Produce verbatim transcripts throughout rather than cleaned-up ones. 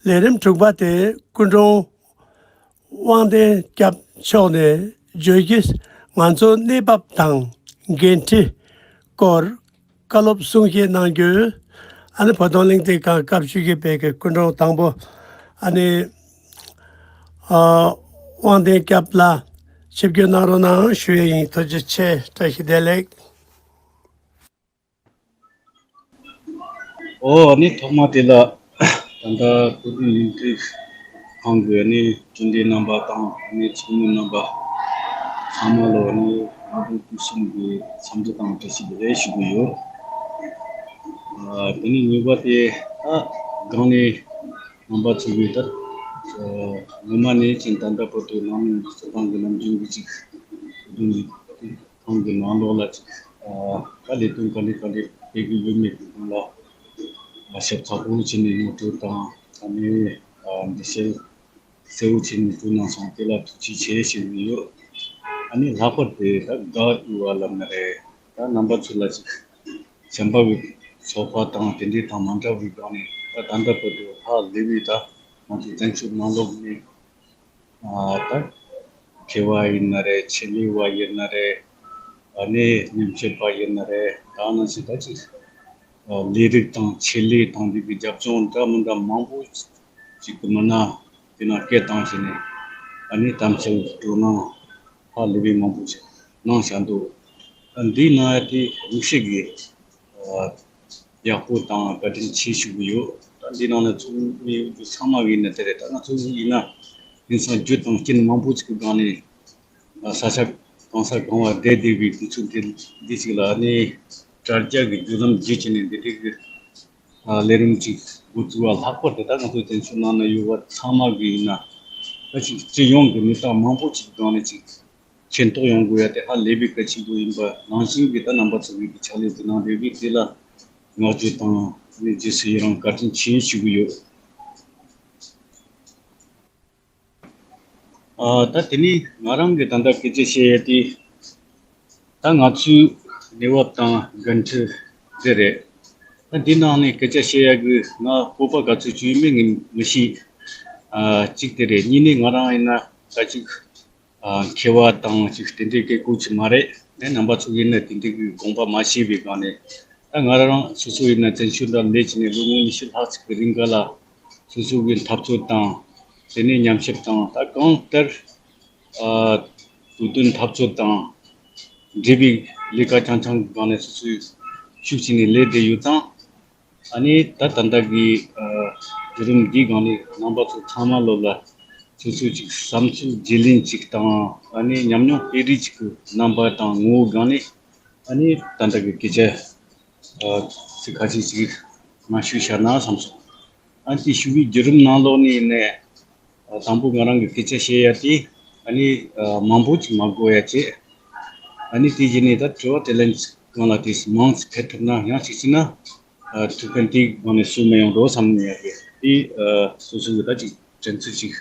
ལས་རིམ་དྲུག་པ་དེ་སྐུ་མགྲོན་དབང་ལྡན་སྐྱབས་མཆོག་ནས་བརྗོད་གཞི། ང་ཚོའི་གནས་བབ་དང་འགན་འཁྲི་སྐོར་བཀའ་སློབ་གསུང་བཤད་གནང་རྒྱུ། ཨ་ནི་བོད་དོན་གླེང་སྟེགས་ཁང་སྐབས་བཅུ་བཞི་པའི་གི་སྐུ་མགྲོན་དང་པོ། ཨ་ནི་ཨ་དབང་ལྡན་སྐྱབས་ལགས། ཆིབས་བསྒྱུར་གནང་རོགས་གནང་ཞུ་ཡས་ཡིན། ཐུགས་རྗེ་ཆེ། བཀྲ་ཤིས་བདེ་ལེགས། ཨོ། ཨ་ནི་ཐོག་མ་དེ་ལ། ད་ལྟ་བོད་དོན་ལས་འགུལ་ཁང་གི་ཨ་ནི་གྲུབ་འབྲས་རྣམ་པ་དང་ཨ་ནི་ཚོགས་མི་རྣམ་པ་ཚང་མ་ལ་ཨ་ནི་ང་ཚོ་སྐུ་གསུམ་གྱི་འཚམས་འདྲི་དང་བཀྲ་ཤིས་བདེ་ལེགས་ཞུ་གི་ཡོད། ཨ་དེ་ནི་ཉིན་པ་དེ་ད་སྒང་ནས་རྣམ་པ་ཚོ་གིས་ད་ངོ་མ་ནས་ཅིག་ད་ལྟ་བར་དུ་ནང་མི་སྤྱི་ཚོགས་ཁང་གི་ནམ་རྒྱུན་གྱི་ཅིག་བོད་དོན་ཁང་གི་ནང་ལོགས་ལ་ཅིག་ཨ་ལས་དོན་ག་འདྲ་ག་འདྲ་སྤེལ་གྱི་ཡོད་མེད་ཀྱི་སྒང་ལ་ཞིབ་ཚགས་པོ་བྱས་ནས་ངོ་སྤྲོད་དང་ཨ་ནི་འགྲེལ་བཤད་གསལ་བོ་བྱས་ནས་སྤྲོད་གནང་སོང་། དེ་ལ་ཐུགས་རྗེ་ཆེ་ཞུ་གི་ཡོད། ཨ་ནི་ལྷག་པར་དུ་ད་དགའ་འོས་པ་ལབ་ན་རེད། ད་རྣམ་པ་ཚོ་ལ་ཅིག་གཞན་པ་གི་ཚོགས་པ་དང་དེ་འདྲའི་དང་མ་འདྲ་བའི་སྒང་ནས་ད་ད་ལྟ་བར་དུ་ཧ་ལས་པའི་ད་ང་ཚོ་བཙན་བྱོལ་ནང་ལོགས་ནས། ཨ་ད་མཁས་པ་ཡིན་ན་རེད། ཆེད་ལས་པ་ཡིན་ན་རེད། ཨ་ནི་ཉམས་ཞིབ་པ་ཡིན་ན་རེད། ད་ནང་བཞིན་ད་ཅིག་ཨ་ལས་རིགས་དང་ཆེད་ལས་དང་འདི་གི་རྒྱབ་ལྗོངས་འདྲ་མི་འདྲ་མང་པོ་ཅིག་གི་མི་སྣ་དེ་ནང་སྐད་བཏང་བྱས་ནས་ཨ་ནི་གཏམ་བཤད་སྤྲོ་སྣང་ཧ་ལས་པའི་མང་པོ་ཞིག་གནང་བཞག་འདུག་ཨ་འདི་གནང་ཡ་དེ་དམིགས་བསལ་གྱི་ཡག་པོ་དང་བཀའ་དྲིན་ཆེ་ཞུ་གི་ཡོད། ད་འདི་ནང་ལ་ཚོགས་མི་ཚང་མ་གི་ཡིན་ན་དེ་རེད། ད་ང་ཚོ་ཡིན་ན་དེང་སང་རྒྱུ་དང་རྐྱེན་མང་པོ་ཅིག་གི་སྒང་ནས་ས་ཆ་གང་ས་གང་བ་བསྡད་བསྡད་པའི་དུས་ཚོད་དེ་འདི་ཅིག་ལ་ནི་དྲ་རྒྱ་གི་བརྒྱུད་ལམ་བརྒྱུད་བྱས་ནས་འདི་འདྲའི་གི་ལས་རིམ་ཅིག་འགོ་བཙུགས་པ་ལྷག་པར་དུ་ད་ང་ཚོ་བཙན་བྱོལ་ནང་ན་ཡོད་པ་ཚང་མ་གི་ཡིན་ན་ད་ཅིག་སྤྱི་ཡོངས་ཀྱི་མི་གྲངས་མང་པོ་ཅིག་སྒང་ནས་ཅིག་མཁྱེན་རྟོགས་ཡོང་དགོས་ཡ་དེ་ཧ་ལས་པའི་གལ་ཆེན་པོ་ཡིན་པ་ནང་བཞིན་གྱི་ད་རྣམ་པ་ཚོ་གིས་ཕྱག་ལས་དེ་གནང་བསྡད་པས་དེ་ལ་བསྔགས་བརྗོད་དང་ནི་རྗེས་སུ་ཡི་རང་བཀའ་དྲིན་ཆེ་ཞུ་གི་ཡོད། ཨ་ད་དེ་ནས་ང་རང་གི་ད་ལྟ་སྐད་ཆ་བཤད་ཡ་དེ་ད་ང་ཚོའི་གནས་བབ་དང་འགན་འཁྲི་དེ་རེད། ད་འདི་ནང་ནས་སྐད་ཆ་བཤད་ཡ་གི་ང་སྤོབས་པ་ག་ཚོད་ཅིག་ཡོད་མེད་ངས་མི་ཤེས། ཨ་གཅིག་དེ་རེད། གཉིས་ནས་ང་རང་ཡིན་ན་ད་ཅིག་ཨ་མཁས་པ་དང་ཅིག་དེ་འདྲའི་སྐད་ཁུག་ཅིག་མ་རེད། ཨེ་རྣམ་པ་ཚོ་གིས་ནི་དེ་འདྲའི་གི་དགོངས་པ་མ་བཞེས་པའི་སྒང་ནས་ད་ང་རང་སོ་སོ་ཡིན་ན་བཙན་བྱོལ་ལ་སླེབས་བྱས་ནས་ལོ་ངོ་ཉི་ཤུ་ལྷག་ཅིག་གི་རིང་ག་ལ་སོ་སོ་གི་འཐབ་རྩོད་དང་དེ་ནས་ཉམས་ཞིབ་དང་ད་གང་ལྟར་ཨ་བོད་དོན་འཐབ་རྩོད་དང་འབྲེལ་བའི་ལས་ཀ་རྐྱང་རྐྱང་གི་སྒང་ནས་སོ་སོས་ཤུགས་བྱས་ནས་ལས་བསྡད་ཡོད་ཙང་། ཨ་ནི་ད་ད་ལྟ་གི་ཨ་བརྒྱུད་རིམ་འདིའི་སྒང་ནས་རྣམ་པ་ཚོ་ཚང་མ་ལོ་ལ་སོ་སོའི་ཅིག་བསམ་ཚུལ་བརྗེ་ལེན་ཅིག་དང་ཨ་ནི་ཉམས་མྱོང་སྤེལ་རེས་ཅིག་གི་རྣམ་པ་དང་ངོ་བོའི་སྒང་ནས་ཨ་ནི་ད་ལྟ་གི་སྐད་ཆ་ཨ་ཚིག་ཁ་ཤས་ཅིག་མ་ཞུས་བཞག་ན་བསམ་སོང་། ཨ་ནི་ཞུ་བའི་བརྒྱུད་རིམ་ནང་ལོགས་ནས་ནས་ཨ་དང་པོ་ང་རང་གི་སྐད་ཆ་བཤད་ཡ་དེ་ཨ་ནི་ཨ་མང་པོ་ཅིག་མ་དགོས་ཡ་བྱས། ཨ་ནི་དེ་རྗེས་ནས་ད་དྲི་བ་དྲིས་ལན་གང་ལ་དེ་མང་ཙམ་ཕེབས་ཐུབ་ན་ཡང་ཅིག་བྱས་ན། ཨ་ཐུགས་ཕན་དེའི་སྒང་ནས་གསོས་མི་ཡོང་འགྲོ་བསམ་ནས་ཡ་གི་དེ་ཨ་སོ་སོ་གི་ད་ཅིག་དྲན་ཚུལ་ཅིག་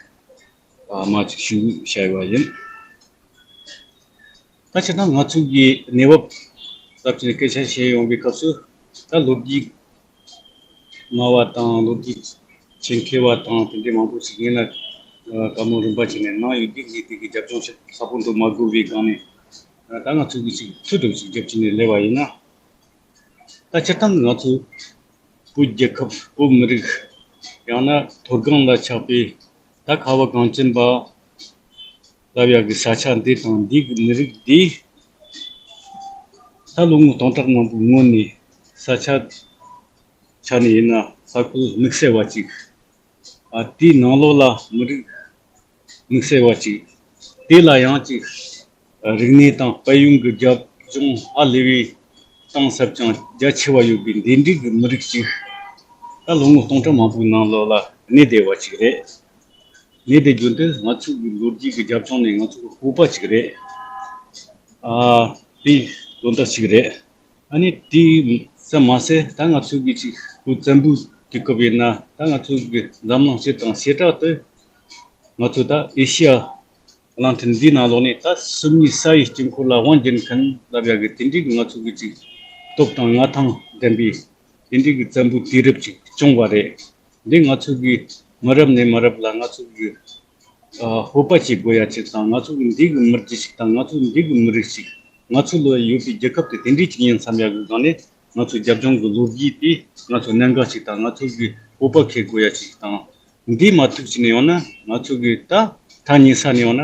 ཨ་མ་ཅིག་ཞུ་བྱ་བ་ཡིན། ད་ཕྱིར་ན་ང་ཚོ་གི་གནས་བབ་ལྟར་ཅིག་སྐད་ཆ་བཤད་ཡོང་བའི་སྐབས་སུ་ད་ལོ་རྒྱུས་སྨྲ་བ་དང་ལོ་རྒྱུས་ཆེད་མཁས་པ་དང་དེ་འདྲའི་མང་པོ་ཞིག་ཡིན་ན་བཀའ་མོལ་རིམ་པ་བྱས་ནས་གནང་ཡོད་དུས་ངས་དེ་གི་རྒྱབ་ལྗོངས་ཞིག་ཚ་པོ་འདུག་མ་དགོས་པའི་སྒང་ནས་ད་ང་ཚོ་གི་ཅིག་ཚུལ་དུ་ཅིག་རྒྱབ་བྱས་ནས་སླེབས་པ་ཡིན་ན། ད་སྤྱིར་བཏང་ང་ཚོ་བོད་རྒྱལ་ཁབ་བོད་མི་རིགས་ཡང་ན་མཐོ་སྒང་ལ་ཆགས་པའི་ད་ཁ་བ་གངས་ཅན་པ་ལབ་ཡག་གི་ས་ཆ་འདི་དང་འདི་གི་མི་རིགས་འདི་ད་ལོ་ངོ་སྟོང་ཕྲག་མང་པོའི་སྔོན་ནས་ས་ཆ་ཆ་ནས་ཡིན་ན་ས་ཁུལ་དམིགས་བསལ་བ་ཅིག་ཨ་དེའི་ནང་ལོགས་ལ་མི་རིགས་དམིགས་བསལ་བ་ཅིག་དེ་ལ་ཡང་ཅིག་རིག་གནས་དང་དཔལ་ཡོན་གྱི་རྒྱབ་ལྗོངས་ཧ་ལས་པའི་གཏིང་ཟབ་ཅིང་རྒྱ་ཆེ་བ་ཡོད་པའི་འདི་འདྲའི་གི་མི་རིགས་ཅིག་ད་ལོ་ངོ་སྟོང་ཕྲག་མང་པོའི་ནང་ལོགས་ལ་གནས་བསྡད་པ་ཅིག་རེད། གནས་བསྡད་རྒྱུ་འདི་ང་ཚོ་གི་ལོ་རྒྱུས་ཀྱི་རྒྱབ་ལྗོངས་ནས་ང་ཚོ་གི་སྤོབས་པ་ཅིག་རེད། ཨ་དེ་དོན་དག་ཅིག་རེད། ཨ་ནི་དེ་ཙམ་མ་ཟད་ད་ང་ཚོ་གི་ཅིག་བོད་བཙན་པོའི་དུས་སྐབས་ཡིན་ན་ད་ང་ཚོ་གི་འཛམ་གླིང་སྤྱི་དང་བྱེ་བྲག་ཏུ་ང་ཚོ་ད་ཨེ་ཤི་ཡ་གླིང་ཕྲན་འདིའི་ནང་ལོགས་ནས་ད་སུམ་གཉིས་ས་ཡི་དཀྱིལ་འཁོར་ལ་དབང་བསྒྱུར་མཁན་ལབ་ཡག་གི་དེ་འདྲའི་གི་ང་ཚོ་གི་ཅིག་སྟོབས་དང་མངའ་ཐང་ལྡན་པའི་དེ་འདྲའི་གི་བཙན་པོའི་དུས་རབས་ཅིག་བྱུང་བ་རེད། འདི་ང་ཚོ་གི་ མི་རབས་ནས་མི་རབས་ལ་ང་ཚོ་གི་ཨ་སྤོབས་པ་བྱེད་དགོས་ཡ་ཅིག་དང་། ང་ཚོ་གི་འདི་གི་མི་རྒྱུད་ཅིག་དང་། ང་ཚོ་གི་འདི་གི་མི་རིགས་ཅིག། ང་ཚོ་ལ་ཡོད་པའི་རྒྱལ་ཁབ་དེ་དེ་འདྲའི་ཅིག་ཡིན་བསམ་ཡ་གི་སྒང་ནས། ང་ཚོ་རྒྱབ་ལྗོངས་ཀྱི་ལོ་རྒྱུས་དེ་ང་ཚོ་གནད་འགག་ཅིག་དང་། ང་ཚོ་གི་སྤོབས་པ་འཁྱེར་དགོས་ཡ་ཅིག་དང་། འདི་མ་ཐུག་ཅིག་ནས་ཡོང་ན། ང་ཚོ་གི་ད་ཐག་ཉེ་ས་ནས་ཡོང་ན།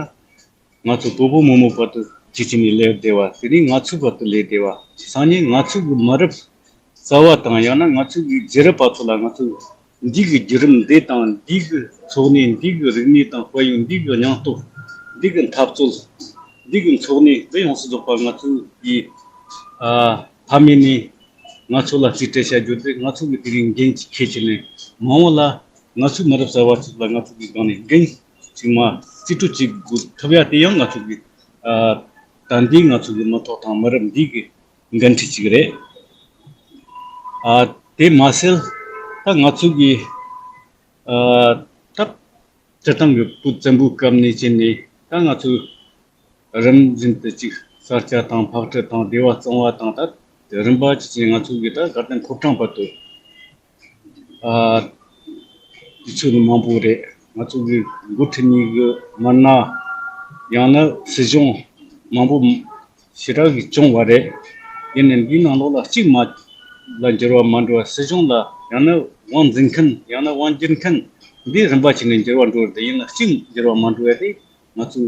ང་ཚོ་བོད་བོད་མོ་མོ་བར་དུ་གཅིག་གཅིག་ནས་ལས་བསྡད་པ། དེ་ནས་ང་ཚོའི་བར་དུ་ལས་བསྡད་པ། སང་ཉིན་ང་ཚོ་གི་མི་རབས་གསར་བ་དང་། ཡང་ན་ང་ཚོ་གི་རྗེས་རབས་པ་ཚོ་ལ་ང་ཚོ་འདི་གི་བརྒྱུད་རིམ་འདི་དང་། འདི་གི་འཚོ་གནས། འདི་གི་རིག་གནས་དང་དཔལ་ཡོན། འདི་གི་སྙིང་སྟོབས། འདི་གི་འཐབ་རྩོད། འདི་གི་འཚོ་གནས་འདི་ཡོངས་སུ་རྫོགས་པ་ང་ཚོ་གི་ཨ་ཕ་མེས་ནས། ང་ཚོ་ལ་རྩིས་སྤྲད་བྱ་རྒྱུ་དེ། ང་ཚོ་གི་དེ་རིང་འགན་ཅིག་འཁྱེར་བྱས་ནས། མ་འོངས་ལ་ང་ཚོའི་མི་རབས་གསར་བ་ཚོ་ལ་ང་ཚོ་གི་སྒང་ནས་འགན་ཅིག་མ་རྩིས་སྤྲོད་བྱེད་དགོས་ཐུབ་ཡ་དེ་ཡང་ང་ཚོ་གི་ཨ་ད་འདི་ང་ཚོ་གི་མི་ཐོག་དང་མི་རབས་འདི་གི་འགན་འཁྲི་ཅིག་རེད། ཨ་དེ་མ་ཟད་ད་ང་ཚོ་གི་ཨ་ད་སྤྱིར་བཏང་གི་བོད་བཙན་པོའི་སྐབས་ནས་བྱས་ནས། ད་ང་ཚོ་རིམ་བཞིན་དུ་ཅིག་ས་སྐྱ་དང་ཕག་གྲུ་དང་སྡེ་བ་གཙང་བ་དང་། ད་རིམ་པ་ཅིག་ཅིག་ང་ཚོ་གི་ད་དགའ་ལྡན་ཕོ་བྲང་བར་དུ། ཨ་དུས་ཚོད་ནི་མང་པོ་རེད། ང་ཚོ་གི་འགོ་ཁྲིད་གཉིས་ཀྱི་མི་སྣ། ཡང་ན་སྲིད་གཞུང་མང་པོ་ཞེ་དྲག་གིས་སྐྱོང་བ་རེད། ཡིན་ནའི་འདིའི་ནང་ལོགས་ལ་གཅིག་མ་ལ་འགྱུར་བ་མ་འགྲོ་བ། སྲིད་གཞུང་ལ། ཡང་ན་དབང་འཛིན་མཁན། ཡང་ན་དབང་སྒྱུར་མཁན། འདི་རིམ་པ་བྱས་ནས་འགྱུར་བ་འགྲོ་བ་རེད། ཡིན་ན་གཅིག་འགྱུར་བ་མ་འགྲོ་བ་དེ་ང་ཚོའི་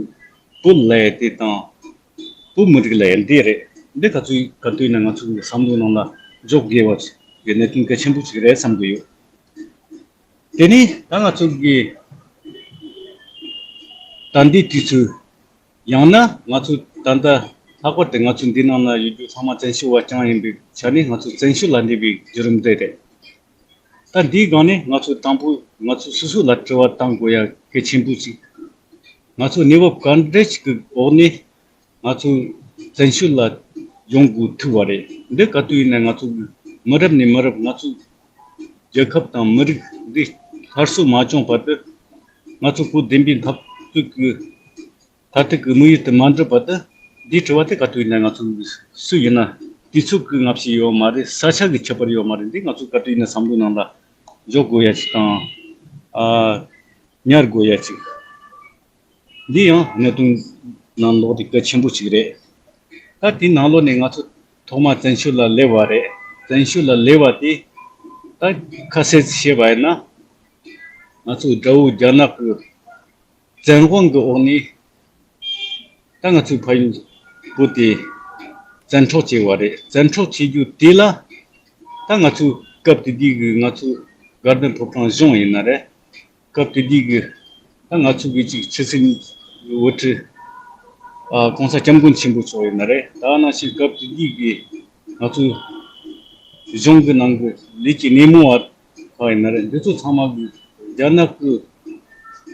བོད་ལ་ཡ་དེ་དང་། བོད་མི་རིགས་ལ་ཡ་འདི་རེད། འདི་ག་ཚོད་ག་དུས་ཡིན་ན་ང་ཚོ་གི་བསམ་བློ་ནང་ལ་འཇོག་དགོས་པ་གི་གནད་དོན་གལ་ཆེན་པོ་ཞིག་རེད་བསམ་གི་ཡོད། དེ་ནས་ད་ང་ཚོ་གི་ད་འདི་དུས་ཚོད། ཡང་ན་ང་ཚོ་ད་ལྟ་ལྷག་པར་དུ་ང་ཚོ་འདི་ནང་ན་ཡོད་རྒྱུ་ཚང་མ་བཙན་བྱོལ་བ་རྐྱང་ཡིན་པའི་ཆ་ནས། ང་ཚོ་བཙན་བྱོལ་ལ་སླེབས་པའི་བརྒྱུད་རིམ་འདི་རེད། ད་འདིའི་སྒང་ནས་ང་ཚོ་དང་པོ་ང་ཚོ་སོ་སོ་ལ་དྲི་བ་བཏང་དགོས་ཡ་གལ་ཆེན་པོ་ཞིག། ང་ཚོ་གནས་བབ་ག་འདྲ་ཞིག་གི་འོག་ནས་ང་ཚོ་བཙན་བྱོལ་ལ་ཡོང་དགོས་ཐུག་པ་རེད། འདི་ག་དུས་ཡིན་ན་ང་ཚོ་མི་རབས་ནས་མི་རབས། ང་ཚོ་རྒྱལ་ཁབ་དང་མི་རིགས་འདི་སླར་གསོ་མ་བྱུང་བར་དུ། ང་ཚོ་བོད་བདེན་པའི་འཐབ་རྩོད་ཀྱི་མཐར་ཐུག་གི་དམིགས་ཡུལ་དུ་མ་འགྲུབ་བར་དུ། འདིའི་དྲི་བ་དེ་ག་དུས་ཡིན་ན་ང་ཚོ་སུ་ཡིན་ན། དུས་ཚོད་ཀྱི་སྔ་ཕྱི་ཡོད་མ་རེད། ས་ཆ་གི་ཁྱད་པར་ཡོད་མ་རེད། འདི་ང་ཚོ་ག་དུས་ཡིན་ན་བསམ་བློའི་ནང་ལ་འཇོག་དགོས་ཡ་ཞིག་དང་། ཨ་ཉར་དགོས་ཡ་ཞིག། འདི་ཡང་གནད་དོན་ནང་ལོགས་དེ་གལ་ཆེན་པོ་ཞིག་རེད། ད་དེའི་ནང་ལོགས་ནས་ང་ཚོ་ཐོག་མ་བཙན་བྱོལ་ལ་སླེབས་པ་རེད། བཙན་བྱོལ་ལ་སླེབས་པ་དེ་ད་ཁ་གསལ་བཤད་པ་ཡིན་ན། ང་ཚོ་དགྲ་བོ་རྒྱ་ནག་གི་བཙན་དབང་གི་འོག་ནས་ད་ང་ཚོའི་ཕ་ཡུལ་བོད་དེ་བཙན་འཕྲོག་བྱས་པ་རེད། བཙན་འཕྲོག་བྱེད་རྒྱུ་དེ་ལ་ད་ང་ཚོའི་སྐབས་དེ་དུས་ཀྱི་ང་ཚོའི་དགའ་ལྡན་ཕོ་བྲང་གཞུང་ཡིན་ན་རེད། སྐབས་དེ་དུས་ཀྱི་ད་ང་ཚོ་གི་ཅིག་ཕྱི་སྲིད་དབུ་ཁྲིད་ཨ་༸གོང་ས་༸སྐྱབས་མགོན་ཆེན་པོ་མཆོག་ཡིན་ན་རེད། ད་ནང་བཞིན་སྐབས་དེ་དུས་ཀྱི་ང་ཚོའི་གཞུང་གི་ནང་གི་ལས་ཀྱི་སྣེ་མོ་བ་ཁག་ཡིན་ན་རེད། འདི་ཚོ་ཚང་མ་གི་རྒྱ་ནག་གི་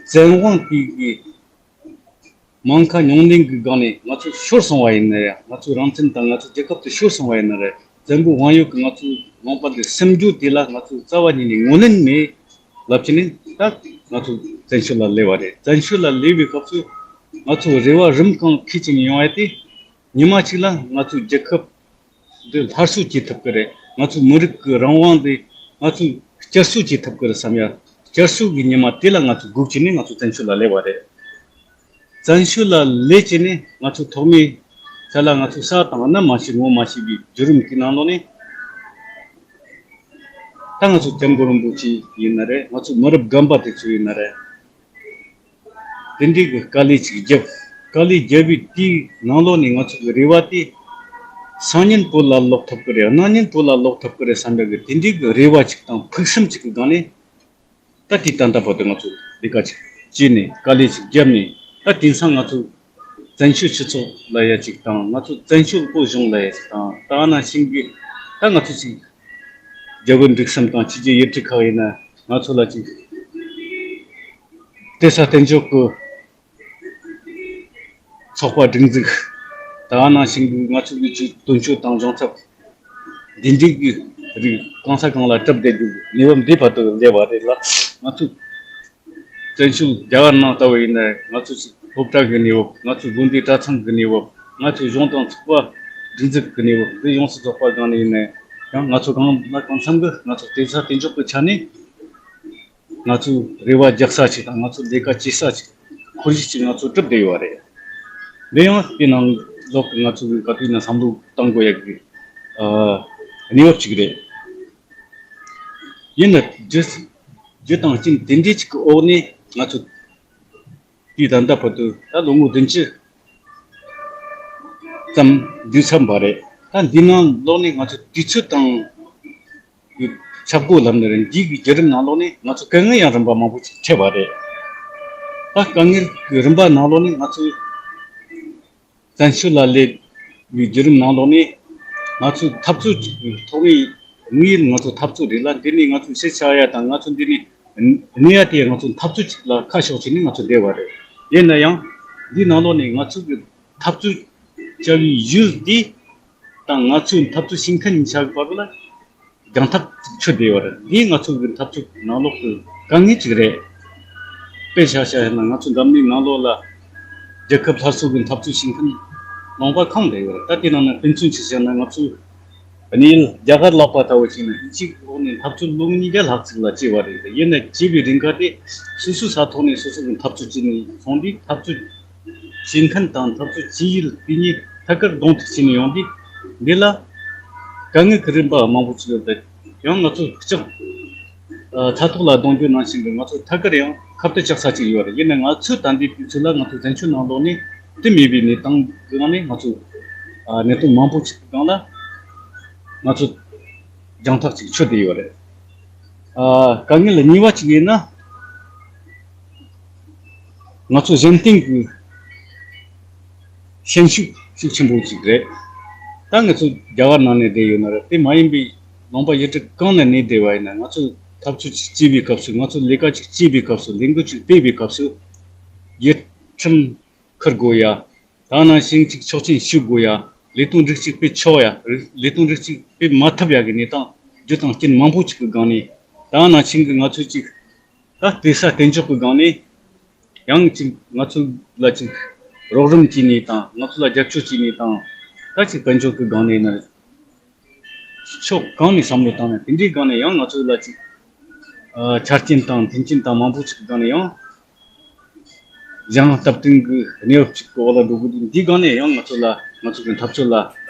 བཙན་དབང་དེ་གི་མང་ཁ་ཉུང་ལྡན་གྱི་སྒང་ནས་ང་ཚོ་ཤོར་སོང་བ་ཡིན་ན་ཡང་། ང་ཚོའི་རང་བཙན་དང་ང་ཚོའི་རྒྱལ་ཁབ་དེ་ཤོར་སོང་བ་ཡིན་ན་རེད། བཙན་པོའི་དབང་ཡོད་ཀྱི་ང་ཚོའི་ལུང་པ་འདི་སིམ་རྒྱུ་དེ་ལ་ང་ཚོ་རྩ་བ་ཉིད་ནས་ངོས་ལེན་མེད་ལབ་བྱས་ནས། ད་ང་ཚོ་བཙན་བྱོལ་ལ་སླེབས་པ་རེད། བཙན་བྱོལ་ལ་སླེབས་པའི་སྐབས་སུ་ང་ཚོ་རེ་བ་རིམ་གང་འཁྱེར་བྱས་ནས་ཡོང་བ་དེ། ཉི་མ་གཅིག་ལ་ང་ཚོའི་རྒྱལ་ཁབ་འདི་སླར་གསོ་བྱེད་ཐུབ་ཀྱི་རེད། ང་ཚོའི་མི་རིགས་ཀྱི་རང་དབང་འདི་ང་ཚོས་བསྐྱར་གསོ་བྱེད་ཐུབ་ཀྱི་རེད་བསམ་ཡ། བསྐྱར་གསོ་གི་ཉི་མ་དེ་ལ་ང་ཚོ་སྒུག་བྱས་ནས་ང་ཚོ་བཙན་བྱོལ་ལ་སླེབས་པ་རེད། བཙན་བྱོལ་ལ་སླེབས་བྱས་ནས་ང་ཚོ་ཐོག་མའི་ཆ་ལ་ང་ཚོ་ས་དང་གནམ་མ་ཤེས་ངོ་མ་ཤེས་པའི་བརྒྱུད་རིམ་གྱི་ནང་ལོགས་ནས། ད་ང་ཚོ་སྐྱབས་མགོན་རིན་པོ་ཆེ་ཡིན་ན་རེད། ང་ཚོ་མི་རབས་རྒན་པ་དེ་ཚོ་ཡིན་ན་རེད། དེ་འདྲའི་གི་དཀའ་ལས་ཅིག་བརྒྱབ། དཀའ་ལས་བརྒྱབ་པའི་དེའི་ནང་ལོགས་ནས་ང་ཚོ་གི་རེ་བ་དེ། སང་ཉིན་བོད་ལ་ལོག་ཐུབ་ཀྱི་རེད། གནངས་ཉིན་བོད་ལ་ལོག་ཐུབ་ཀྱི་རེད་བསམ་པའི་གི་དེ་འདྲའི་གི་རེ་བ་ཅིག་དང་ཕུགས་བསམ་ཅིག་གི་སྒང་ནས། ད་དེ་ད་ལྟ་བར་དུ་ང་ཚོ་ལས་ཀ་ཅིག་བྱས་ནས། དཀའ་ལས་ཅིག་བརྒྱབ་ནས། ད་དེང་སང་ང་ཚོ་བཙན་བྱོལ་སྤྱི་ཚོགས་ལ་ཡ་ཅིག་དང་། ང་ཚོ་བཙན་བྱོལ་བོད་གཞུང་ལ་ཡ་ཅིག་དང་། ད་ནང་བཞིན་གྱི་ད་ང་ཚོ་ཅིག་རྒྱ་བོད་འབྲུག་གསུམ་དང་ཕྱི་རྒྱལ་ཡུལ་གྲུ་ཁག་ཡིན་ན་ང་ཚོ་ལ་ཅིག་དེ་ས་བརྟན་འཇོག་གི་ཚོགས་པ་སྒྲིག་འཛུགས། ད་ག་ནང་བཞིན་གྱི་ང་ཚོ་གི་ཅིག་དོན་གཅོད་དང་སྦྱོང་ཚབ། འདི་འདྲའི་གི་རིགས་གང་ས་གང་ལ་གྲུབ་བསྡད་རྒྱུ་གནས་བབ་འདི་བར་དུ་སླེབས་པ་རེད་ལ། ང་ཚོ་བཙན་བྱོལ་རྒྱ་གར་ནང་ལྟ་བུ་ཡིན་ན་ང་ཚོ་ཅིག་སློབ་གྲྭ་གི་གནས་བབ། ང་ཚོ་དགོན་སྡེ་གྲྭ་ཚང་གི་གནས་བབ། ང་ཚོ་གཞུང་དང་ཚོགས་པ་སྒྲིག་འཛུགས་ཀྱི་གནས་བབ། དེ་ཡོངས་སུ་རྫོགས་པ་སྒང་ནས་ཡིན་ན་ཡང་། ང་ཚོ་གང་ལ་གང་འཚམ་གི་ང་ཚོ་དེ་ས་བརྟན་འཇོག་གི་ཆ་ནས། ང་ཚོའི་རེ་བ་རྒྱག་ས་ཞིག་དང་ང་ཚོའི་ལས་ཀ་བྱེད་ས་ཞིག་ཁོར་ཡུག་ཅིག་ང་ཚོ་གྲུབ་བསྡད་ཡོད་རེད། འདི་ཡང་དེ་ནང་ལོག་གི་ང་ཚོ་གི་ག་དུས་ན་བསམ་བློ་གཏང་དགོས་ཡག་གི་ཨ་གནས་བབ་ཅིག་རེད། ཡིན་ན་རྒྱུ་རྒྱུ་དང་རྐྱེན་དེ་འདྲའི་ཅིག་གི་འོག་ནས་ང་ཚོ་དུས་ད་ལྟ་བར་དུ་ད་ལོ་ངོ་བདུན་ཅུ་ཙམ་འདུས་ཚར་བ་རེད། ད་འདི་ནང་ལོགས་ནས་ང་ཚོ་དུས་ཚོད་དང་ཆབ་སྒོ་ལམ་ནས་རེད། འདི་གི་བརྒྱུད་རིམ་ནང་ལོགས་ནས་ང་ཚོ་དཀའ་ངལ་ཡང་རིམ་པ་མང་པོ་ཅིག་འཕྲད་པ་རེད། ད་དཀའ་ངལ་གྱི་རིམ་པ་ནང་ལོགས་ནས་ང་ཚོས་བཙན་བྱོལ་ལ་སླེབས་པའི་བརྒྱུད་རིམ་ནང་ལོགས་ནས་ང་ཚོས་འཐབ་རྩོད་ཅིག་གི་ཐོག་ནས་དམིགས་ཡུལ་ང་ཚོ་འཐབ་རྩོད་རེད་ལ། འདི་ནས་ང་ཚོས་ཕྱིར་ཆགས་ཡ་དང་ང་ཚོ་འདི་ནས་གནས་ཡ་དེ་ང་ཚོ་འཐབ་རྩོད་ཅིག་ལ་ཁ་ཕྱོགས་བྱས་ནས་ང་ཚོ་བསྡད་པ་རེད། ཡིན་ན་ཡང་འདིའི་ནང་ལོགས་ནས་ང་ཚོ་གི་འཐབ་རྩོད་བྱ་བའི་ཡུལ་འདི་དང་ང་ཚོའི་འཐབ་རྩོད་བྱེད་མཁན་གཉིས་ཆ་གི་བར་ལ་རྒྱང་ཐག་ཆོད་བསྡད་ཡོད་རེད། འདིས་ང་ཚོ་གི་འཐབ་རྩོད་ནང་ལོགས་ཀྱི་དཀའ་ངལ་ཅིག་རེད། དཔེ་ཆ་བཞག་ཡིན་ན་ང་ཚོ་འཛམ་གླིང་ནང་ལོགས་ལ་རྒྱལ་ཁབ་སླར་གསོ་གི་འཐབ་རྩོད་བྱེད་མཁན་ལུང་པ་གང་རེད་ཡོད་རེད། ད་དེ་ནང་ནས་དཔེ་མཚོན་ཅིག་བཞག་ན་ང་ཚོ་གནས་ཡུལ་རྒྱ་གར་ལྷག་པ་ལྟ་བུ་བྱས་ན་དབྱིན་ཇིའི་འོག་ནས་འཐབ་རྩོད་ལོ་ཉིས་བརྒྱ་ལྷག་ཅིག་ལ་སྐྱེལ་བ་རེད། ཡིན་ན་སྐྱེལ་བའི་རིང་ག་དེ་སོ་སོའི་ས་ཐོག་ནས་སོ་སོ་གི་འཐབ་རྩོད་བྱས་ནས་སོང་དུས་འཐབ་རྩོད་བྱེད་མཁན་དང་འཐབ་རྩོད་བྱེད་ཡུལ་དེ་གཉིས་ཐད་ཀར་གདོང་ཐུག་བྱས་ནས་ཡོང་དུས་འདི་ལ་དཀའ་ངལ་གྱི་རིམ་པ་མང་པོ་ཅིག་ཡོད་པས། ཡང་ང་ཚོ་ལྕགས་ཚ་ཐོག་ལ་གདོང་རྒྱུ་ནང་བཞིན་དུ་ང་ཚོ་ཐད་ཀར་ཡང་ཁ་གཏད་བཅག་ས་ཅིག་ཡོད་རེད། ཡིན་ནའི་ང་ཚོས་ད་ལྟའི་དུས་ཚོད་ལ་ང་ཚོ་བཙན་བྱོལ་ནང་ལོགས་ནས་དེ་མེད་པའི་གནས་སྟངས་ཀྱི་ངང་ནས་ང་ཚོ་གནད་དོན་མང་པོ་ཅིག་གི་སྒང་ལ་ང་ཚོ་རྒྱང་ཐག་ཅིག་ཆོད་བསྡད་ཡོད་རེད། ཨ། དཀའ་ངལ་གཉིས་པ་ཅིག་ཡིན་ན། ང་ཚོ་གཞན་བརྟེན་གྱི་ཤན་ཤུགས་ཤུགས་ཆེན་པོ་ཅིག་རེད། ད་ང་ཚོ་རྒྱ་གར་ནང་ནས་བསྡད་ཡོད་ན་རེད། དེ་མ་ཡིན་པའི་ལུང་པ་ཡུལ་གྲུ་གང་ནས་གནས་བསྡད་པ་ཡིན་ན་ང་ཚོ་འཐབ་རྩོད་ཅིག་བྱེད་པའི་སྐབས་སུ། ང་ཚོ་ལས་ཀ་ཅིག་བྱེད་པའི་སྐབས་སུ། ལས་འགུལ་ཅིག་སྤེལ་བའི་སྐབས་སུ་ཡུལ་ཁྲིམས་འཁུར་དགོས་ཡ། ད་ནང་བཞིན་ཅིག་ཆོག་མཆན་ཞུ་དགོས་ཡ། ལས་དོན་རིགས་གཅིག་སྤེལ་ཆོག་ཡ། ལས་དོན་རིགས་གཅིག་སྤེལ་མ་ཐུབ་ཡ་གི་གནས་སྟངས་རྒྱུ་དང་རྐྱེན་མང་པོ་ཅིག་གི་སྒང་ནས། ད་ནང་བཞིན་གྱི་ང་ཚོས་ཅིག་ད་བལྟས་ས་བལྟས་འཇོག་གི་སྒང་ནས་ཡང་ཅིག་ང་ཚོ་ལ་ཅིག་རོགས་རམ་བྱས་ནས་དང་། ང་ཚོ་ལ་རྒྱབ་སྐྱོར་བྱས་ནས་དང་། ད་ཅིག་དཔལ་འབྱོར་གྱི་སྒང་ནས་ན་ཕྱོགས་གང་ནས་བསམ་བློ་བཏང་ན་དེ་འདྲའི་སྒང་ནས་ཡང་ང་ཚོ་ལ་ཅིག་ཨ་ཆ་རྐྱེན་དང་མཐུན་རྐྱེན་དང་མང་པོ་ཅིག་གི་སྒང་ནས་ཡང་། གཞན་སྟབས་བསྟུན་གྱི་གནས་བབ་ཅིག་གི་འོག་ལ་འགྲོ་དགོས་དུས། འདིའི་སྒང་ནས་ཡང་ང་ཚོ་ལ། ང་ཚོ་གི་འཐབ་རྩོད་ལ་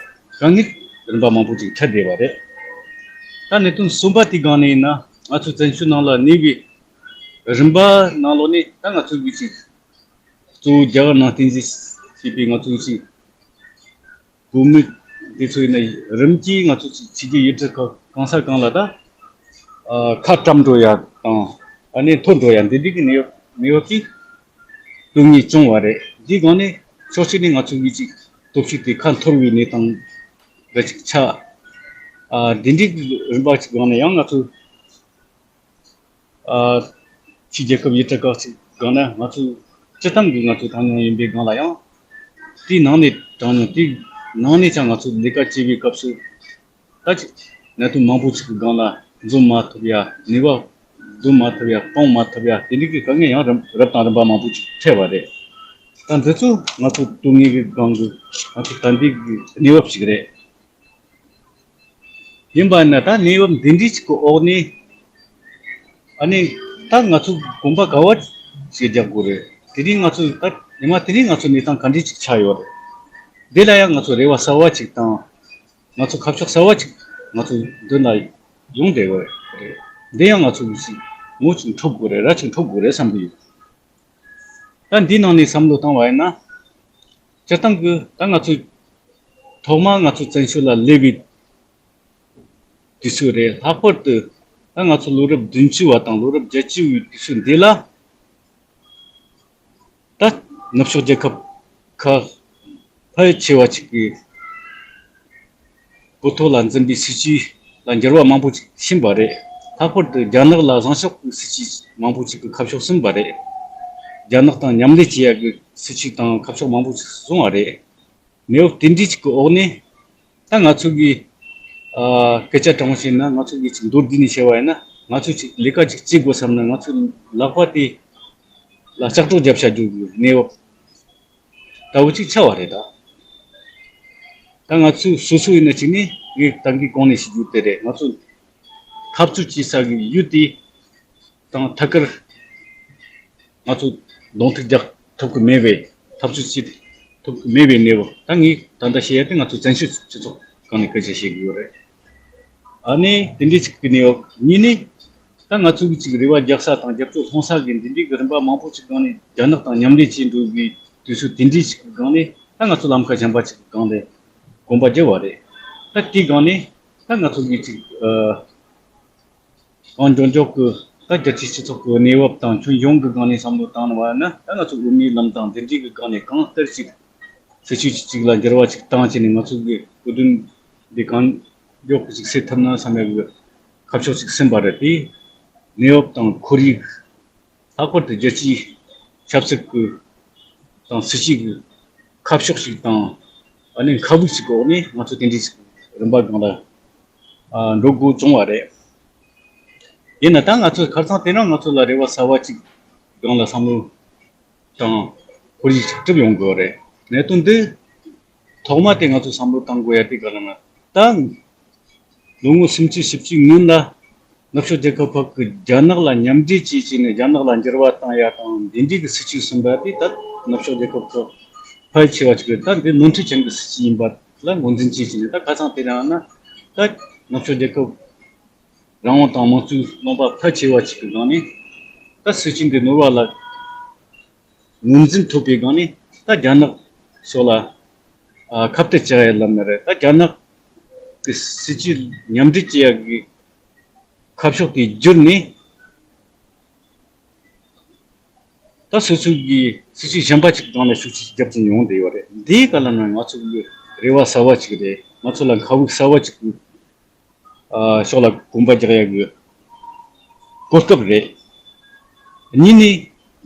དཀའ་ངལ་རིམ་པ་མང་པོ་ཅིག་འཕྲད་བསྡད་པ་རེད། ད་གནད་དོན་གསུམ་པ་དེའི་སྒང་ནས་ཡིན་ན། ང་ཚོ་བཙན་བྱོལ་ནང་ལ་གནས་པའི་རིམ་པ་ནང་ལོགས་ནས་ད་ང་ཚོ་གི་ཅིག་གཙོ་བོ་རྒྱ་གར་ནང་རྟེན་གཞི་བྱས་པའི་ང་ཚོ་གི་ཅིག་བུད་མེད་དེ་ཚོ་ཡིན་ན་རིམ་གྱིས་ང་ཚོ་ཕྱི་རྒྱལ་ཡུལ་གྲུ་གང་ས་གང་ལ་ད་ཨ་ཁ་བཀྲམ་འགྲོ་ཡ་དང་། ཨ་ནི་འཐོར་འགྲོ་ཡ། འདི་འདྲའི་གི་གནས་བབ་གནས་བབ་ཀྱི་དོན་དངོས་བྱུང་བ་རེད། འདིའི་སྒང་ནས་ཕྱོགས་གཅིག་ནས་ང་ཚོ་གི་ཅིག་སྟོབས་ཤུགས་དེ་ཁ་འཐོར་བའི་གནས་སྟངས་འདྲ་ཅིག་ཆགས། ཨ་འདི་འདྲའི་གི་རིམ་པ་ཅིག་སྒང་ནས་ཡང་ང་ཚོ་ཨ་ཕྱི་རྒྱལ་ཁབ་ཡུལ་གྲུ་ཁག་ཅིག་སྒང་ན་ང་ཚོ་སྤྱིར་བཏང་གི་ང་ཚོ་གྲངས་ཉུང་ཡིན་པའི་སྒང་ལ་ཡང་། དེའི་ནང་ནས་གྲངས་ཉུང་། དེའི་ནང་ནས་ཀྱང་ང་ཚོ་ལས་ཀ་བྱེད་པའི་སྐབས་སུ་ད་ཅིག་གནད་དོན་མང་པོ་ཅིག་གི་སྒང་ལ་འཛོམས་མ་ཐུབ་ཡ། ནུས་པ་འཛོམས་མ་ཐུབ་ཡ། སྤུངས་མ་ཐུབ་ཡ། དེ་འདྲའི་གི་དཀའ་ངལ་ཡང་རབ་རབ་དང་རིམ་པ་མང་པོ་ཅིག་འཕྲད་པ་རེད། ད་འདི་ཚོ་ང་ཚོ་དོན་དངོས་ཀྱི་སྒང་གི་ང་ཚོ་ད་ལྟའི་གི་གནས་བབ་ཅིག་རེད། ཡིན་པ་ན་ད་གནས་བབ་འདི་འདྲའི་ཅིག་གི་འོག་ནས། ཨ་ནི་ད་ང་ཚོ་གོམ་པ་ག་བ་ཞིག་རྒྱག་དགོས་རེད། དེ་རིང་ང་ཚོ་ད་ཉི་མ་དེ་རིང་ང་ཚོ་གནས་སྟངས་ག་འདྲ་ཅིག་ཆགས་ཡོད་རེད། འདི་ལ་ཡང་ང་ཚོ་རེ་བ་གསར་བ་ཅིག་དང་། ང་ཚོ་ཁ་ཕྱོགས་གསར་བ་ཅིག་ང་ཚོ་མདུན་ལ་ཡོང་བསྡད་ཡོད་རེད། འདི་ཡང་ང་ཚོ་གི་ཅིག་ངོ་ཅིག་འཁྲབ་དགོས་རེད། ར་ཅིག་འཁྲབ་དགོས་རེད་བསམ་གྱི་ཡོད། ད་འདིའི་ནང་ནས་བསམ་བློ་བཏང་བ་ཡིན་ན། སྤྱིར་བཏང་གི་ད་ང་ཚོ་ཐོག་མར་ང་ཚོ་བཙན་བྱོལ་ལ་སླེབས་པའི་དུས་ཚོད་རེད། ལྷག་པར་དུ་ད་ང་ཚོ་ལོ་རབས་བདུན་ཅུ་བ་དང་ལོ་རབས་བརྒྱད་ཅུ་བའི་དུས་ཚོད་འདི་ལ། ད་ནུབ་ཕྱོགས་རྒྱལ་ཁབ་ཁག་ཕལ་ཆེ་བ་ཅིག་གིས་བོད་ཐོག་ལ་འཛིན་པའི་སྲིད་ཇུས་ལ་འགྱུར་བ་མང་པོ་ཅིག་ཕྱིན་པ་རེད། ལྷག་པར་དུ་རྒྱ་ནག་ལ་བཟང་ཕྱོགས་ཀྱི་སྲིད་ཇུས་མང་པོ་ཅིག་གིས་ཁ་ཕྱོགས་ཟིན་པ་རེད། རྒྱ་ནག་དང་མཉམ་ལས་བྱེད་ཡག་གི་སྲིད་ཇུས་དང་ཁ་ཕྱོགས་མང་པོ་ཅིག་བཟུང་བ་རེད། གནས་བབ་དེ་འདྲའི་ཅིག་གི་འོག་ནས། ད་ང་ཚོ་གི་ཨ་སྐད་ཆ་དྲང་བཤད་ན། ང་ཚོ་གི་ཅིག་མདོར་བསྡུས་ནས་བཤད་པ་ཡིན་ན། ང་ཚོ་ཅིག་ལས་ཀ་ཅིག་བྱེད་དགོས་བསམ་ན་ང་ཚོའི་ལག་པ་དེ་ལ་ལྕགས་སྒྲོག་བརྒྱབ་བྱ་རྒྱུ་གི་གནས་བབ་ལྟ་བུ་ཅིག་ཆགས་པ་རེད་ད། ད་ང་ཚོ་སོ་སོ་ཡིན་ན་ཅིག་ནས་ངས་ད་གིན་གོང་ནས་ཞུ་རྒྱུ་དེ་རེད། ང་ཚོ་འཐབ་རྩོད་བྱེད་ས་གི་ཡུལ་དེ་ད་ དང་ཐད་ཀར་ང་ཚོ་གདོང་ཐུག་རྒྱག་ཐུབ་ཀྱི་མེད་པའི་འཐབ་རྩོད་བྱེད་ཐུབ་ཀྱི་མེད་པའི་གནས་བབ། ད་ངས་ད་ལྟ་བཤད་ཡ་དེ་ང་ཚོ་བཙན་བྱོལ་སྤྱི་ཚོགས་སྒང་ནས་སྐད་ཆ་བཤད་ཀྱི་ཡོད་རེད། ཨ་ནི་དེ་འདྲའི་ཅིག་གི་གནས་བབ། གཉིས་ནི་ད་ང་ཚོ་གི་ཅིག་རེ་བ་རྒྱག་ས་དང་རྒྱབ་སྐྱོར་སློང་ས་གི་འདི་འདྲའི་གི་རིམ་པ་མང་པོ་ཅིག་སྒང་ནས་རྒྱ་ནག་དང་མཉམ་འབྲེལ་བྱས་འགྲོ་བའི་དུས་ཚོད་དེ་འདྲའི་ཅིག་གི་སྒང་ནས། ད་ང་ཚོ་ལམ་ཁ་གཞན་པ་ཅིག་གི་སྒང་ལ་གོམ་པ་བརྒྱབ་པ་རེད། ད་དེའི་སྒང་ནས་ད་ང་ཚོ་གི་ཅིག་ཨ། གང་མགྱོགས་མགྱོགས་ཀྱི་ད་རྒྱལ་སྤྱིའི་སྤྱི་ཚོགས་ཀྱི་གནས་བབ་དང་ཁྱོན་ཡོངས་ཀྱི་སྒང་ནས་བསམ་བློ་བཏང་བ་ན། ད་ང་ཚོ་དབུ་མའི་ལམ་དང་དེ་འདྲའི་གི་སྒང་ནས་གང་ལྟར་ཅིག་སྲིད་བྱུས་ཅིག་ལ་འགྱུར་བ་ཅིག་བཏང་བྱས་ནས། ང་ཚོ་གི་གོ་དོན་འདི་གང་མགྱོགས་ཀྱི་ཅིག་སེལ་ཐུབ་ན་བསམ་ཡག་གི་ཁ་ཕྱོགས་ཅིག་ཟིན་པ་རེད། དེ་གནས་བབ་དང་ཁོར་ཡུག། ལྷག་པར་དུ་རྒྱལ་སྤྱིའི་ཆབ་སྲིད་ཀྱི་དང་སྲིད་བྱུས་ཀྱི་ཁ་ཕྱོགས་ཤིག་དང་། ཨ་ནི་མཁའ་དབུགས་ཤིག་གི་འོག་ནས་ང་ཚོ་དེ་འདྲའི་ཞིག་རིམ་པ་སྒང་ལ་ཨ་འགྲོ་དགོས་བྱུང་བ་རེད། ཡིན་ན་ད་ང་ཚོ་ཁར་སང་དེ་རིང་ང་ཚོ་ལ་རེ་བ་གསར་བ་ཅིག་སྒང་ལ་བསམ་བློ་དང་ཁོར་ཡུག་ཆགས་གྲུབ་ཡོང་དགོས་རེད། གནད་དོན་འདི་ཐོག་མ་དེ་ང་ཚོ་བསམ་བློ་བཏང་དགོས་ཡ་དེ་ག་ལ་ན། ད་ལོ་ངོ་སུམ་ཅུ་བཞི་བཅུའི་སྔོན་ལ་ནུབ་ཕྱོགས་རྒྱལ་ཁབ་ཁག་གིས་རྒྱ་ནག་ལ་མཉམ་འབྲེལ་བྱས་བྱས་ནས་རྒྱ་ནག་ལ་འགྱུར་བ་བཏང་ཡ་དང་འདི་འདྲའི་གི་སྲིད་བྱུས་ཟིན་པ་དེ། ད་ནུབ་ཕྱོགས་རྒྱལ་ཁབ་ཁག་ཕལ་ཆེ་བ་ཅིག་གིས་ད་འདི་ནོར་འཁྲུལ་ཅན་གྱི་སྲིད་བྱུས་ཡིན་པ་ལ་ངོས་འཛིན་བྱས་བྱས་ནས། ད་ཁ་སང་དེ་རིང་ན་ད་ནུབ་ཕྱོགས་རྒྱལ་ཁབ་རང་དབང་དང་དམངས་གཙོའི་ལུང་པ་ཕལ་ཆེ་བ་ཅིག་གི་སྒང་ནས་ད་སྲིད་བྱུས་འདི་ནོར་བ་ལ་ངོས་འཛིན་ཐུབ་པའི་སྒང་ནས། ད་རྒྱ་ནག་ཕྱོགས་ལ་ཨ་ཁ་གཏད་བཅག་ཡ་ལབ་ན་རེད། ད་རྒྱ་ནག་གི་སྲིད་བྱུས་མཉམ་འབྲེལ་བྱེད་ཡ་གི་ཁ་ཕྱོགས་དེ་བསྒྱུར་ནས། ད་སོ་སོ་གི་སྲིད་བྱུས་གཞན་པ་ཅིག་སྒང་ལ་ཤུགས་རྐྱེན་རྒྱབ་ཀྱིན་ཡོང་བསྡད་ཡོད་རེད། འདིའི་སྒང་ལ་ན་ང་ཚོ་གི་རེ་བ་གསར་བ་ཅིག་རེད། ང་ཚོ་ལ་མཁའ་དབུགས་གསར་བ་ཅིག་གི་ཨ་ཕྱོགས་ལ་གོམ་པ་རྒྱག་ཡ་གི་གོ་སྐབས་རེད། གཉིས་ནི་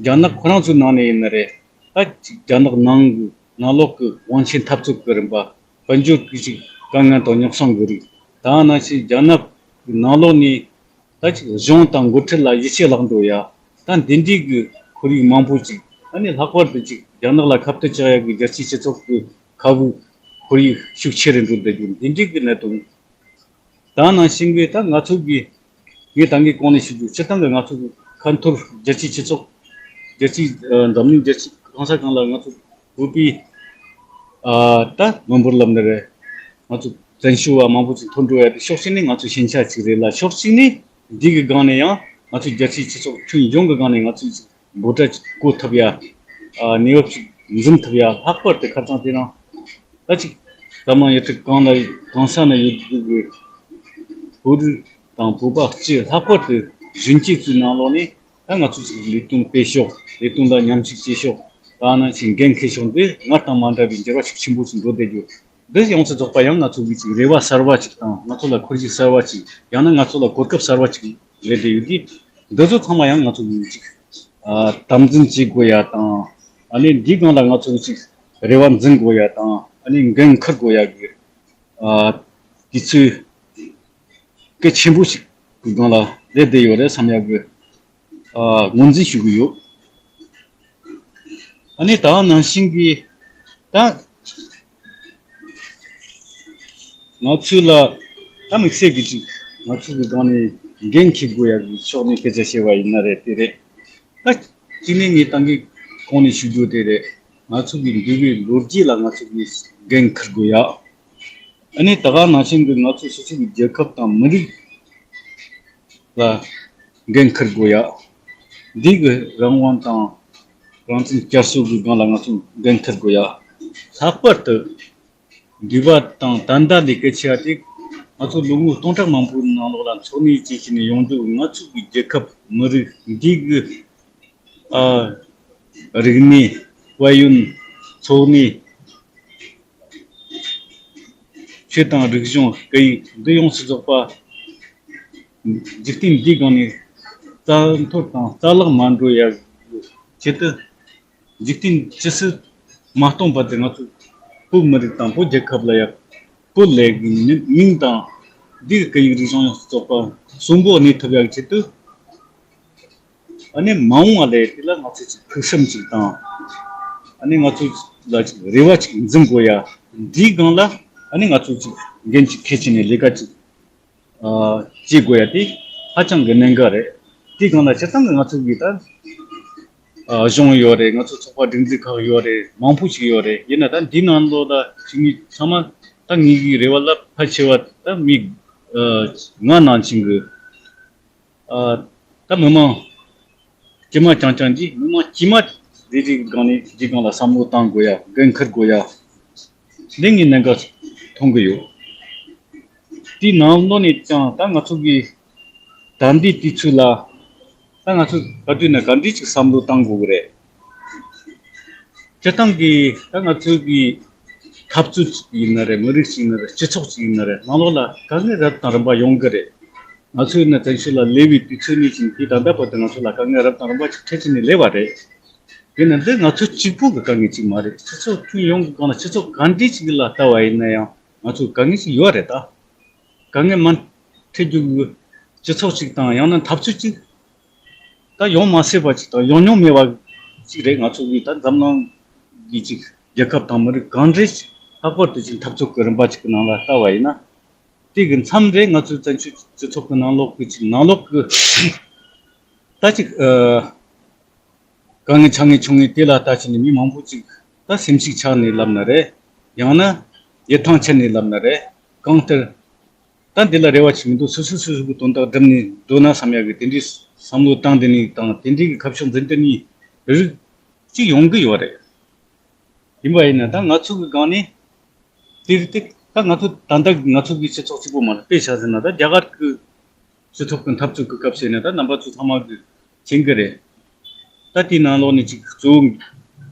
རྒྱ་ནག་ཁོ་རང་ཚོའི་ནང་ནས་ཡིན་ན་རེད། ད་ཅིག་རྒྱ་ནག་ནང་གི་ནང་ལོགས་ཀྱི་དབང་ཆའི་འཐབ་རྩོད་ཀྱི་རིམ་པ། དཔལ་འབྱོར་གྱི་ཅིག་དཀའ་ངལ་དང་ཉོག་བསྲང་གི་རིགས། ད་ནང་བཞིན་རྒྱ་ནག་གི་ནང་ལོགས་ནས་ད་ཅིག་གཞུང་དང་འགོ་ཁྲིད་ལ་ཡིད་ཆེས་བརླག་འགྲོ་ཡ། ད་འདི་འདྲའི་གི་ཁོར་ཡུག་མང་པོ་ཅིག་ཨ་ནི་ལྷག་པར་དུ་ཅིག་རྒྱ་ནག་ལ་ཁ་གཏད་བཅག་ཡ་གི་རྒྱལ་སྤྱིའི་སྤྱི་ཚོགས་ཀྱི་མཁའ་དབུགས་ཁོར་ཡུག་ཤུགས་ཆེ་རུ་འགྲོ་བསྡད་རྒྱུ་འདི་འདྲའི་གི་གནད་དོན། ད་ནང་བཞིན་གྱི་ད་ང་ཚོ་གི་ངས་ད་གིན་གོང་ནས་ཞུ་རྒྱུ། སྤྱིར་བཏང་གི་ང་ཚོ་གི་ཁ་འཐོར་རྒྱལ་སྤྱིའི་སྤྱི་ཚོགས། རྒྱལ་སྤྱི་ཨ་འཛམ་གླིང་རྒྱལ་སྤྱི་གང་ས་གང་ལ་ང་ཚོ་བོད་པའི་ཨ་ད་མི་འབོར་ལབ་ན་རེད། ང་ཚོ་བཙན་བྱོལ་བ་མང་པོ་ཅིག་ཐོན་འགྲོ་ཡ་དེ་ཕྱོགས་གཅིག་ནས་ང་ཚོ་ཞན་ཆ་ཅིག་རེད་ལ། ཕྱོགས་གཅིག་ནས་འདི་གི་སྒང་ནས་ཡང་ང་ཚོ་རྒྱལ་སྤྱིའི་སྤྱི་ཚོགས་ཁྱོན་ཡོངས་ཀྱི་སྒང་ནས་ང་ཚོ་འབོད་སྒྲ་ཅིག་བཀོད་ཐུབ་ཡ། ཨ་གནས་བབ་ཅིག་འཛིན་ཐུབ་ཡ། ལྷག་པར་དུ་ཁ་སང་དེ་རིང་ད་ཅིག་འཛམ་གླིང་ཡུལ་གྲུ་གང་ལ་གང་ས་ན་ཡོད་དགོས་ཀྱི་བོད་རིགས་དང་བོད་པ་སྤྱི། ལྷག་པར་དུ་གཞོན་སྐྱེས་ཚོའི་ནང་ལོགས་ནས་ད་ང་ཚོ་ཅིག་ལས་དོན་སྤེལ་ཕྱོགས། ལས་དོན་དང་མཉམ་ཞུགས་བྱེད་ཕྱོགས། ད་ནང་བཞིན་འགན་འཁུར་ཕྱོགས་འདི་སྔར་དང་མ་འདྲ་བའི་འགྱུར་བ་ཤུགས་ཆེན་པོ་ཞིག་འགྲོ་བསྡད་རྒྱུ། འདི་ཡོངས་སུ་རྫོགས་པ་ཡང་ང་ཚོ་གི་ཅིག་རེ་བ་གསར་བ་ཅིག་དང་། ང་ཚོ་ལ་ཁོར་ཡུག་གསར་བ་ཅིག་ཡང་ན་ང་ཚོ་ལ་གོ་སྐབས་གསར་བ་ཅིག་རེད་བསྡད་ཡོད་དུས། འདི་ཚོ་ཚང་མ་ཡང་ང་ཚོ་གི་ཅིག་ཨ་དམ་འཛིན་བྱེད་དགོས་ཡ་དང་། ཨ་ནི་འདིའི་སྒང་ལ་ང་ཚོ་གི་ཅིག་རེ་བ་འཛིན་དགོས་ཡ་དང་། ཨ་ནི་འགན་འཁུར་དགོས་ཡ་གི་ཨ་དུས་ཚོད་གལ་ཆེན་པོ་ཞིག་གི་སྒང་ལ་སླེབས་བསྡད་ཡོད་རེད་བསམ་ཡ་གི་ཨ་ངོས་འཛིན་ཞུ་གི་ཡོད། ཨ་ནི་ད་ནང་བཞིན་གྱི་ད་ང་ཚོ་ལ་ད་དམིགས་བསལ་གྱི་ཅིག་ང་ཚོ་གི་སྒང་ནས་འགན་འཁྱེར་དགོས་ཡ་གི་ཕྱོགས་ནས་སྐད་ཆ་བཤད་པ་ཡིན་ན་རེད། དེ་རེད། ད་གཅིག་ནས་ངས་ད་གིན་གོང་ནས་ཞུ་རྒྱུ་དེ་རེད། ང་ཚོ་གི་འདས་པའི་ལོ་རྒྱུས་ལ་ང་ཚོ་གི་འགན་འཁུར་དགོས་ཡ། ཨ་ནི་ད་ག་ནང་བཞིན་གྱི་ང་ཚོ་སོ་སོ་གི་རྒྱལ་ཁབ་དང་མི་རིགས་ལ་འགན་འཁུར་དགོས་ཡ། འདི་གི་རང་དབང་དང་རང་བཙན་བསྐྱར་གསོ་གི་སྒང་ལ་ང་ཚོ་འགན་འཁུར་དགོས་ཡ། ལྷག་པར་དུ་འདས་པ་དང་ད་ལྟ་ལས་གལ་ཆེ་བ་དེ། ང་ཚོ་ལོ་ངོ་སྟོང་ཕྲག་མང་པོའི་ནང་ལོགས་ལ་འཚོ་གནས་བྱེད་བཞིན་ཡོང་རྒྱུ། ང་ཚོ་གི་རྒྱལ་ཁབ་མི་རིགས་འདི་གི་ཨ་རིག་གནས། དཔལ་ཡོན། འཚོ་གནས། ཆོས་དང་རིག་གཞུང་། སྐད་ཡིག་འདི་ཡོངས་སུ་རྫོགས་པ་འཇིག་རྟེན་འདིའི་སྒང་ནས་རྩ་འཐོར་དང་རྩ་བརླག་མ་འགྲོ་ཡ་ཆེད་དུ། འཇིག་རྟེན་ཇི་སྲིད་མ་སྟོངས་བར་དུ་ང་ཚོ་བོད་མི་རིགས་དང་བོད་རྒྱལ་ཁབ་ལ་ཡ་བོད་ལབ་ཀྱི་མིང་དང་འདི་གི་སྐད་ཡིག་རིག་གཞུང་ཡོངས་སུ་རྫོགས་པ་གསོན་པོ་གནས་ཐུབ་ཡ་གི་ཆེད་དུ། ཨ་ནི་མ་འོངས་པ་ལ་དེ་ལ་ང་ཚོས་ཅིག་ཕུགས་བསམ་ཅིག་དང་། ཨ་ནི་ང་ཚོ་ལ་ཅིག་རེ་བ་ཅིག་འཛིན་དགོས་ཡ། འདིའི་སྒང་ལ་ཨ་ནི་ང་ཚོས་ཅིག་འགན་ཅིག་འཁྱེར་བྱས་ནས་ལས་ཀ་ཅིག་ཨ་བྱེད་དགོས་ཡ་དེ་ཧ་ཅང་གི་གནད་འགག་རེད། དེའི་སྒང་ལ་སྤྱིར་བཏང་གི་ང་ཚོ་གི་ད་ཨ་གཞུང་ཡོད་རེད། ང་ཚོ་ཚོགས་པ་སྒྲིག་འཛུགས་ཁག་ཡོད་རེད། མང་པོ་ཞིག་ཡོད་རེད། ཡིན་ན་ད་འདི་ནང་ལོགས་ལ་ཅིག་ངས་ཚང་མ་ད་ངེད་ཀྱི་རེ་བ་རླབས་ཕལ་ཆེ་བ་ད་མི་ཨ་ང་ནང་བཞིན་གི་ཨ་ད་མི་མང་དཀྱུས་མ་རྐྱང་རྐྱང་གིས་མི་མང་དཀྱུས་མ་རེ་རེ་གི་སྒང་ནས་འདིའི་སྒང་ལ་བསམ་བློ་བཏང་དགོས་ཡ། འགན་འཁུར་དགོས་ཡ། འདི་ངས་གནད་འགག་མཐོང་གི་ཡོད། དེའི་ནང་ལོགས་ནས་ཀྱང་ད་ང་ཚོ་གི་ད་ལྟའི་དུས་ཚོད་ལ་ད་ང་ཚོ་ག་དུས་ན་ག་འདྲ་ཅིག་བསམ་བློ་བཏང་དགོས་ཀྱི་རེད། སྤྱིར་བཏང་གི་ད་ང་ཚོ་གི་འཐབ་རྩོད་ཅིག་ཡིན་ན་རེད། མི་རིགས་ཅིག་ཡིན་ན་རེད། སྤྱི་ཚོགས་ཅིག་ཡིན་ན་རེད། ནང་ལོགས་ལ་དཀའ་ངལ་རབ་དང་རིམ་པ་ཡོང་གི་རེད། ང་ཚོ་ཡིན་ན་བཙན་བྱོལ་ལ་སླེབས་པའི་དུས་ཚོད་ནས་བཟུང་སྟེ་ད་ལྟ་བར་དུ་ང་ཚོ་ལ་དཀའ་ངལ་རབ་དང་རིམ་པ་ཅིག་འཕྲད་བྱས་ནས་སླེབས་པ་རེད། དེ་ནི་འདི་ང་ཚོ་གཅིག་པུ་གི་དཀའ་ངལ་ཅིག་མ་རེད། སྤྱི་ཚོགས་ཁྱོན་ཡོངས་ཀྱི་སྒང་ལ་སྤྱི་ཚོགས་ག་འདྲ་ཅིག་ལ་ལྟ་བ་ཡིན་ན་ཡང་ང་ཚོ་དཀའ་ངལ་ཅིག་ཡོད་རེད་ད། དཀའ་ངལ་མ་འཕྲད་རྒྱུ་གི་སྤྱི་ཚོགས་ཅིག་དང་ཡང་ན་འཐབ་རྩོད་ཅིག་ད་ཡོང་མ་སྲིད་པ་ཅིག་དང་ཡོང་མྱོང་མེད་པ་ཅིག་རེད། ང་ཚོ་གི་ད་འཛམ་གླིང་གི་ཅིག་རྒྱལ་ཁབ་དང་མི་རིགས་གང་འདྲ་ཅིག་ལྷག་པར་དུ་ཅིག་འཐབ་རྩོད་ཀྱི་རིམ་པ་ཅིག་གི་ནང་ལ་ལྟ་བ་ཡིན་ན། དེ་གི་མཚམས་རེ་ང་ཚོའི་བཙན་བྱོལ་སྤྱི་ཚོགས་ཀྱི་ནང་ལོགས་ཀྱི་ཅིག་ནང་ལོགས་ཀྱི་ད་ཅིག་ཨ་དཀའ་ངལ་ཆག་ངལ་བྱུང་ངེས་དེ་ལ་ལྟ་བྱས་ནས་མི་མང་པོ་ཅིག་ད་སེམས་ཤུགས་ཆག་ནས་ལབ་ན་རེད། ཡང་ན་ཡིད་ཐང་ཆད་ནས་ལབ་ན་རེད། གང་ལྟར་ད་འདི་ལ་རེ་བ་ཅིག་མི་འདུག་སོ་སོ་སོ་སོ་གི་དོན་དག་བསྒྲུབས་ནས་སྡོད་ན་བསམ་ཡག་གི་དེ་འདྲའི་བསམ་བློ་བཏང་བསྡད་ནས་དང་དེ་འདྲའི་གི་ཁ་ཕྱོགས་འཛིན་བསྡད་ནས་རིགས་ཅིག་ཡོང་གི་ཡོད་རེད། ཡིན་པ་ཡིན་ན་ད་ང་ཚོ་གི་སྒང་ནས་དེ་རིགས་དེ་ད་ང་ཚོ་ད་ལྟ་ང་ཚོ་གི་སྤྱི་ཚོགས་གཅིག་པོ་མ་རེད། དཔེ་ཆ་ཟེར་ན་ད་རྒྱ་གར་གི་སྤྱི་ཚོགས་ཀྱི་འཐབ་རྩོད་ཀྱི་སྐབས་ཟེར་ན་ད་རྣམ་པ་ཚོ་ཚང་མ་གི་མཁྱེན་གི་རེད། ད་དེའི་ནང་ལོགས་ནས་ཅིག་གཙོ་བོ་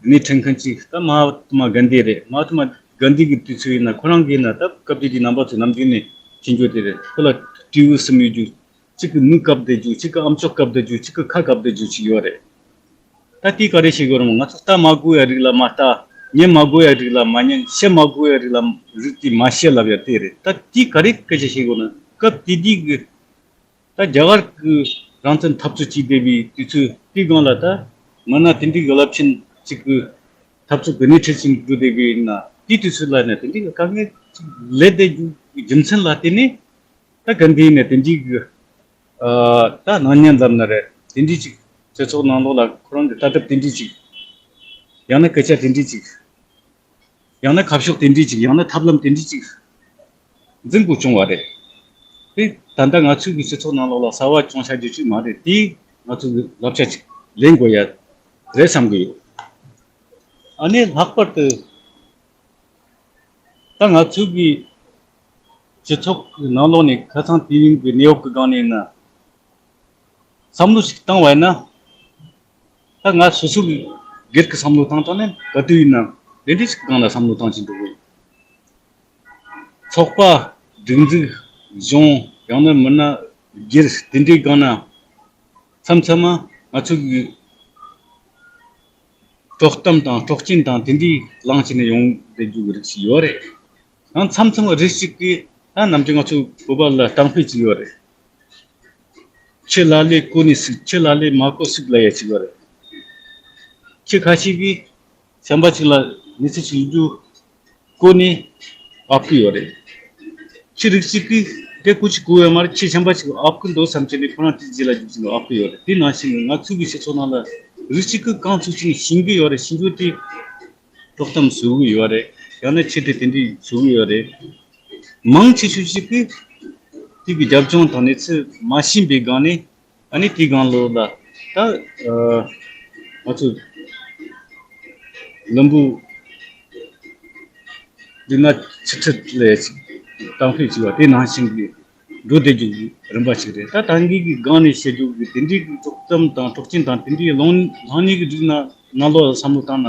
སྣེ་ཁྲིད་མཁན་ཅིག་ད་མ་ཧཱ་ཏ་མ་གན་དྷི་རེད། མ་ཧཱ་ཏ་མ་གན་དྷི་གི་དུས་ཚོད་ཡིན་ན་ཁོ་རང་གིས་ན་ད་སྐབས་དེ་དུས་རྣམ་པ་ཚོ་ནམ་རྒྱུན་ནས་མཁྱེན་རྒྱུ་དེ་རེད། ཁོ་ལ་སྤྲེའུ་གསུམ་ཡོད་རྒྱུ། གཅིག་གི་མིག་བཀབ་བསྡད་རྒྱུ། གཅིག་གི་ཨམ་ཅོག་བཀབ་བསྡད་རྒྱུ། གཅིག་གི་ཁ་བཀབ་བསྡད་རྒྱུ་ཅིག་ཡོད་རེད། ད་དེས་ག་རེ་བྱེད་དགོས་རེད་མོ། ང་ཚོ་ལྟ་མ་དགོས་ཡ་རིགས་ལ་མ་ལྟ། ཉན་མ་དགོས་ཡ་རིགས་ལ་མ་ཉན། བཤད་མ་དགོས་ཡ་རིགས་ལ་རིགས་དེ་མ་བཤད་ལབ་ཡ་དེ་རེད། ད་དེས་ག་རེ་སྐད་ཆ་བཤད་དགོས་ན། སྐབས་དེ་དུས་ཀྱི་ད་རྒྱ་གར་གྱི་རང་བཙན་འཐབ་རྩོད་བྱས་བསྡད་པའི་དུས་ཚོད་དེའི་སྒང་ལ་ད་མི་སྣ་དེ་འདྲའི་གི་རླབས་ཆེན་ཅིག་གི་འཐབ་རྩོད་ཀྱི་སྣེ་ཁྲིད་ཅིག་འགྲོ་བསྡད་པ་ཡིན་ན། དེའི་དུས་ཚོད་ལ་ནི་དེ་འདྲའི་གི་དཀའ་ངལ་ཅིག་སླེབས་བསྡད་རྒྱུ་གི་རྒྱུ་མཚན་ལ་བརྟེན་ནས། ད་ག་འདི་ནས་དེ་འདྲའི་གི་ཨ་ད་སྣང་བརྙན་ལབ་ན་རེད། དེ་འདྲའི་ཅིག་སྤྱི་ཚོགས་ནང་ལོགས་ལ་ཁོ་རང་གི་ལྟ་གྲུབ་དེ་འདྲའི་ཅིག་ཡང་ན་སྐད་ཆ་དེ་འདྲའི་ཅིག་ཡང་ན་ཁ་ཕྱོགས་དེ་འདྲའི་ཅིག་ཡང་ན་ཐབས་ལམ་དེ་འདྲའི་ཅིག་འཛིན་དགོས་བྱུང་བ་རེད། དེ་ད་ལྟ་ང་ཚོའི་གི་སྤྱི་ཚོགས་ནང་ལོགས་ལ་གསར་བ་བྱུང་བཞག་རྒྱུ་ཅིག་མ་རེད། དེ་ང་ཚོ་གི་བསླབ་བྱ་ཅིག་ལེན་དགོས་ཡ་རེད་བསམ་གི་ཡོད། ཨ་ནི་ལྷག་པར་དུ་ད་ང་ཚོའི་གི་སྤྱི་ཚོགས་ཀྱི་ནང་ལོགས་ནས་ཁ་སང་དེ་རིང་གི་གནས་བབ་ཀྱི་སྒང་ནས་ན་བསམ་བློ་ཞིག་བཏང་བ་ཡིན་ན། ད་ང་སོ་སོ་གི་སྒེར་གྱི་བསམ་བློ་བཏང་སྟངས་ནི་ག་དུས་ཡིན་ན་དེ་འདྲ་ཞིག་སྒང་ལ་བསམ་བློ་བཏང་བཞིན་འདུག་ཚོགས་པ་སྒྲིག་འཛུགས་གཞུང་ཡང་ན་མི་སྣ་སྒེར་དེ་འདྲའི་སྒང་ན་མཚམས་མཚམས་མ་ང་ཚོ་གི་དཀྲོག་གཏམ་དང་དཀྲོག་རྐྱེན་དང་དེ་འདྲའི་ལངས་བྱས་ནས་ཡོང་བསྡད་རྒྱུ་གི་རིགས་ཤིག་ཡོད་རེད། ཡང་མཚམས་མཚམས་རིགས་གཅིག་གིས་ད་ནམ་རྒྱུན་ང་ཚོ་བོད་པ་ལ་གཏམ་དཔེ་ཅིག་ཡོད་རེད། ཁྱི་ལ་ལས་གོ་ནས་སུག་ཁྱི་ལ་ལས་མ་གོ་སུག་ལབ་ཡ་ཅིག་ཡོད་རེད། ཁྱི་ཁ་ཤས་ཀྱིས་གཞན་པ་ཅིག་ལ་མི་ཚེ་ཅིག་རྒྱུ་གོ་ནས་ཨབ་ཀི་ཡོད་རེད། ཁྱི་རིགས་གཅིག་གིས་དེ་ཀུ་ཅིག་གོ་ཡོད་མ་རེད། ཁྱི་གཞན་པ་ཅིག་ཨབ་ཀི་འདུག་བསམ་བྱས་ནས་ཁོ་རང་དེ་རྗེས་ལ་རྒྱུག་ཅིག་ཨབ་ཀི་ཡོད་རེད། དེ་ནང་བཞིན་ང་ཚོའི་གི་སྤྱི་ཚོགས་ནང་ལ་རིགས་གཅིག་གིས་གང་ཚུགས་ཅིག་ཤེས་ཀྱི་ཡོད་རེད། ཤེས་རྒྱུ་དེ་དཀྲོག་གཏམ་བཟོ་གི་ཡོད་རེད། ཡང་ན་ཆེད་དུ་དེ་འདྲས་བཟོ་གི་ཡོད་རེད། མང་ཆེ་ཤོས་ཤིག་གིས་དེ་གི་རྒྱབ་ལྗོངས་དང་གནས་ཚུལ་མ་ཤེས་པའི་སྒང་ནས་ཨ་ནི་དེའི་སྒང་ལོགས་ལ་ད་ཨ་ང་ཚོ་ལམ་བུ་འདི་ན་ཆུ་ཁྲིད་ལས་གཏམ་དཔེ་བྱས་པ་དེ་ནང་བཞིན་གྱི་འགྲོ་བསྡད་རྒྱུ་གི་རིམ་པ་ཞིག་རེད། ད་ད་གིན་གི་སྒང་ནས་བཤད་རྒྱུ་གི་དེ་འདྲའི་གི་དཀྲོག་གཏམ་དང་དཀྲོག་རྐྱེན་དང་དེ་འདྲའི་ལངས་ལངས་ནས་གི་འདུག་ན་ནང་ལོགས་ལ་བསམ་བློ་བཏང་ན།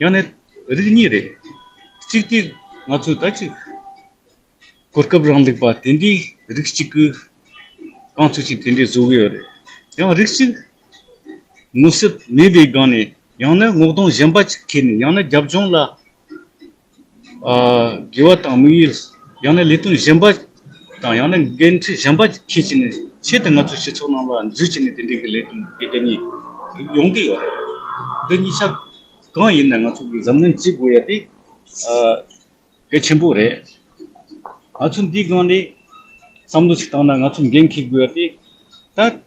ཡང་ན་རིགས་གཉིས་རེད། གཅིག་དེ་ང་ཚོས་ད་ཅིག་གོ་སྐབས་རིང་ལུགས་པ་དེ་འདྲའི་རིགས་གཅིག་གིས་གང་ཚུགས་ཅིག་དེ་འདྲའི་བཟོ་གི་ཡོད་རེད། ཡང་རིགས་གཅིག་མངོན་གསལ་མེད་པའི་སྒང་ནས་ཡང་ན་ངོ་གདོང་གཞན་པ་ཅིག་ཁྱེར་ནས་ཡང་ན་རྒྱབ་ལྗོངས་ལ་ཨ་དགེ་བ་དང་དམིགས་ཡུལ་ཡང་ན་ལས་དོན་གཞན་པ་དང་ཡང་ན་འགན་འཁྲི་གཞན་པ་ཅིག་འཁྱེར་བྱས་ནས་ཆེད་དུ་ང་ཚོའི་སྤྱི་ཚོགས་ནང་ལ་འཛུལ་བྱས་ནས་དེ་འདྲའི་གི་ལས་དོན་དེ་འདྲ་གཉིས་ཡོང་གི་ཡོད་རེད། འདི་གཉིས་ཆ་གང་ཡིན་ན་ང་ཚོ་གི་གཟབ་ནན་བྱེད་དགོས་ཡ་དེ་ཨ་གལ་ཆེན་པོ་རེད། ང་ཚོ་འདིའི་སྒང་ནས་བསམ་བློ་ཞིག་བཏང་ན་ང་ཚོ་འགན་འཁྱེར་དགོས་ཡ་དེ་ད་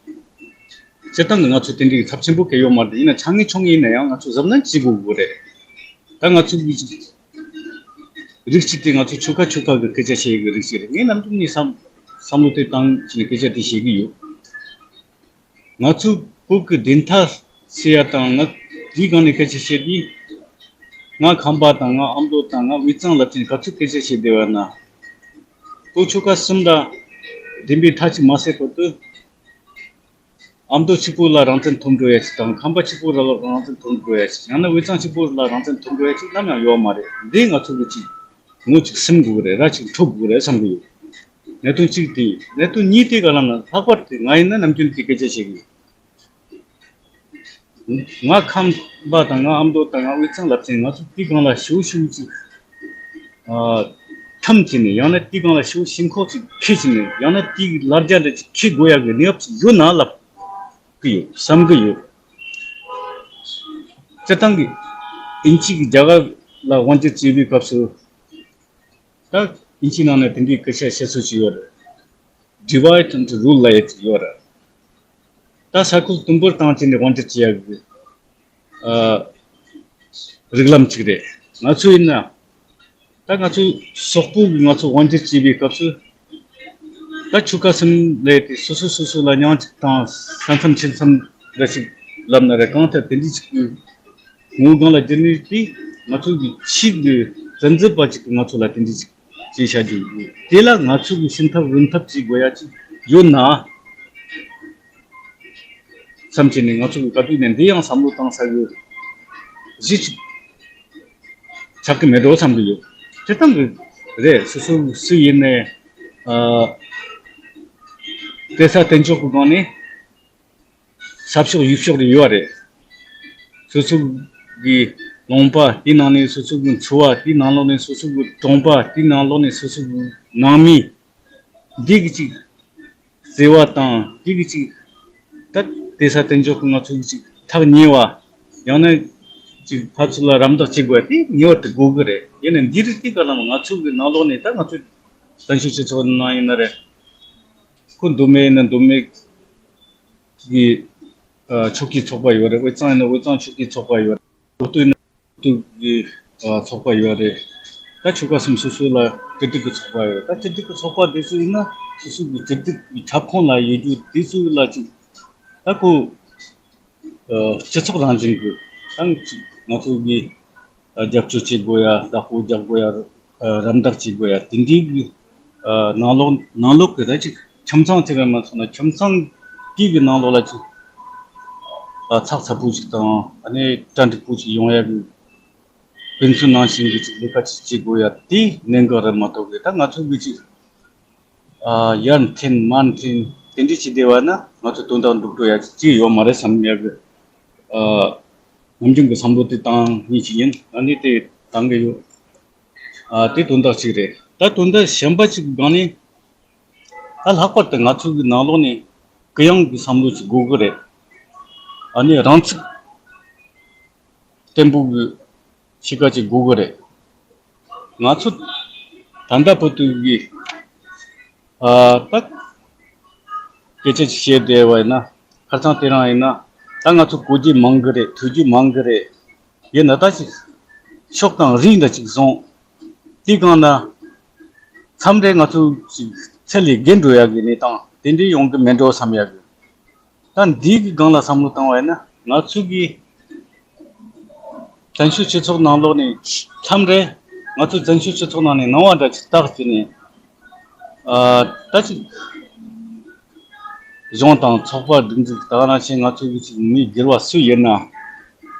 སྤྱིར་བཏང་གི་ང་ཚོ་དེ་འདྲའི་ཚབས་ཆེན་པོ་གལ་ཡོད་མ་རེད། ཡིན་ན་ཆ་ངེས་ཆུང་ངེས་ཡིན་ན་ཡང་ང་ཚོ་གཟབ་ནན་བྱེད་དགོས་ཀྱི་རེད། ད་ང་ཚོ་གི་རིགས་གཅིག་དེ་ང་ཚོ་ཆོལ་ཁ་ཆོལ་ཁ་གི་སྐད་ཆ་བཤད་ཡི་གི་རིགས་ཤིག་རེད། ངས་ནམ་རྒྱུན་ནས་བསམ་བསམ་བློ་དེ་བཏང་བྱས་ནས་སྐད་ཆ་དེ་བཤད་གི་ཡོད། ང་ཚོ་བོད་ཀྱི་བདེན་མཐའ་སེལ་ཡ་དང་། ང་དེའི་སྒང་ནས་སྐད་ཆ་བཤད་དུས། ང་ཁམས་པ་དང་། ང་ཨ་མདོ་དང་། ང་དབུས་གཙང་ལབ་བྱས་ནས་ག་ཚོད་སྐད་ཆ་བཤད་བསྡད་པ་ན། བོད་ཆོལ་ཁ་གསུམ་ལ་བདེན་པའི་མཐའ་གཅིག་མ་སེལ་བར་དུ། ཨ་མདོ་གཅིག་པོ་ལ་རང་བཙན་ཐོབ་འགྲོ་ཡ་ཅིག་དང་། ཁམས་པ་གཅིག་པོ་ལ་རང་བཙན་ཐོབ་འགྲོ་ཡ་ཅིག་ཡང་ན་དབུས་གཙང་གཅིག་པོ་ལ་རང་བཙན་ཐོབ་འགྲོ་ཡ་ཅིག་ནམ་ཡང་ཡོད་མ་རེད། འདི་ང་ཚོ་གི་ཅིག་ངོ་ཅིག་སྲུང་དགོས་རེད། ར་ཅིག་འཕྲོད་དགོས་རེད་བསམ་གི་ཡོད། གནད་དོན་གཅིག་དེ་ཡིན། གནད་དོན་གཉིས་དེ་ག་ལབ་ན། ལྷག་པར་དུ་ང་ཡིན་ན་ནམ་རྒྱུན་དེ་སྐད་ཆ་བཤད་གི་ཡོད། ང་ཁམས་པ་དང་། ང་ཨ་མདོ་དང་། ང་དབུས་གཙང་ལབ་བྱས་ནས། ང་ཚོ་དེའི་སྒང་ལ་ཞེ་པོ་ཞེ་པོ་ཅིག་ཨ་འཐམ་བྱས་ནས། ཡང་ན་དེའི་སྒང་ལ་ཞེ་པོ་ཞེན་ཁོག་ཅིག་འཁྱེར་བྱས་ནས། ཡང་ན་དེའི་ལ་རྒྱ་འདྲ་ཅིག་འཁྱེར་དགོས་ཡ་གི་གནས་བབ་ཅིག་ཡོད་ན་ལབ་གི་ཡོད། བསམ་གི་ཡོད། སྤྱིར་བཏང་གི་དབྱིན་ཇི་གིས་རྒྱ་གར་ལ་དབང་སྒྱུར་བྱེད་པའི་སྐབས་སུ། ད་དབྱིན་ཇིའི་ནང་ནས་དེ་འདྲའི་སྐད་ཆ་བཤད་སྲོལ་ཅིག་ཡོད་རེད། Divide and rule ལབ་ཡ་ཅིག་ཡོད་རེད། ད་ས་ཁུལ་དུམ་བུར་བཏང་བྱས་ནས་དབང་སྒྱུར་བྱེད་ཡ་གི་ཨ་རིགས་ལམ་ཅིག་རེད། ང་ཚོ་ཡིན་ན། ད་ང་ཚོ་སོག་པོ་གིས་ང་ཚོ་དབང་སྒྱུར་བྱེད་པའི་སྐབས་སུ། ད་ཆོལ་ཁ་གསུམ་ལས་དེ་སོ་སོ་སོ་སོ་ལ་མྱིང་གཅིག་དང་། ས་མཚམས་ཆུ་མཚམས་འདྲ་ཞིག་ལབ་ན་རེད། གང་ལྟར་དེ་འདྲ་ཞིག་གི་ངོ་བོའི་སྒང་ལ་བསྒྱུར་ནས། དེ་ང་ཚོ་གི་ཕྱིའི་གི་བཙན་འཛུལ་པ་ཅིག་གིས་ང་ཚོ་ལ་དེ་འདྲ་ཞིག་བྱས་བཞག་རྒྱུ་ཡིན། དེ་ལ་ང་ཚོ་གི་ཕྱིན་ཐབས་རུང་ཐབས་བྱེད་དགོས་ཡ་ཅིག་ཡོད་ན་བསམ་བྱས་ནས། ང་ཚོ་གི་ག་དུས་ནས་འདི་ཡང་བསམ་བློ་བཏང་ས་གི་གཞི་ཅིག་ཆགས་ཀྱི་མེད་འགྲོ་བསམ་གྱི་ཡོད། སྤྱིར་བཏང་གི་རེད། སོ་སོ་སུ་ཡིན་ནའི་ཨ་བལྟ་ས་བལྟ་ཕྱོགས་ཀྱི་སྒང་ནས། ས་ཕྱོགས་ཡུལ་ཕྱོགས་རེ་ཡོད་རེད། སོ་སོ་གི་ལུང་པ། དེའི་ནང་ནས་སོ་སོ་གི་འཚོ་བ། དེའི་ནང་ལོགས་ནས་སོ་སོ་གི་གྲོང་པ། དེའི་ནང་ལོགས་ནས་སོ་སོ་གི་ནང་མི། འདི་གི་ཅིག་བརྩེ་བ་དང་། འདི་གི་ཅིག་ད་བལྟ་ས་བལྟ་ཕྱོགས་ཀྱི་ང་ཚོ་གི་ཅིག་ཐག་ཉེ་བ། ཡང་ན་ཅིག་ཕར་ཚུར་ལ་རམ་འདེགས་བྱེད་དགོས་ཡ་དེ་ངེས་པར་དུ་དགོས་ཀྱི་རེད། ཡིན་ནའི་འདི་རིགས་དེ་ག་ལ་ང་ཚོ་གི་ནང་ལོགས་ནས། ད་ང་ཚོ་བཙན་བྱོལ་སྤྱི་ཚོགས་ནང་ཡིན་ན་རེད། ཁོ་མདོ་སྨད་ཡིན་ན་མདོ་སྨད་ཀྱི་ཨ་ཆོལ་ཁའི་ཚོགས་པ་ཡོད་རེད། དབུས་གཙང་ཡིན་ན་དབུས་གཙང་ཆོལ་ཁའི་ཚོགས་པ་ཡོད་རེད། ལྷོ་སྟོད་ཡིན་ན་ལྷོ་སྟོད་ཀྱི་ཨ་ཚོགས་པ་ཡོད་རེད། ད་ཆོལ་ཁ་གསུམ་སོ་སོ་ལ་དྲིལ་བསྒྲགས་ཀྱི་ཚོགས་པ་ཡོད་རེད། ད་དྲིལ་བསྒྲགས་ཀྱི་ཚོགས་པ་དེ་ཚོ་ཡིན་ན། སོ་སོ་གི་དྲིལ་བསྒྲགས་ཀྱི་ཁྱབ་ཁོངས་ལ་ཡོད་རྒྱུ་དེ་ཚོ་ལ་ཅིག་ད་ཁོ་ཨ་སྤྱི་ཚོགས་རང་བཞིན་གྱི་ད་ཅིག་ང་ཚོ་གི་ཨ་རྒྱབ་སྐྱོར་བྱེད་དགོས་ཡ། བདག་པོ་རྒྱག་དགོས་ཡ། ཨ་རམ་འདེགས་བྱེད་དགོས་ཡ། དེ་འདྲའི་གི་ཨ་ནང་ལོགས་ནང་ལོགས་ཀྱི་ད་ཅིག་ཁྱིམ་ཚང་དེ་ར་མ་སོང་ན། ཁྱིམ་ཚང་དེ་གི་ནང་ལོགས་ལ་ཅིག་ཨ་ཚགས་ཚུད་པོ་ཅིག་དང་། ཨ་ནི་གྲ་འགྲིག་པོ་ཅིག་ཡོང་ཡ་གི་དཔེ་མཚོན་ནང་བཞིན་གྱི་ཅིག་ལས་ཀ་ཅིག་བྱེད་དགོས་ཡ་དེ་གནད་འགག་རེད་མ་གཏོགས་གི། ད་ང་ཚོ་གི་ཅིག་ཨ་ཡར་འཐེན་མར་འཐེན་དེ་འདྲ་བྱེད་བསྡད་པ་ན། ང་ཚོ་དོན་དག་འགྲུབ་འགྲོ་ཡ་ཅིག་ཡོད་མ་རེད་བསམ་ཡ་གི་ཨ་ནམ་རྒྱུན་གྱི་བསམ་བློ་དེ་བཏང་མཁན་ཅིག་ཡིན། ཨ་ནི་དེ་བཏང་གི་ཡོད། ཨ་དེ་དོན་དག་ཅིག་རེད། ད་དོན་དག་གཞན་པ་ཅིག་གི་སྒང་ནས། ད་ལྷག་པར་དུ་ང་ཚོ་གི་ནང་ལོགས་ནས་གུ་ཡངས་ཀྱི་བསམ་བློ་ཅིག་དགོས་ཀྱི་རེད། ཨ་ནི་རང་ཚུགས་བརྟན་པོ་གི་གཤིས་ཀ་ཅིག་དགོས་ཀྱི་རེད། ང་ཚོ་ད་ལྟ་བར་དུ་གི་ཨ་ད་སྐད་ཆ་ཅིག་བཤད་བསྡད་པ་ཡིན་ན། ཁ་སང་དེ་རིང་ཡིན་ན། ད་ང་ཚོ་གོ་རྒྱུ་མང་གི་རེད། ཐོས་རྒྱུ་མང་གི་རེད། ཡིན་ན་ད་ཅིག་ཕྱོགས་དང་རིས་འདྲ་ཅིག་བཟུང་། དེའི་སྒང་ན་མཚམས་རེ་ང་ཚོ་ཅིག་ཚད་ལས་བརྒལ་འགྲོ་ཡ་གི་གནས་སྟངས་དེ་འདྲའི་ཡོང་གི་མེད་འགྲོ་བསམ་ཡ་གི། ད་འདི་གི་སྒང་ལ་བསམ་བློ་བཏང་བ་ཡིན་ན། ང་ཚོ་གི་བཙན་བྱོལ་སྤྱི་ཚོགས་ནང་ལོགས་ནས་མཚམས་རེ་ང་ཚོ་བཙན་བྱོལ་སྤྱི་ཚོགས་ནང་ནས་སྣང་བ་འདྲ་ཅིག་བཏགས་བྱས་ནས། ཨ་ད་ཅིག་གཞུང་དང་ཚོགས་པ་སྒྲིག་འཛུགས། ད་ག་ནང་བཞིན་ང་ཚོ་གི་ཅིག་མི་སྒེར་བ་སུ་ཡིན་ན།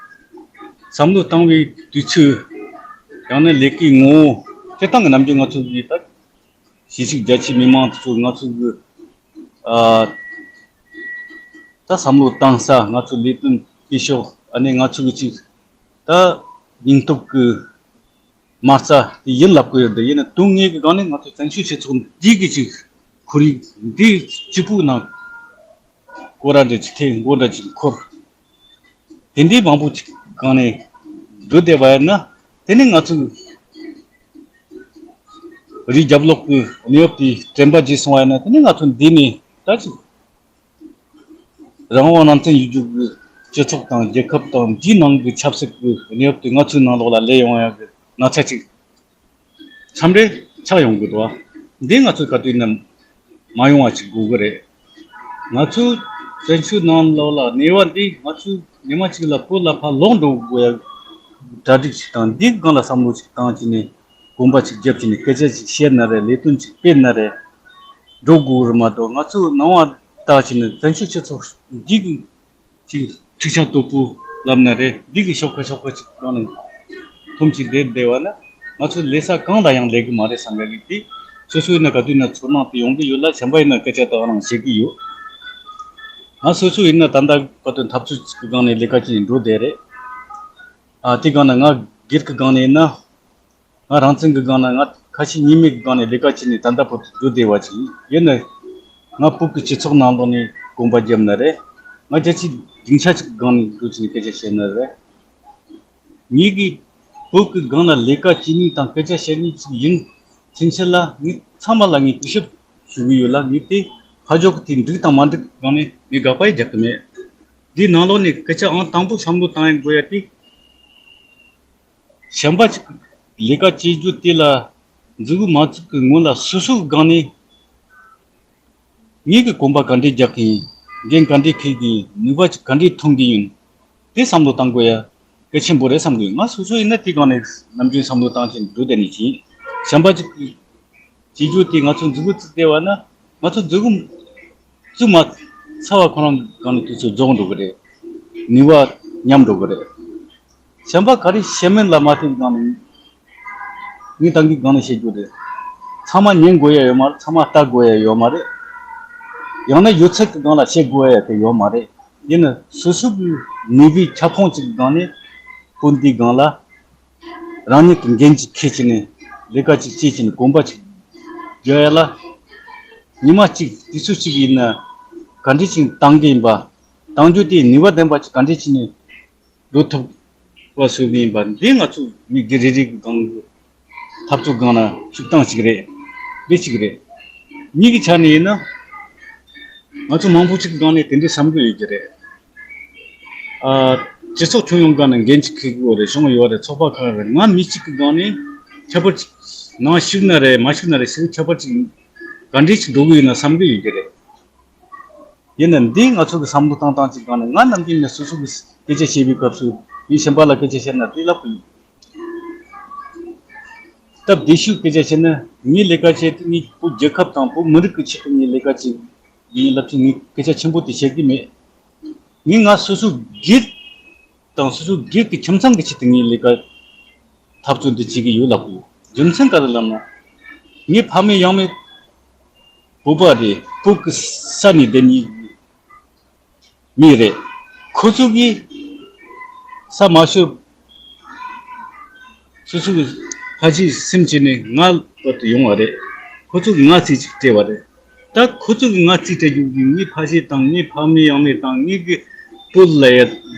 བསམ་བློ་བཏང་བའི་དུས་ཚོད། ཡང་ན་ལས་ཀའི་ངོ་བོ། སྤྱིར་བཏང་གི་ནམ་རྒྱུན་ང་ཚོ་གི་ད་གཞིས་བྱེས་རྒྱ་ཆེའི་མི་མང་དེ་ཚོ་ང་ཚོ་གི་ཨ་ད་བསམ་བློ་བཏང་ས། ང་ཚོ་ལས་དོན་སྤེལ་ཕྱོགས། ཨ་ནི་ང་ཚོ་གི་ཅིག་ད་སྙིང་སྟོབས་ཀྱི་མ་རྩ་དེ་ཡིན་ལབ་ཀྱི་ཡོད་དེ། ཡིན་ན་དོན་དངོས་ཀྱི་སྒང་ནས་ང་ཚོ་བཙན་བྱོལ་སྤྱི་ཚོགས་འདི་གི་ཅིག་ཁོར་ཡུག་འདི་གཅིག་པུའི་ནང་སྐོར་ར་འདྲ་ཅིག་ཐེབས། མགོ་འདྲ་ཅིག་འཁོར། དེ་འདྲའི་མང་པོ་ཅིག་སྒང་ནས་འགྲོ་བསྡད་པ་ཡིན་ན། དེ་ནི་ང་ཚོ་རིའི་རྒྱབ་ལོགས་ཀྱི་གནས་བབ་དེ་དྲན་པ་བརྗེད་སོང་བ་ཡིན་ན། དེ་ནི་ང་ཚོ་འདི་ནས་ད་ཅིག་ རང་དབང་རང་བཙན་ཡོད་རྒྱུ་གི་སྤྱི་ཚོགས་དང་རྒྱལ་ཁབ་དང་འདིའི་ནང་གི་ཆབ་སྲིད་ཀྱི་གནས་བབ་དེ་ང་ཚོའི་ནང་ལོགས་ལ་སླེབས་ཡོང་ཡག་གི་ན་ཚ་ཅིག་མཚམས་རེ་ཆགས་ཡོང་གི་འདུག་བ། འདི་ང་ཚོས་ག་དུས་ནས་མ་ཡོང་བ་ཅིག་དགོས་ཀྱི་རེད། ང་ཚོའི་བཙན་བྱོལ་ནང་ལོགས་ལ་གནས་བབ་འདི་ང་ཚོས་ཉི་མ་གཅིག་ལ་བོད་ལ་ཕར་ལོག་འགྲོ་དགོས་ཡ་གྲ་སྒྲིག་ཅིག་དང་འདིའི་སྒང་ལ་བསམ་བློ་ཅིག་བཏང་བྱས་ནས་གོམ་པ་ཅིག་བརྒྱབ་བྱས་ནས་སྐད་ཆ་ཅིག་བཤད་ན་རེད། ལས་དོན་ཅིག་སྤེལ་ན་རེད། འགྲོ་དགོས་རེད་མ་གཏོགས། ང་ཚོའི་ནང་བ་བལྟ་བྱས་ནས་བཙན་བྱོལ་སྤྱི་ཚོགས་འདི་གི་ཅིག་འཁྲུག་ཆ་དོད་པོ་ལབ་ན་རེད། འདི་གི་ཤོག་ཁ་ཤོག་ཁ་ཅིག་གང་ནས་ཐོམ་ཅིག་བསྡད་བསྡད་པ་ན་ང་ཚོ་ལས་ས་གང་ལ་ཡང་ལས་ཀྱི་མ་རེད་བསམ་ཡ་གི་དེ། སོ་སོ་ཡིན་ན་ག་དུས་ན་ཚོར་སྣང་དེ་ཡོང་གི་ཡོད་ལ། གཞན་པ་ཡིན་ན་སྐད་ཆ་ད་ག་རང་བཤད་ཀྱི་ཡོད། ང་སོ་སོ་ཡིན་ན་ད་ལྟ་ག་དུས་འཐབ་རྩོད་ཅིག་གི་སྒང་ནས་ལས་ཀ་ཅིག་འགྲོ་བསྡད་རེད། ཨ་དེ་སྒང་ན་ང་སྒེར་གྱི་སྒང་ནས་ཡིན་ན། ང་རང་བཙན་གྱི་སྒང་ན་ང་ཁ་ཞེ་གཉིས་མེད་ཀྱི་སྒང་ནས་ལས་ཀ་བྱས་ནས་ད་ལྟ་བར་དུ་འགྲོ་བསྡད་པ་ཅིག་ཡིན། ཡིན་ན་ང་བོད་ཀྱི་སྤྱི་ཚོགས་ནང་ལོགས་ནས་གོམ་པ་བརྒྱབ་ན་རེད། ང་རྒྱལ་སྤྱིའི་སྡིངས་ཆ་ཅིག་གི་སྒང་ནས་འགྲོ་བྱས་ནས་སྐད་ཆ་བཤད་ན་རེད། ངེད་ཀྱིས་བོད་ཀྱི་སྒང་ལ་ལས་ཀ་བྱེད་མཁན་དང་སྐད་ཆ་བཤད་མཁན་ཅིག་ཡིན་ཕྱིན་ཆད་ལ། ངས་ཚང་མ་ལ་ངས་གུས་ཞབས་ཞུ་གི་ཡོད་ལ། ངས་དེ་ཕར་ཕྱོགས་ཀྱི་དེ་འགྲིག་དང་མ་འགྲིག་གི་སྒང་ནས་ངས་དགག་པ་ཡང་རྒྱག་གི་མེད། འདིའི་ནང་ལོགས་ནས་སྐད་ཆ་ཨང་དང་པོ་བསམ་བློ་བཏང་ཡ་དགོས་ཡ་དེ། གཞན་པ་ཅིག་ལས་ཀ་བྱེད་རྒྱུ་དེ་ལ་མཛུབ་གུ་མ་བཙུགས་ཀྱི་སྔོན་ལ་སོ་སོའི་སྒང་ནས་ངེད་ཀྱིས་གོམ་པ་ག་འདྲས་རྒྱག་གི་ཡིན། འགན་ག་འདྲས་འཁྱེར་གྱི་ཡིན། ནུས་པ་ཅིག་ག་འདྲས་ཐོན་གྱི་ཡིན། དེ་བསམ་བློ་བཏང་དགོས་ཡ་གལ་ཆེན་པོ་རེད་བསམ་གྱི་ཡོད། ང་སོ་སོ་ཡིན་ན་དེ་སྒང་ནས་ནམ་རྒྱུན་བསམ་བློ་བཏང་བྱས་འགྲོ་བསྡད་ནི་ཅིག་ཡིན། གཞན་པ་ཅིག་གིས་བྱེད་རྒྱུ་དེ་ང་ཚོ་མཛུབ་གུ་བཙུགས་བསྡད་པ་ན། ང་ཚོ་མཛུབ་གུ་བཙུགས་མ་ཚར་བ་ཁོ་རང་གི་སྒང་ནས་དུས་ཚོད་རྫོགས་འགྲོ་གི་རེད། ནུས་པ་ཉམས་འགྲོ་གི་རེད། གཞན་པ་ག་རེ་བཤད་མིན་ལ་མ་ལྟོས་སྒང་ནས་ངས་ཏང་གི་སྒང་ནས་བཤད་རྒྱུ་རེད། ཚང་མ་ཉན་དགོས་ཡ་ཡོད་མ་རེད། ཚང་མ་ལྟ་དགོས་ཡ་ཡོད་མ་རེད། ཡང་ན་ཡོད་ཚད་ཀྱི་སྒང་ལ་བཤད་དགོས་ཡ་དེ་ཡོད་མ་རེད། ཡིན་ན་སོ་སོ་གི་ནུས་པའི་ཁྱབ་ཁོངས་ཅིག་གི་སྒང་ནས་བོད་འདིའི་སྒང་ལ་རང་ཉིད་ཀྱི་འགན་ཅིག་འཁྱེར་བྱས་ནས་ལས་ཀ་ཅིག་བྱེད་བྱས་ནས་གོམ་པ་ཅིག་རྒྱག་ཡ་ལ། ཉི་མ་གཅིག་དུས་ཚོད་གཅིག་ཡིན་ན་ག་འདྲས་ཅིག་བཏང་གི་ཡིན་པ། བཏང་རྒྱུ་དེ་ནུས་པ་ལྡན་པ་ཅིག་ག་འདྲས་བྱས་ནས་འགྲོ་ཐུབ་པ་བཟོ་གི་ཡིན་པ། འདི་ང་ཚོ་མི་སྒེར་རེ་རེ་གི་སྒང་གི་འཐབ་རྩོད་སྒང་ལ་ཤུགས་བཏང་ཅིག་རེད། འདི་གཅིག་རེད། གཉིས་ཀྱི་ཆ་ནས་ཡིན་ན། ང་ཚོ་མང་པོ་ཅིག་གི་སྒང་ནས་དེ་འདྲའི་བསམ་གི་ཡོད་ཀྱི་རེད། ཨ། སྤྱི་ཚོགས་ཁྱོན་ཡོངས་སྒང་ནས་འགན་ཅིག་འཁྱེར་དགོས་རེད། གཞུང་ཡོད་རེད། ཚོགས་པ་ཁག་རེད། ང་མི་གཅིག་གི་སྒང་ནས་ཁྱད་པར་ཅིག་ནང་ཞུགས་ན་རེད། མ་ཞུགས་ན་རེད། ཞུགས་ཁྱད་པར་ཅིག་ག་འདྲས་ཅིག་འགྲོ་གི་ཡོད་ན་བསམ་གི་ཡོད་ཀྱི་རེད། ཡིན་ན་འདི་ང་ཚོ་གི་བསམ་བློ་བཏང་སྟངས་ཅིག་སྒང་ནས། ང་ནམ་རྒྱུན་ནས་སོ་སོ་གི་སྐད་ཆ་བཤད་པའི་སྐབས་སུ་མི་གཞན་པ་ལ་སྐད་ཆ་བཤད་ན་དེ་ལབ་གི་ཡོད། སྟབས་བདེ་ཤོས་སྐད་ཆ་བཤད་ན། ངའི་ལས་ཀ་བྱེད་དུས་ངས་བོད་རྒྱལ་ཁབ་དང་བོད་མི་རིགས་ཀྱི་ཆེད་དུ་ངའི་ལས་ཀ་བྱེད་ཡིན་ལབ་ཀྱི། ངས་སྐད་ཆ་ཆེན་པོ་དེ་བཤད་ཀྱི་མེད། ངས་ང་སོ་སོ་སྒེར་དང་སོ་སོ་སྒེར་གྱི་ཁྱིམ་ཚང་གི་ཆེད་དུ་ངའི་ལས་ཀ་འཐབ་རྩོད་འདི་བྱེད་ཀྱི་ཡོད་ལབ་གི་ཡོད། རྒྱུ་མཚན་ག་རེ་ལབ་ན། ངའི་ཕ་མེས་ཡང་མེས་བོད་པ་རེད། བོད་ཀྱི་ས་ནས་བསྡད་མཁན་མི་རེད། ཁོ་ཚོ་གིས་ས་མ་ཤོར། སོ་སོ་གི་ཕ་གཞིས་སེམས་བྱས་ནས་ང་བར་དུ་ཡོང་བ་རེད། ཁོ་ཚོ་གིས་ང་རྩིས་ཅིག་སྤྲད་པ་རེད། ད་ཁོ་ཚོ་གིས་ང་རྩིས་སྤྲད་རྒྱུ་གི་ངའི་ཕ་གཞིས་དང་། ངའི་ཕ་མེས་ཡང་མེས་དང་། ངའི་གི་བོད་ལབ་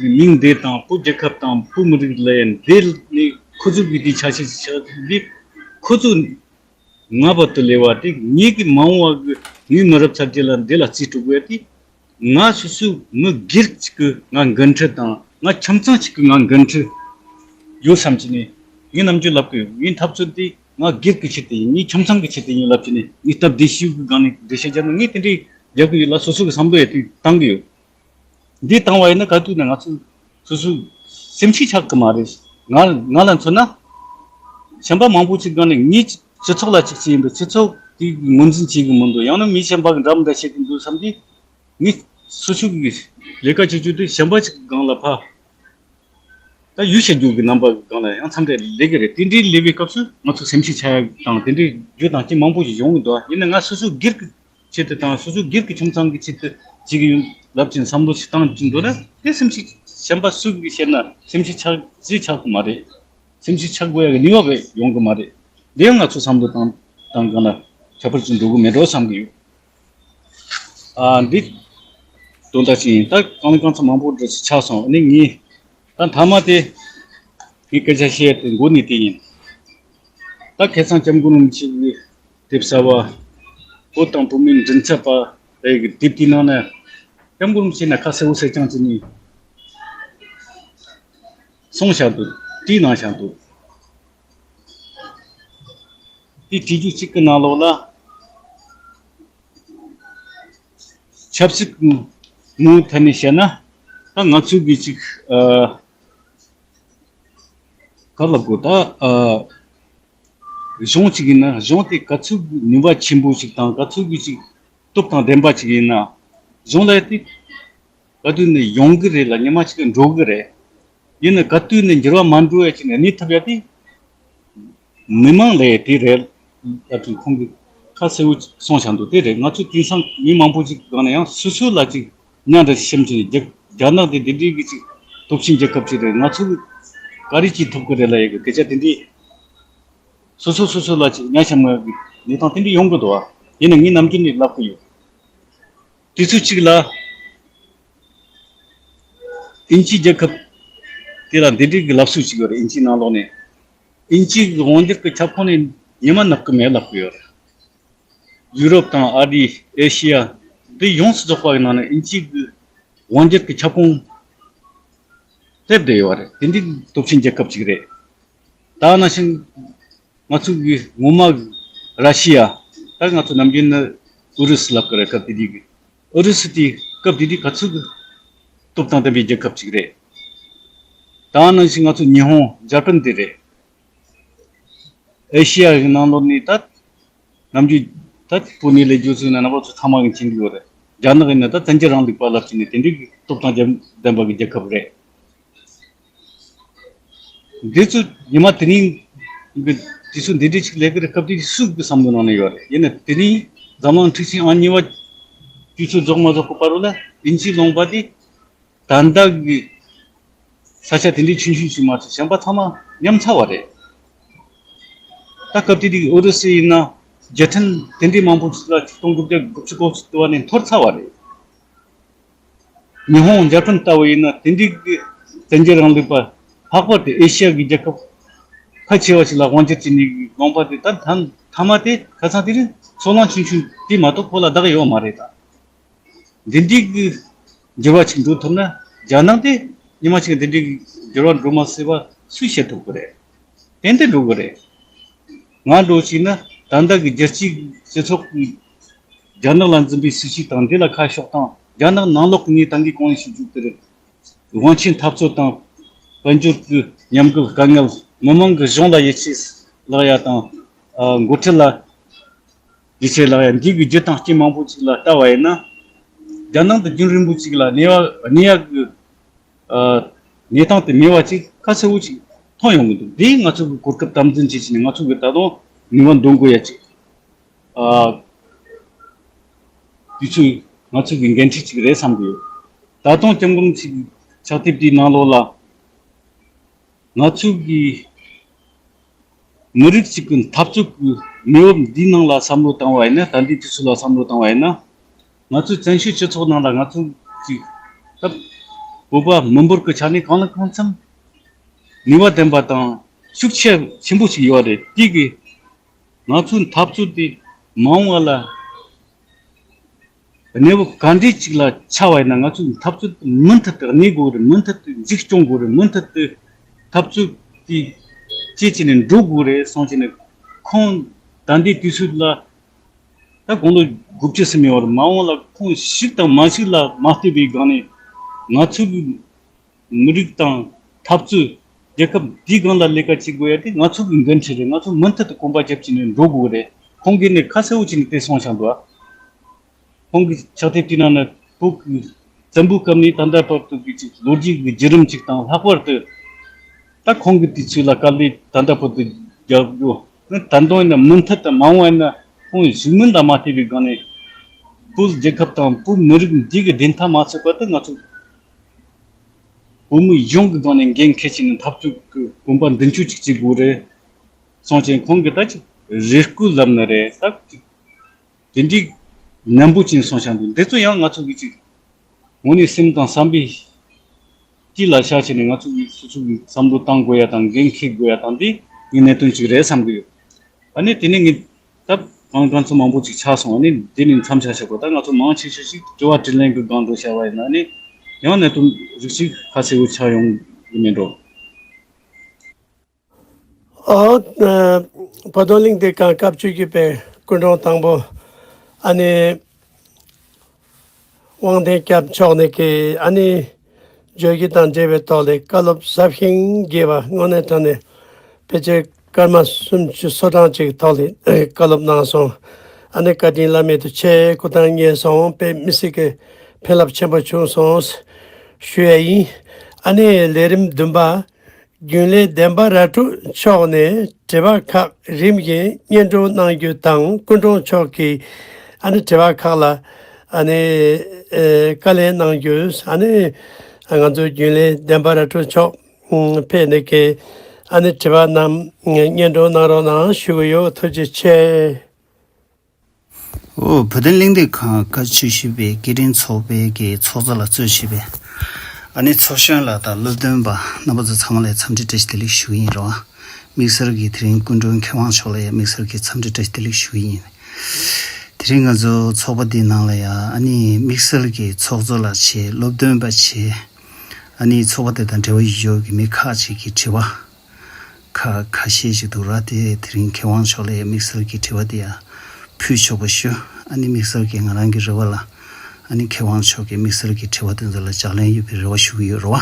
ཡ་མིང་འདི་དང་། བོད་རྒྱལ་ཁབ་དང་བོད་མི་རིགས་ལབ་ཡ་འདི་ནི་ཁོ་ཚོ་གི་དེ་ཆ་ཤས་ཤིག་ཆགས་འདི། ཁོ་ཚོ་ང་བར་དུ་སླེབས་པ་དེ། ངེད་ཀྱི་མ་འོངས་པ་གི་ངའི་མི་རབས་ཚ་རྒྱུད་ལ་འདི་ལ་རྩིས་སྤྲོད་དགོས་ཏེ། ང་སོ་སོའི་མི་སྒེར་གཅིག་གི་ང་འགན་འཁྲི་དང་། ང་ཁྱིམ་ཚང་གཅིག་གི་ང་འགན་འཁྲི་ཡོད་བསམ་གྱི་ནས། ངས་ནམ་རྒྱུན་ལབ་གི་ཡོད། ངའི་འཐབ་རྩོད་དེ་ང་སྒེར་གྱི་ཆེད་དུ་ཡིན། ངའི་ཁྱིམ་ཚང་གི་ཆེད་དུ་ཡིན་ལབ་གྱི་ནས། ངས་སྟབས་བདེ་ཤོས་ཀྱི་སྒང་ནས་འགྲེལ་བཤད་རྒྱག་ན། ངས་དེ་འདྲའི་རྒྱག་གི་ཡོད་ལ། སོ་སོ་གི་བསམ་བློ་ཡང་དེ་བཏང་གི་ཡོད། འདི་བཏང་བ་ཡིན་ན་ག་དུས་ན་ང་ཚོ་སོ་སོའི་སེམས་ཤུགས་ཆག་གི་མ་རེད། ང་ང་ལ་མཚོན་ན། གཞན་པ་མང་པོ་ཅིག་སྒང་ནས་ངའི་སྤྱི་ཚོགས་ལ་ཅིག་བྱས་ཡིན་པས། སྤྱི་ཚོགས་དེ་ངོས་འཛིན་བྱེད་ཀྱི་མི་འདུག་ཡང་ན་མི་གཞན་པ་གི་འདྲ་མི་འདྲ་བཤད་ཀྱི་འདུག་བསམ་དུས། ངས་སོ་སོ་གི་ལས་ཀ་བྱེད་རྒྱུ་དེ་གཞན་པ་ཅིག་གི་སྒང་ལ་ཕར། ད་ཡུལ་ཤར་རྒྱུ་གི་རྣམ་པ་གི་སྒང་ལ་ཡང་མཚམས་རེ་སླེབས་ཀྱི་རེད། དེ་འདྲའི་སླེབས་པའི་སྐབས་སུ་ང་ཚོ་སེམས་ཤུགས་ཆག་ཡག་དང་། དེ་འདྲའི་རྒྱུ་དང་རྐྱེན་མང་པོ་ཞིག་ཡོང་གི་འདུག་ཡིན་ན་ང་སོ་སོ་སྒེར་གྱི་ཆེད་དུ་དང་། སོ་སོ་སྒེར་གྱི་ཁྱིམ་ཚང་གི་ཆེད་དུ་བྱེད་ཀྱི་ཡིན་ལབ་ཀྱིན་བསམ་བློ་ཞིག་བཏང་གིན་འདུག་ན། དེ་སེམས་ཤུགས་གཞན་པ་སུ་གིས་བཤད་ན་སེམས་ཤུགས་ཆག་ཅི་ཆག་གི་མ་རེད། སེམས་ཤུགས་ཆག་དགོས་ཡག་གི་ནུས་པ་བས་ཡོང་གི་མ་རེད། དེ་ཡང་ང་ཚོ་བསམ་བློ་བཏང་བཏང་སྒང་ལ་ཁྱད་པར་ཅིག་འགྲོ་གི་མེད་འགྲོ་བསམ་གྱི་ཡོད། ཨ། འདི་དོན་དག་ཅིག་ཡིན། ད་གང་ལ་གང་འཚམ་མང་པོ་འདྲ་ཞིག་ཆགས་སོང་། ཨ་ནི་ངས་ད་མཐའ་མ་དེ་ངས་སྐད་ཆ་བཤད་དེ་འགོ་ནས་དེ་ཡིན། ད་ཁ་སང་སྐྱབས་མགོན་རིན་པོ་ཆེ་གི་དེབ་གསར་པ། བོད་དང་བོད་མིའི་མགྲིན་ཚབ་པ་རེད་གི་དེབ་དེའི་ནང་ནས། ད་ སྐྱབས་མགོན་རིན་པོ་ཆེ་ནས་ཁ་གསལ་བོ་གསལ་རྐྱང་བྱས་ནས་གསུངས་བཞག་འདུག་བྲིས་གནང་བཞག་འདུག་དེ་བྲིས་རྒྱུ་གཅིག་གི་ནང་ལོགས་ལ། ཆབ་སྲིད་ངོས་ཐད་ནས་བཤད་ན། ད་ང་ཚོའི་གི་ཅིག་ཨ། ག་ལབ་དགོས་ད། ཨ། གཞུང་གཅིག་ཡིན་ན་གཞུང་དེ་ག་ཚོད་ནུས་པ་ཆེན་པོ་ཞིག་དང་ག་ཚོད་ཀྱི་ཅིག་སྟོབས་དང་ལྡན་པ་ཅིག་ཡིན་ན། གཞུང་ལ་དེ་ག་དུས་ནས་ཡོང་གི་རེད་ལ། ཉི་མ་གཅིག་འགྲོ་གི་རེད། ཡིན་ན་ག་དུས་ནས་འགྱུར་བ་མ་འགྲོ་ཡ་ཅིག་ནས་གནས་ཐུབ་ཡ་དེ་མི་མང་ལས་དེ་རེད་ལབ་དུས་ཁོང་གིས་ཁ་གསལ་བོ་གསུངས་བཞག་འདུག་དེ་རེད། ང་ཚོ་དེང་སང་མི་མང་པོ་ཅིག་སྒང་ནས་ཡང་སོ་སོ་ལ་ཅིག་ཉག་འདྲ་ཞིག་བཤམས་བྱས་རྒྱ་རྒྱ་ནག་དེ་འདི་འདྲའི་གི་ཅིག་སྟོབས་ཆེན་རྒྱལ་ཁབ་ཅིག་རེད། ང་ཚོ་ག་རེ་བྱེད་ཐུབ་ཀྱི་རེད་ལབ་ཡ་གི་སྐད་ཆ་དེ་འདྲའི་སོ་སོ་སོ་སོ་ལ་ཅིག་ཉག་བཤམས་ཡ་གི་གནས་སྟངས་དེ་འདྲ་ཡོང་གི་འདུག་ཨ། ཡིན་ན་ངས་ནམ་རྒྱུན་ནས་ལབ་ཀྱི་ཡོད། དུས་ཚོད་གཅིག་ལ་དབྱིན་ཇི་རྒྱལ་ཁབ་དེ་ལ་འདི་འདྲའི་གི་ལབ་སྲོལ་ཅིག་ཡོད་རེད། དབྱིན་ཇིའི་ནང་ལོགས་ནས། དབྱིན་ཇིའི་གི་དབང་སྒྱུར་གི་ཁྱབ་ཁོངས་ནས་ཉི་མ་ནུབ་གི་མེད་ལབ་གི་ཡོད་རེད། ཡུ་རོབ་དང་ཨ་རི། ཨེ་ཤི་ཡ་འདི་ཡོངས་སུ་རྫོགས་པ་གི་ནང་ནས་དབྱིན་ཇིའི་གི་དབང་སྒྱུར་གི་ཁྱབ་ཁོངས་སླེབས་བསྡད་ཡོད་རེད། དེ་འདྲའི་སྟོབས་ཆེན་རྒྱལ་ཁབ་ཅིག་རེད། ད་ནང་བཞིན་ང་ཚོ་གི་ངོ་མ་ར་ཤི་ཡ། ད་ང་ཚོ་ནམ་རྒྱུན་ནི་ཨུ་རུ་སུ་ལབ་ཀྱི་རེད། སྐབས་དེ་དུས་ཀྱི་ཨུ་རུ་སུ་དེ་སྐབས་དེ་དུས་ག་ཚོད་ཀྱི་སྟོབས་དང་ལྡན་པའི་རྒྱལ་ཁབ་ཅིག་རེད། ད་ནང་བཞིན་ང་ཚོ་ཉི་ཧོང་། འཇར་པན་དེ་རེད། ཨེ་ཤི་ཡ་གི་ནང་ལོགས་ནས་ད་ནམ་རྒྱུན་ད་བོད་ནས་ལས་རྒྱུ་ཚོས་ན་རྣམ་པ་ཚོ་ཚང་མ་གི་མཁྱེན་གྱི་ཡོད་རེད། རྒྱ་ནག་ཡིན་ན་ད་བཙན་རྒྱལ་རིང་ལུགས་པ་ལབ་བྱས་ནས་དེ་འདྲའི་གི་སྟོབས་དང་ལྡན་པ་གི་རྒྱལ་ཁབ་རེད། འདི་ཚོ་ཉི་མ་དེ་རིང་གི་དུས་ཚོད་འདི་འདྲ་ཅིག་སླེབས་ཀྱི་རེད། སྐབས་དེ་སུ་གི་བསམ་བློ་ནང་ནས་ཡོད་རེད། ཡིན་ན་དེ་རིང་འཛམ་གླིང་འཁྲུག་ཆེན་ཨང་གཉིས་པ་དུས་ཚོད་རྫོགས་མ་རྫོགས་ཀྱི་བར་ལ་དབྱིན་ཇིའི་ལུང་པ་དེ་ད་ལྟ་གི་ས་ཆ་དེ་འདྲའི་ཆུང་ཆུང་ཞིག་མ་ཚད་གཞན་པ་ཚང་མ་ཉམས་ཚར་བ་རེད། ད་སྐབས་དེ་དུས་ཨུ་རུ་སུ་ཡིན་ན་རྒྱལ་ཕྲན་དེ་འདྲའི་མང་པོ་ཞིག་ལ་ཆིག་སྟོང་དགུ་བརྒྱ་དགུ་བཅུ་གོ་གཅིག་དུ་བ་ནས་འཐོར་ཚར་བ་རེད། ཉི་ཧོང་འཇར་པན་ལྟ་བུ་ཡིན་ན་དེ་འདྲའི་གི་བཙན་རྒྱལ་རིང་ལུགས་པ། ལྷག་པར་དུ་ཨེ་ཤི་ཡ་གི་རྒྱལ་ཁབ་ཁ་ཆེ་བ་ཞིག་ལ་དབང་སྒྱུར་བྱས་ནས་གི་ལུང་པ་དེ་ད་ཐ་མ་དེ་ཁ་སང་དེ་རིང་སོ་ལང་ཆུང་ཆུང་དེ་མ་གཏོགས་ཁོ་ལ་བདག་ཡོད་མ་རེད་ད། འདི་འདྲའི་གི་འགྱུར་བ་ཅིག་འགྲོ་ཐུབ་ན། རྒྱ་ནག་དེ་ཉི་མ་ཅིག་འདི་འདྲའི་གི་འགྱུར་བ་འགྲོ་མ་སྲིད་པ་སུས་བཤད་ཐུབ་ཀྱི་རེད། ཏན་ཏན་འགྲོ་གི་རེད། ང་འདྲ་བོ་ཅིག་ན་ད་ལྟ་གི་རྒྱལ་སྤྱིའི་སྤྱི་ཚོགས་ཀྱི་རྒྱ་ནག་ལ་འཛིན་པའི་སྲིད་བྱུས་དང་འདི་ལ་ཁ་ཕྱོགས་སྟངས། རྒྱ་ནག་ནང་ལོགས་ཀྱི་ངས་ད་གིན་གོང་ནས་ཞུ་རྒྱུ་དེ་རེད། དབང་ཆའི་འཐབ་རྩོད་དང་དཔལ་འབྱོར་གྱི་ཉམས་རྒུད་དཀའ་ངལ། མི་མང་གི་གཞུང་ལ་ཡིད་ཆེས་བརླག་ཡ་དང་། ཨ། འགོ་ཁྲིད་ལ་ཡིད་ཆེས་བརླག་ཡ། འདི་གི་རྒྱུ་དང་རྐྱེན་མང་པོ་ཅིག་ལ་ལྟ་བ་ཡིན་ན། རྒྱ་ནག་འདི་རྒྱུན་རིང་པོ་ཅིག་ལ་གནས་པ་གནས་ཡག་གི། ཨ། གནས་སྟངས་དེ་མེད་པ་ཅིག་ཁ་གསལ་བོ་ཅིག་མཐོང་ཡོང་གི་འདུག་འདི་ང་ཚོ་གི་གོ་སྐབས་དམ་འཛིན་བྱེད་ཀྱི་ནས་ང་ཚོ་གི་ད་དུང་ནུས་པ་འདོན་དགོས་ཡ་ཅིག་ཨ། དུས་ཚོད་ང་ཚོ་གི་འགན་འཁྲི་ཅིག་རེད་བསམ་གི་ཡོད། ད་དུང་སྐྱབས་མགོན་ཞིག་ཕྱག་དེབ་དེའི་ནང་ལོགས་ལ། ང་ཚོ་གི་མི་རིགས་གཅིག་གི་འཐབ་རྩོད་ཀྱི་གནས་བབ་འདིའི་ནང་ལ་བསམ་བློ་བཏང་བ་ཡིན་ན། ད་ལྟའི་དུས་ཚོད་ལ་བསམ་བློ་བཏང་བ་ཡིན་ན། ང་ཚོའི་བཙན་བྱོལ་སྤྱི་ཚོགས་ནང་ལ་ང་ཚོ་གཅིག་ད་བོད་པ་མི་འབོར་གྱི་ཆ་ནས་གང་ལ་གང་འཚམ་ནུས་པ་ལྡན་པ་དང་ཤུགས་ཆེ་ཆེན་པོ་ཞིག་ཡོད་རེད། དེ་གི་ང་ཚོའི་འཐབ་རྩོད་དེ་མ་འོངས་པ་ལ་གནས་བབ་ག་འདྲས་ཅིག་ལ་ཆགས་པ་ཡིན་ན། ང་ཚོའི་འཐབ་རྩོད་མུ་མཐུད་དུ་གནས་དགོས་རེད། མུ་མཐུད་དུ་འཛུགས་སྐྱོང་དགོས་རེད། མུ་མཐུད་དུ་འཐབ་རྩོད་དེ་བྱེད་བྱས་ནས་འགྲོ་དགོས་རེད་གསུངས་བྱས་ནས། ཁོང་ད་ལྟའི་དུས་ཚོད་ལ་ད་དགུང་ལོ་དགུ་བཅུ་ཟིན་ཡོད་རེད། མ་འོངས་ལ་ཁོང་ཞིག་དང་མ་ཞིག་ལ་མ་ལྟོས་པའི་སྒང་ནས་ང་ཚོའི་མི་རིགས་དང་འཐབ་རྩོད། རྒྱལ་ཁབ་འདིའི་སྒང་ལ་ལས་ཀ་བྱེད་དགོས་ཡ་དེ་ང་ཚོ་གི་འགན་འཁྲི་རེད། ང་ཚོ་མུ་མཐུད་དུ་གོམ་པ་རྒྱབ་བྱས་ནས་འགྲོ་དགོས་རེད། ཁོང་གིས་ནི་ཁ་གསལ་བོ་བྱས་ནས་དེ་གསུངས་བཞག་འདུག་ཁོང་གི་ཕྱག་དེབ་དེའི་ནང་ན་བོད་ཀྱི་བཙན་པོའི་སྐབས་ནས་ད་ལྟ་བར་དུ་གི་ཅིག་ལོ་རྒྱུས་ཀྱི་བརྒྱུད་རིམ་ཅིག་དང་། ལྷག་པར་དུ་ད་ཁོང་གི་དུས་ཚོད་ལ་དཀའ་ལས་ད་ལྟ་བར་དུ་རྒྱབ་ཡོད། ད་དུང་ཡིན་ན་མུ་མཐུད་དུ་མ་འོངས་ཡིན་ན་ཁོང་གཞིགས་མིན་ལ་མ་ལྟོས་པའི་སྒང་ནས་བོད་རྒྱལ་ཁབ་དང་བོད་མི་རིགས་འདི་གི་བདེན་མཐའ་མ་ཚུགས་པ་དེ་ང་ཚོ་བོད་མི་ཡོངས་ཀྱི་སྒང་ནས་འགན་འཁྱེར་བྱས་ནས་འཐབ་རྩོད་ཀྱི་གོམ་པ་མདུན་སྐྱོད་ཅིག་བྱེད་དགོས་རེད་གསུངས་བྱས། ཁོང་གིས་ད་ཅིག་རེ་སྐུལ་ལབ་ན་རེད། ད་ཅིག་དེ་འདྲའི་ནན་པོ་ཅན་གསུངས་བཞག་འདུག་འདི་ཚོ་ཡང་ང་ཚོ་གི་ཅིག་དངོས་གནས་སེམས་དང་བསམ་པའི་དཀྱིལ་ལ་བཞག་བྱས་ནས་ང་ཚོ་གི་སོ་སོ་གི་བསམ་བློ་བཏང་དགོས་ཡ་དང་འགན་འཁྱེར་དགོས་ཡ་དང་། འདི་ངའི་གནད་དོན་ཅིག་རེད་བསམ་གི་ཡོད། ཨ་ནི་དེ་ནས་ངས་ད་ དཀའ་ངལ་ཚོ་མང་པོ་ཅིག་ཆགས་སོང་། ཨ་ནི་འདི་ནི་མཚམས་བཞག་ཆོག་གོ། ད་ང་ཚོ་མང་ཆེ་ཤོས་ཤིག་དྲི་བ་དྲིས་ལན་གྱི་སྒང་དུ་བྱ་བ་ཡིན་ན་ནི་ཡང་གནད་དོན་རིགས་ཤིག་ཁ་གསལ་བོ་ཆགས་ཡོང་གི་མེད་འགྲོ། ཨོ། བོད་དོན་གླེང་སྟེགས་ཁང་སྐབས་བཅུ་བཞི་པའི་སྐུ་མགྲོན་དང་པོ། ཨ་ནི། དབང་ལྡན་སྐྱབས་མཆོག་ནས་ཀྱི་ཨ་ནི། བརྗོད་གཞི་དང་འབྲེལ་བའི་ཐོག་ལས་བཀའ་སློབ་ཟབ་ཞིང་རྒྱས་པ་དངོས་གནས་དྲང་ནས་ཕལ་ཆེར་སྐར་མ་སུམ་ཅུ་སོ་གྲངས་ཅིག་ཐོག་ལས་བཀའ་སློབ་གནང་སོང་། ཨ་ནི་བཀའ་དྲིན་བླ་མེད་དུ་ཆེ། སྐུ་ཐང་མཉེས་སོང་། དཔེ་མི་སྲིད་ཀྱི་ཕན་རླབས་ཆེན་པོ་བྱུང་སོང་ཞུ་ཡ་ཡིན། ཨ་ནི་ལས་རིམ་བདུན་པ། རྒྱུན་ལས་བདེན་པ་ར་སྤྲོད་མཆོག་ནས་དྲི་བ་ཁག་རིམ་བཞིན་སྙན་སྒྲོན་གནང་རྒྱུ་དང་། སྐུ་མགྲོན་མཆོག་གིས་ཨ་ནི་དྲི་བ་ཁག་ལ་ཨ་ནི་ཨེ་བཀའ་ལན་གནང་རྒྱུ། ཨ་ནི་ང་ཚོའི་རྒྱུན་ལས་བདེན་པ་ར་སྤྲོད་མཆོག་ཕེབས་ནས་ཀྱི་ཨ་ནི་དྲི་བ་རྣམས་སྙན་སྒྲོན་གནང་རོགས་གནང་ཞུ་གི་ཡོད། ཐུགས་རྗེ་ཆེ། ཨོ། བོད་དོན་གླེང་སྟེགས་ཁང་སྐབས་བཅུ་བཞི་པའི་སྐད་འཕྲིན་ཚོགས་པའི་གི་ཚོགས་གཙོ་ལ་གཙོས་བྱས་པའི་ཨ་ནི་ཚོགས་གཞོན་ལགས་དང་སློབ་སྟོན་པ་རྣམ་པ་ཚོ་ཚང་མ་ལ་འཚམས་འདྲི་བཀྲ་ཤིས་བདེ་ལེགས་ཞུ་གི་ཡིན་རོ། དམིགས་བསལ་གྱི་དེ་རིང་སྐུ་མགྲོན་མཁས་དབང་མཆོག་ལ་ཡང་དམིགས་བསལ་གྱི་འཚམས་འདྲི་བཀྲ་ཤིས་བདེ་ལེགས་ཞུ་གི་ཡིན། དེ་རིང་ང་ཚོ་ཚོགས་པ་འདིའི་ནང་ལ་ཡང་ཨ་ནི་དམིགས་བསལ་གྱི་ཚོགས་གཙོ་ལགས་བྱས། སློབ་སྟོན་པ་བྱས། ཨ་ནི་ཚོགས་པ་དེ་དང་འབྲེལ་བ་ཡོད་ཀྱི་མི་ཁག་ཅིག་གི་དྲི་བ། ཁ་ཁ་ཤས་ཤིག་འདུག་ར། དེ་དེ་རིང་མཁས་དབང་མཆོག་ལ་ཡང་དམིགས་བསལ་གྱི་དྲི་བ་དེ་ཡང་ཕུལ་ཆོག་པ་ཞུ། ཨ་ནི་དམིགས་བསལ་གྱི་ང་རང་གི་རེ་བ་ལ་ཨ་ནི་མཁས་དབང་མཆོག་གིས་དམིགས་བསལ་གྱི་དྲི་བ་དེ་ཚོ་ལ་ལྗགས་ལན་ཡོད་པའི་རེ་བ་ཞུ་གི་ཡོད་རེད་བ།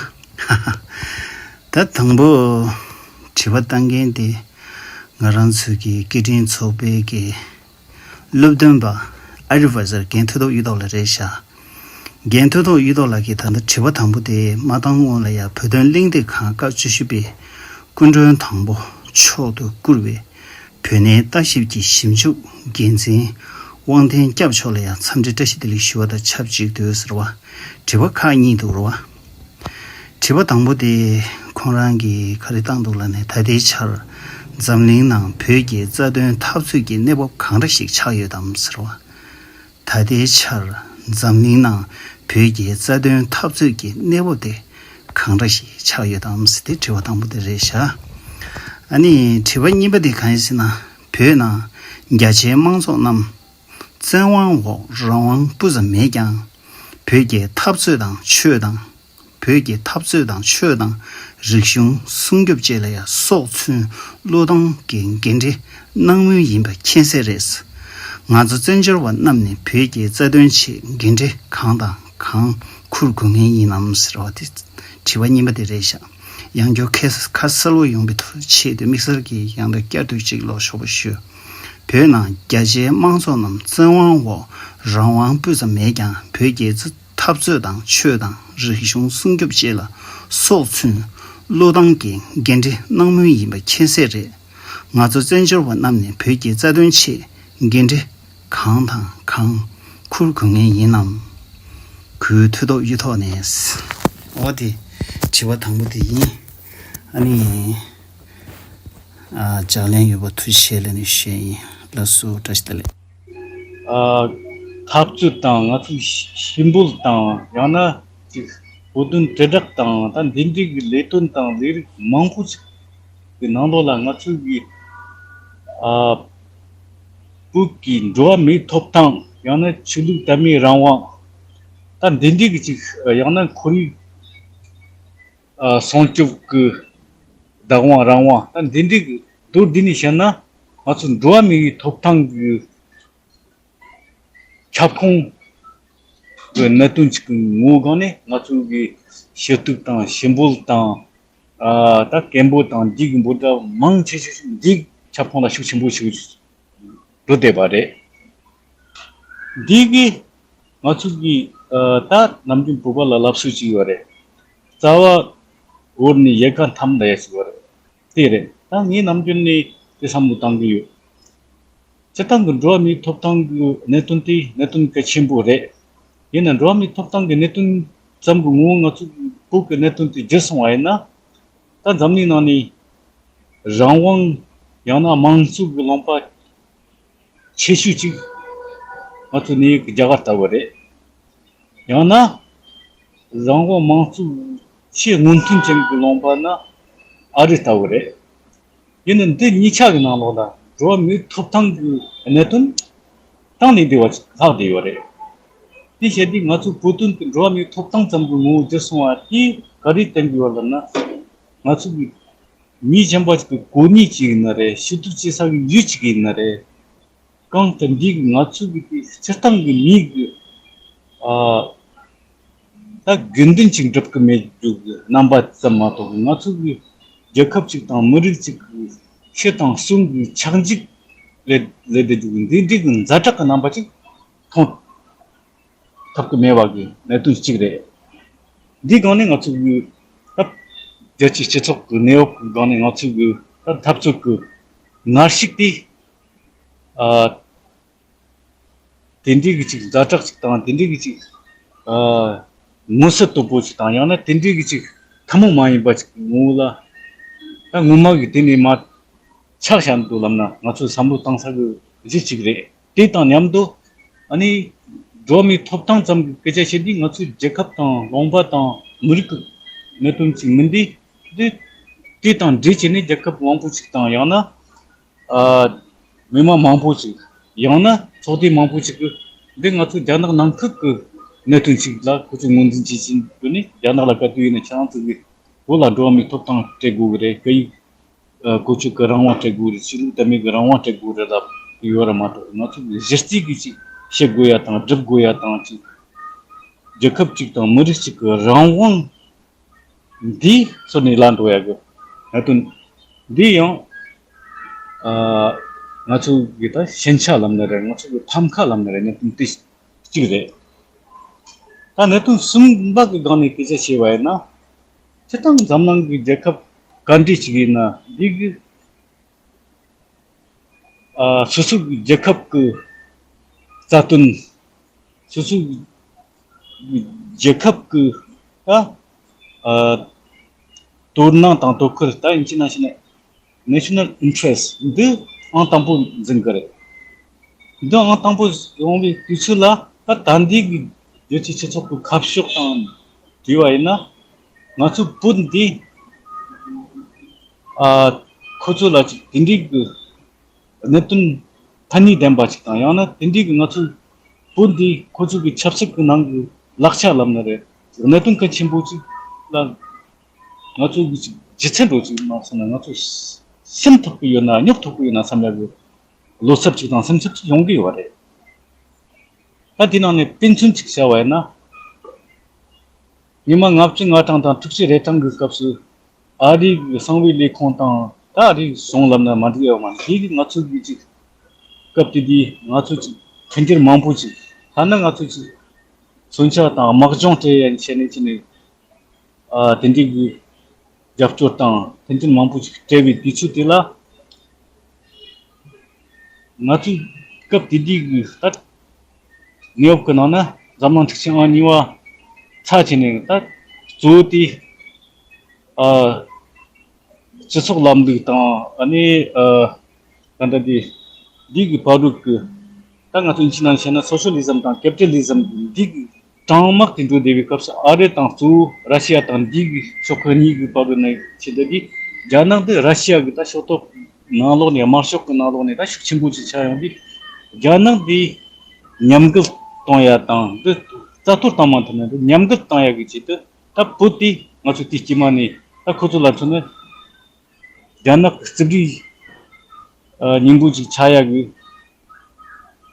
ད་དང་པོ་དྲི་བ་བཏང་མཁན་དེ་ང་རང་ཚོའི་གི་སྐད་འཕྲིན་ཚོགས་པའི་གི་སློབ་སྟོན་པ་ཨ་རི་བ་ཟེར་རྒན་ཐུབ་ཐོབ་གཡུ་ཐོག་ལགས་རེད་ཤག་རྒན་ཐུབ་ཐོབ་གཡུ་ཐོག་ལགས་ཀྱིས་ད་ལྟ་དྲི་བ་དང་པོ་དེ་མ་བཏང་སྔོན་ལ་ཡང་བོད་དོན་གླེང་སྟེགས་ཁང་སྐབས་བཅུ་བཞི་པའི་སྐུ་མགྲོན་དང་པོ་མཆོག་ཏུ་བཀུར་བའི་བོད་གནས་ལྟ་ཞིབ་ཀྱི་ཞིབ་འཇུག་འགན་འཛིན་དབང་ལྡན་སྐྱབས་མཆོག་ལ་ཡང་འཚམས་འདྲི་བཀྲ་ཤིས་བདེ་ལེགས་ཞུ་བ་དང་ཆབས་ཅིག་ཏུ་ཟེར་བ། དྲི་བ་ཁག་གཉིས་འདུག་རེད་བ། དྲི་བ་དང་པོ་དེ་ཁོང་རང་གིས་ག་རེ་བཏང་འདུག་ལབ་ན། ད་ལྟའི་ཆར་འཛམ་གླིང་ནང་བོད་ཀྱི་རྩ་དོན་འཐབ་རྩོད་ཀྱི་གནས་བབ་གང་འདྲ་ཞིག་ཆགས་ཡོད་དམ་ཟེར་བ། ད་ལྟའི་ཆར་འཛམ་གླིང་ནང་བོད་ཀྱི་རྩ་དོན་འཐབ་རྩོད་ཀྱི་གནས་བབ་དེ་གང་འདྲ་ཞིག་ཆགས་ཡོད་དམ་ཟེར་ཏེ་དྲི་བ་དང་པོ་དེ་རེད་ཤག་ཨ་ནི་དྲི་བ་གཉིས་པ་དེ་གང་ཡིན་ཟེར་ན། བོད་ནང་རྒྱ་ཆེའི་དམངས་ཚོགས་རྣམས་བཙན་དབང་འོག་རང་དབང་སྤུ་ཙམ་མེད་ཀྱང་། བོད་ཀྱི་འཐབ་རྩོད་དང་ཆོས་དང་། བོད་ཀྱི་འཐབ་རྩོད་དང་ཆོས་དང་རིག་གཞུང་སྲུང་སྐྱོབ་བཅས་ལ་ཡང་སྲོག་ཚུན་བློས་བཏང་གི་འགན་འཁྲི་གནང་མུས་ཡིན་པ་མཁྱེན་གསལ་རེད། ང་ཚོ་བཙན་བྱོལ་བ་རྣམས་ནས་བོད་ཀྱི་རྩ་དོན་ཆེད་འགན་འཁྲི་གང་དང་གང་འཁུར་དགོས་ངེས་ཡིན་ནམ་ཟེར་བ་དེ་དྲི་བ་གཉིས་པ་དེ་རེད་ཤག་ཡང་བསྐྱར་ཁ་ཁ་གསལ་བོ་ཡོང་བའི་ཆེད་དུ་དམིགས་བསལ་གྱིས་ཡང་བསྐྱར་དུ་གཅིག་ཀློག་ཆོག་པ་ཞུ། བོད་ནང་རྒྱ་ཆེའི་དམངས་ཚོགས་རྣམས་བཙན་དབང་འོག་རང་དབང་སྤུ་ཙམ་མེད་ཀྱང་། བོད་ཀྱི་འཐབ་རྩོད་དང་ཆོས་དང་རིག་གཞུང་སྲུང་སྐྱོབ་བཅས་ལ་སྲོག་ཚུན་བློས་བཏང་གི་འགན་འཁྲི་གནང་མུས་ཡིན་པ་མཁྱེན་གསལ་རེད། ང་ཚོ་བཙན་བྱོལ་བ་རྣམས་ནས་བོད་ཀྱི་རྩ་དོན་ཆེད་འགན་འཁྲི་གང་དང་གང་འཁུར་དགོས་ངེས་ཡིན་ནམ། གུས་ཐུགས་དོགས་གཡུ་ཐོག་ནས། འོ་དེ་དྲི་བ་དང་པོ་དེ་ཡིན། ཨ་ནི། ཨ། ལྗགས་ལན་ཡོད་པ་ཐུགས་རྗེ་ཆེ་ལབ་ནས་ཞུ་ཡ་ཡིན། ལགས་སོ། བཀྲ་ཤིས་བདེ་ལེགས། ཨ། འཐབ་རྩོད་དང་ང་ཚོའི་ཞི་འབོད་དང་ཡང་ན་ཅིག་བོད་དོན་དྲིལ་བསྒྲགས་དང་ད་འདི་འདྲའི་གི་ལས་དོན་དང་ལས་རིགས་མང་པོ་ཞིག་གི་ནང་ལོགས་ལ་ང་ཚོའི་གི་ཨ། བོད་ཀྱི་འགྲོ་བ་མིའི་ཐོབ་ཐང་ཡང་ན་ཆོས་ལུགས་དད་མོས་རང་དབང་ད་འདི་འདྲའི་གི་ཅིག་ཡང་ན་ཁོར་ཡུག་ཨ། སྲུང་སྐྱོབ་ཀྱི་བདག་དབང་རང་དབང་ད་འདི་འདྲའི་གི་མདོར་བསྡུས་ནས་བཤད་ན་ང་ཚོ་འགྲོ་བ་མིའི་ཐོབ་ཐང་གི་ཁྱབ་ཁོངས་ཀྱི་གནད་དོན་ཅིག་གི་ངོ་བོ་སྒང་ནས་ང་ཚོ་གི་ཞུ་གཏུག་དང་ཞི་འབོད་དང་ཨ། ད་སྐད་འབོད་དང་འདི་གི་འབོད་སྒྲ་མང་ཆེ་ཤོས་འདིའི་ཁྱབ་ཁོངས་ལ་ཤུགས་ཆེན་པོ་ཞིག་འགྲོ་བསྡད་པ་རེད། འདི་གིས་ང་ཚོ་གི་ཨ། ད་ནམ་རྒྱུན་བོད་པ་ལ་ལབ་སྲོལ་ཅིག་ཡོད་རེད། རྩ་བ་བོར་ནས་ཡལ་ག་འཐམ་ལབ་ཡ་ཞིག་ཡོད་རེད། དེ་རེད། ད་ངས་ནམ་རྒྱུན་ནས་དེ་བསམ་བློ་བཏང་གི་ཡོད། སྤྱིར་བཏང་གི་འགྲོ་བ་མིའི་ཐོབ་ཐང་གི་གནད་དོན་དེ་གནད་དོན་གལ་ཆེན་པོ་རེད། ཡིན་ན་འགྲོ་བ་མིའི་ཐོབ་ཐང་གི་གནད་དོན་ཙམ་གྱི་ངོ་བོ་ང་ཚོ་བོད་ཀྱི་གནད་དོན་དེ་བརྗེས་སོང་བ་ཡིན་ན། ད་འཛམ་གླིང་ནང་ནས་རང་དབང་ཡང་ན་དམངས་གཙོ་གི་ལུང་པ་ཆེ་ཤོས་གཅིག་ང་ཚོ་གནས་ཡུལ་གྱི་རྒྱ་གར་ལྟ་བུ་རེད། ཡང་ན་རང་དབང་དམངས་གཙོ་ཆེས་སྔོན་ཐོན་ཅན་གྱི་ལུང་པ་ན་ཨ་རི་ལྟ་བུ་རེད། ཡིན་ནའི་འདི་གཉིས་ཆ་གི་ནང་ལོགས་ལ་ འགྲོ་བ་མིའི་ཐོབ་ཐང་གི་གནད་དོན་གྲངས་ལས་འདས་པ་ཞིག་ལྷག་བསྡད་ཡོད་རེད། དེ་བྱས་དུས་ང་ཚོའི་བོད་དོན་དེ་འགྲོ་བ་མིའི་ཐོབ་ཐང་ཙམ་གྱི་ངོ་བོ་བསྒྱུར་སོང་བ་དེས་ག་རེ་སྟོན་གྱི་ཡོད་ལབ་ན། ང་ཚོ་གི་མི་གཞན་པ་ཞིག་གི་གོ་གནས་ཅིག་ཡིན་ན་རེད། ཞུ་གཏུག་བྱེད་ས་གི་ཡུལ་ཅིག་ཡིན་ན་རེད། གང་ལྟར་འདི་གི་ང་ཚོ་གི་དེ་སྤྱིར་བཏང་གི་མི་གི་ཨ་ད་དགོས་འདུན་ཅིག་འགྲུབ་གི་མེད་རྒྱུ་གི་རྣམ་པ་ཙམ་མ་གཏོགས། ང་ཚོ་གི་རྒྱལ་ཁབ་ཅིག་དང་མི་རིགས་ཅིག་གི་ཤེས་དང་གསུང་གི་ཆག་འཇིག་རེད་ལས་བསྡད་རྒྱུ་གི་འདི་འདྲའི་གི་ཛ་དྲག་གི་རྣམ་པ་ཅིག་མཐོང་ཐུབ་གི་མེད་པ་གི་གནད་དོན་གཅིག་རེད། འདི་སྒང་ནས་ང་ཚོ་གི་ད་རྒྱལ་སྤྱིའི་སྤྱི་ཚོགས་གི་གནས་བབ་གི་སྒང་ནས་ང་ཚོ་གི་ད་འཐབ་རྩོད་གི་ངར་ཤུགས་དེ་ཨ་དེ་འདྲའི་གི་ཅིག་ཛ་དྲག་ཅིག་དང་། དེ་འདྲའི་གི་ཅིག་ཨ་མངོན་གསལ་དོད་པོ་ཅིག་དང་། ཡང་ན་དེ་འདྲའི་གི་ཅིག་ཐུན་མོང་མ་ཡིན་པ་ཅིག་ངོ་བོ་ལ་ད་ངོ་མ་གི་དེ་ནས་མ་ཆགས་བཞག་འདུག་ལབ་ན། ང་ཚོས་བསམ་བློ་བཏང་ས་གི་གཞི་གཅིག་རེད། དེ་དང་མཉམ་དུ་ཨ་ནི་འགྲོ་བ་མིའི་ཐོབ་ཐང་ཙམ་གྱི་སྐད་ཆ་བཤད་དུས་ང་ཚོའི་རྒྱལ་ཁབ་དང་ལུང་པ་དང་མི་རིགས་ཀྱི་གནད་དོན་ཅིག་མིན་ཏེ། དེ་དེ་དང་འབྲེལ་བྱས་ནས་རྒྱལ་ཁབ་མང་པོ་ཅིག་དང་། ཡང་ན་ཨ་མི་མང་མང་པོ་ཅིག། ཡང་ན་ཚོགས་སྡེ་མང་པོ་ཅིག་གིས་འདི་ང་ཚོའི་རྒྱ་ནག་ནང་ཁུལ་གྱི་གནད་དོན་ཅིག་ལ་ཁོ་ཚོས་ངོས་འཛིན་བྱེད་བཞིན་ཡོད་ནས། རྒྱ་ནག་ལ་ག་དུས་ཡིན་ན་ཁྱེད་རང་ཚོ་གིས་བོད་ལ་འགྲོ་བ་མིའི་ཐོབ་ཐང་སྤྲད་དགོས་ཀྱི་རེད། སྐད་ཡིག་ཨ་བཀོལ་སྤྱོད་ཀྱི་རང་དབང་སྤྲད་དགོས་རེད། ཆོས་ལུགས་དད་མོས་ཀྱི་རང་དབང་སྤྲད་དགོས་རེད་ལབ་ཡོད་ར་མ་གཏོགས། ང་ཚོ་གི་གཞི་རྩའི་གི་ཅིག་བཤད་དགོས་ཡ་དང་སྒྲུབ་དགོས་ཡ་དང་ཅིག། རྒྱལ་ཁབ་ཅིག་དང་མི་རིགས་ཅིག་གི་རང་དབང་འདི་ཚུར་ནས་ལ་འགྲོ་ཡ་གི་གནད་དོན་འདི་ཡང་ཨ་ང་ཚོ་གི་ད་ཞན་ཆ་ལབ་ན་རེད། ང་ཚོ་གི་ཕམ་ཁ་ལབ་ན་རེད། གནད་དོན་དེ་གཅིག་རེད། ད་གནད་དོན་གསུམ་པ་གི་སྒང་ནས་སྐད་ཆ་བཤད་པ་ཡིན་ན། སྤྱིར་བཏང་འཛམ་གླིང་གི་རྒྱལ་ཁབ་ག་འདྲ་ཞིག་ཡིན་ན། འདི་གི་ཨ་སོ་སོ་གི་རྒྱལ་ཁབ་ཀྱི་རྩ་དོན། སོ་སོ་གི་རྒྱལ་ཁབ་ཀྱི་ཨ་ཨ་དོ་སྣང་དང་དོ་ཁུར། ད་ཡིན་གཅིག་ནང་བཞིན་ནས་national interest འདི་ཨང་དང་པོ་འཛིན་གི་རེད། འདི་ཨང་དང་པོ་ཡོང་བའི་དུས་ཚོད་ལ། ད་ད་འདི་གི་རྒྱལ་སྤྱིའི་སྤྱི་ཚོགས་ཀྱི་ཁ་ཕྱོགས་དང་འབྲེལ་བ་ཡིན་ན། ང་ཚོ་བོད་འདི་ཨ་ཁོ་ཚོ་ལ་ཅིག་དེ་འདྲའི་གི་གནད་དོན་ཕན་ནུས་ལྡན་པ་ཅིག་དང་། ཡང་ན་དེ་འདྲའི་གི་ང་ཚོ་བོད་འདི་ཁོ་ཚོ་གི་ཆབ་སྲིད་ཀྱི་ནང་གི་ལག་ཆ་ལབ་ན་རེད། གནད་དོན་གལ་ཆེན་པོ་ཅིག་ལ་ང་ཚོ་གི་ཅིག་ལྗིད་ཚད་འགྲོ་ཅིག་མ་སོང་ན། ང་ཚོ་ཤེས་ཐུབ་ཀྱི་ཡོད་ན་སྙོབ་ཐུབ་ཀྱི་ཡོད་ན་བསམ་ཡག་གི་བློ་འཚབ་ཅིག་དང་སེམས་འཚབ་ཅིག་ཡོང་གི་ཡོད་རེད། ད་དེ་ནང་ནས་དཔེ་མཚོན་ཅིག་བྱ་བ་ཡིན་ན། ཉི་མ་ལྔ་བཅུ་ང་གྲངས་དང་དྲུག་ཅུ་རེ་གྲངས་ཀྱི་སྐབས་སུ་ཨ་རིའི་གསང་བའི་ལས་ཁུངས་དང་། ད་ཨ་རིའི་གཞུང་ལབ་ན་མ་འགྲིག་ཡོད་མ་རེད། དེ་གི་ང་ཚོ་གི་ཅིག་སྐབས་དེ་དུས་ང་ཚོ་ཅིག་མཐུན་འགྱུར་མང་པོ་ཅིག། ཐ་ན་ང་ཚོ་ཅིག་མཚོན་ཆ་དང་དམག་སྦྱོང་སྤྲད་ཡ་བྱས་ནས་བྱས་ནས། ཨ་དེ་འདྲའི་གི་རྒྱབ་སྐྱོར་དང་མཐུན་རྐྱེན་མང་པོ་ཞིག་སྤྲད་པའི་དུས་ཚོད་དེ་ལ། ང་ཚོའི་སྐབས་དེ་དུས་ཀྱི་ད་གནས་བབ་ཀྱི་ནང་ན་འཛམ་གླིང་འཁྲུག་ཆེན་ཨང་གཉིས་པ་ཚར་བྱས་ནས། ད་གཙོ་བོ་དེ་ཨ་སྤྱི་ཚོགས་ལམ་ལུགས་དང་། ཨ་ནི་ཨ་ད་ལྟ་དེ་འདི་གི་བར་དུ་གི། ད་ང་ཚོ་ཡིན་གཅིག་ནང་བཤད་ན་སོ་ཤི་ལི་ཛམ་དང་ཀེ་པི་ཊ་ལི་ཛམ་འདི་གི་གྲང་དམག་དེ་འགྲོ་བསྡད་པའི་སྐབས་སུ། ཨ་རི་དང་གཙོ་བོ་ར་ཤི་ཡ་དང་འདི་གི་ཕྱོགས་ཁག་གཉིས་ཀྱི་བར་དུ་ནས་བྱེད་བསྡད་དེ། རྒྱ་ནག་འདི་ར་ཤི་ཡ་གི་ད་ཕྱོགས་གཏོགས་ནང་ལོགས་ནས། དམར་ཤོག་གི་ནང་ལོགས་ནས་ད་ཤུགས་ཆེན་པོ་ཅིག་ཆགས་ཡོང་དུས། རྒྱ་ནག་འདི་ཉམས་རྒུད་གཏོང་ཡ་དང་། འདི་རྩ་གཏོར་བཏང་མ་ཐུབ་ན་འདི་ཉམས་རྒུད་བཏང་ཡ་གི་ཆེད་དུ། ད་བོད་དེ་ང་ཚོ་དེའི་དཀྱིལ་མ་ནས། ད་ཁོ་ཚོ་ལ་མཚོན་ན། རྒྱ་ནག་གི་རྩིབ་རིས་ཨ་སྙིང་པོ་ཅིག་ཆགས་ཡག་གི་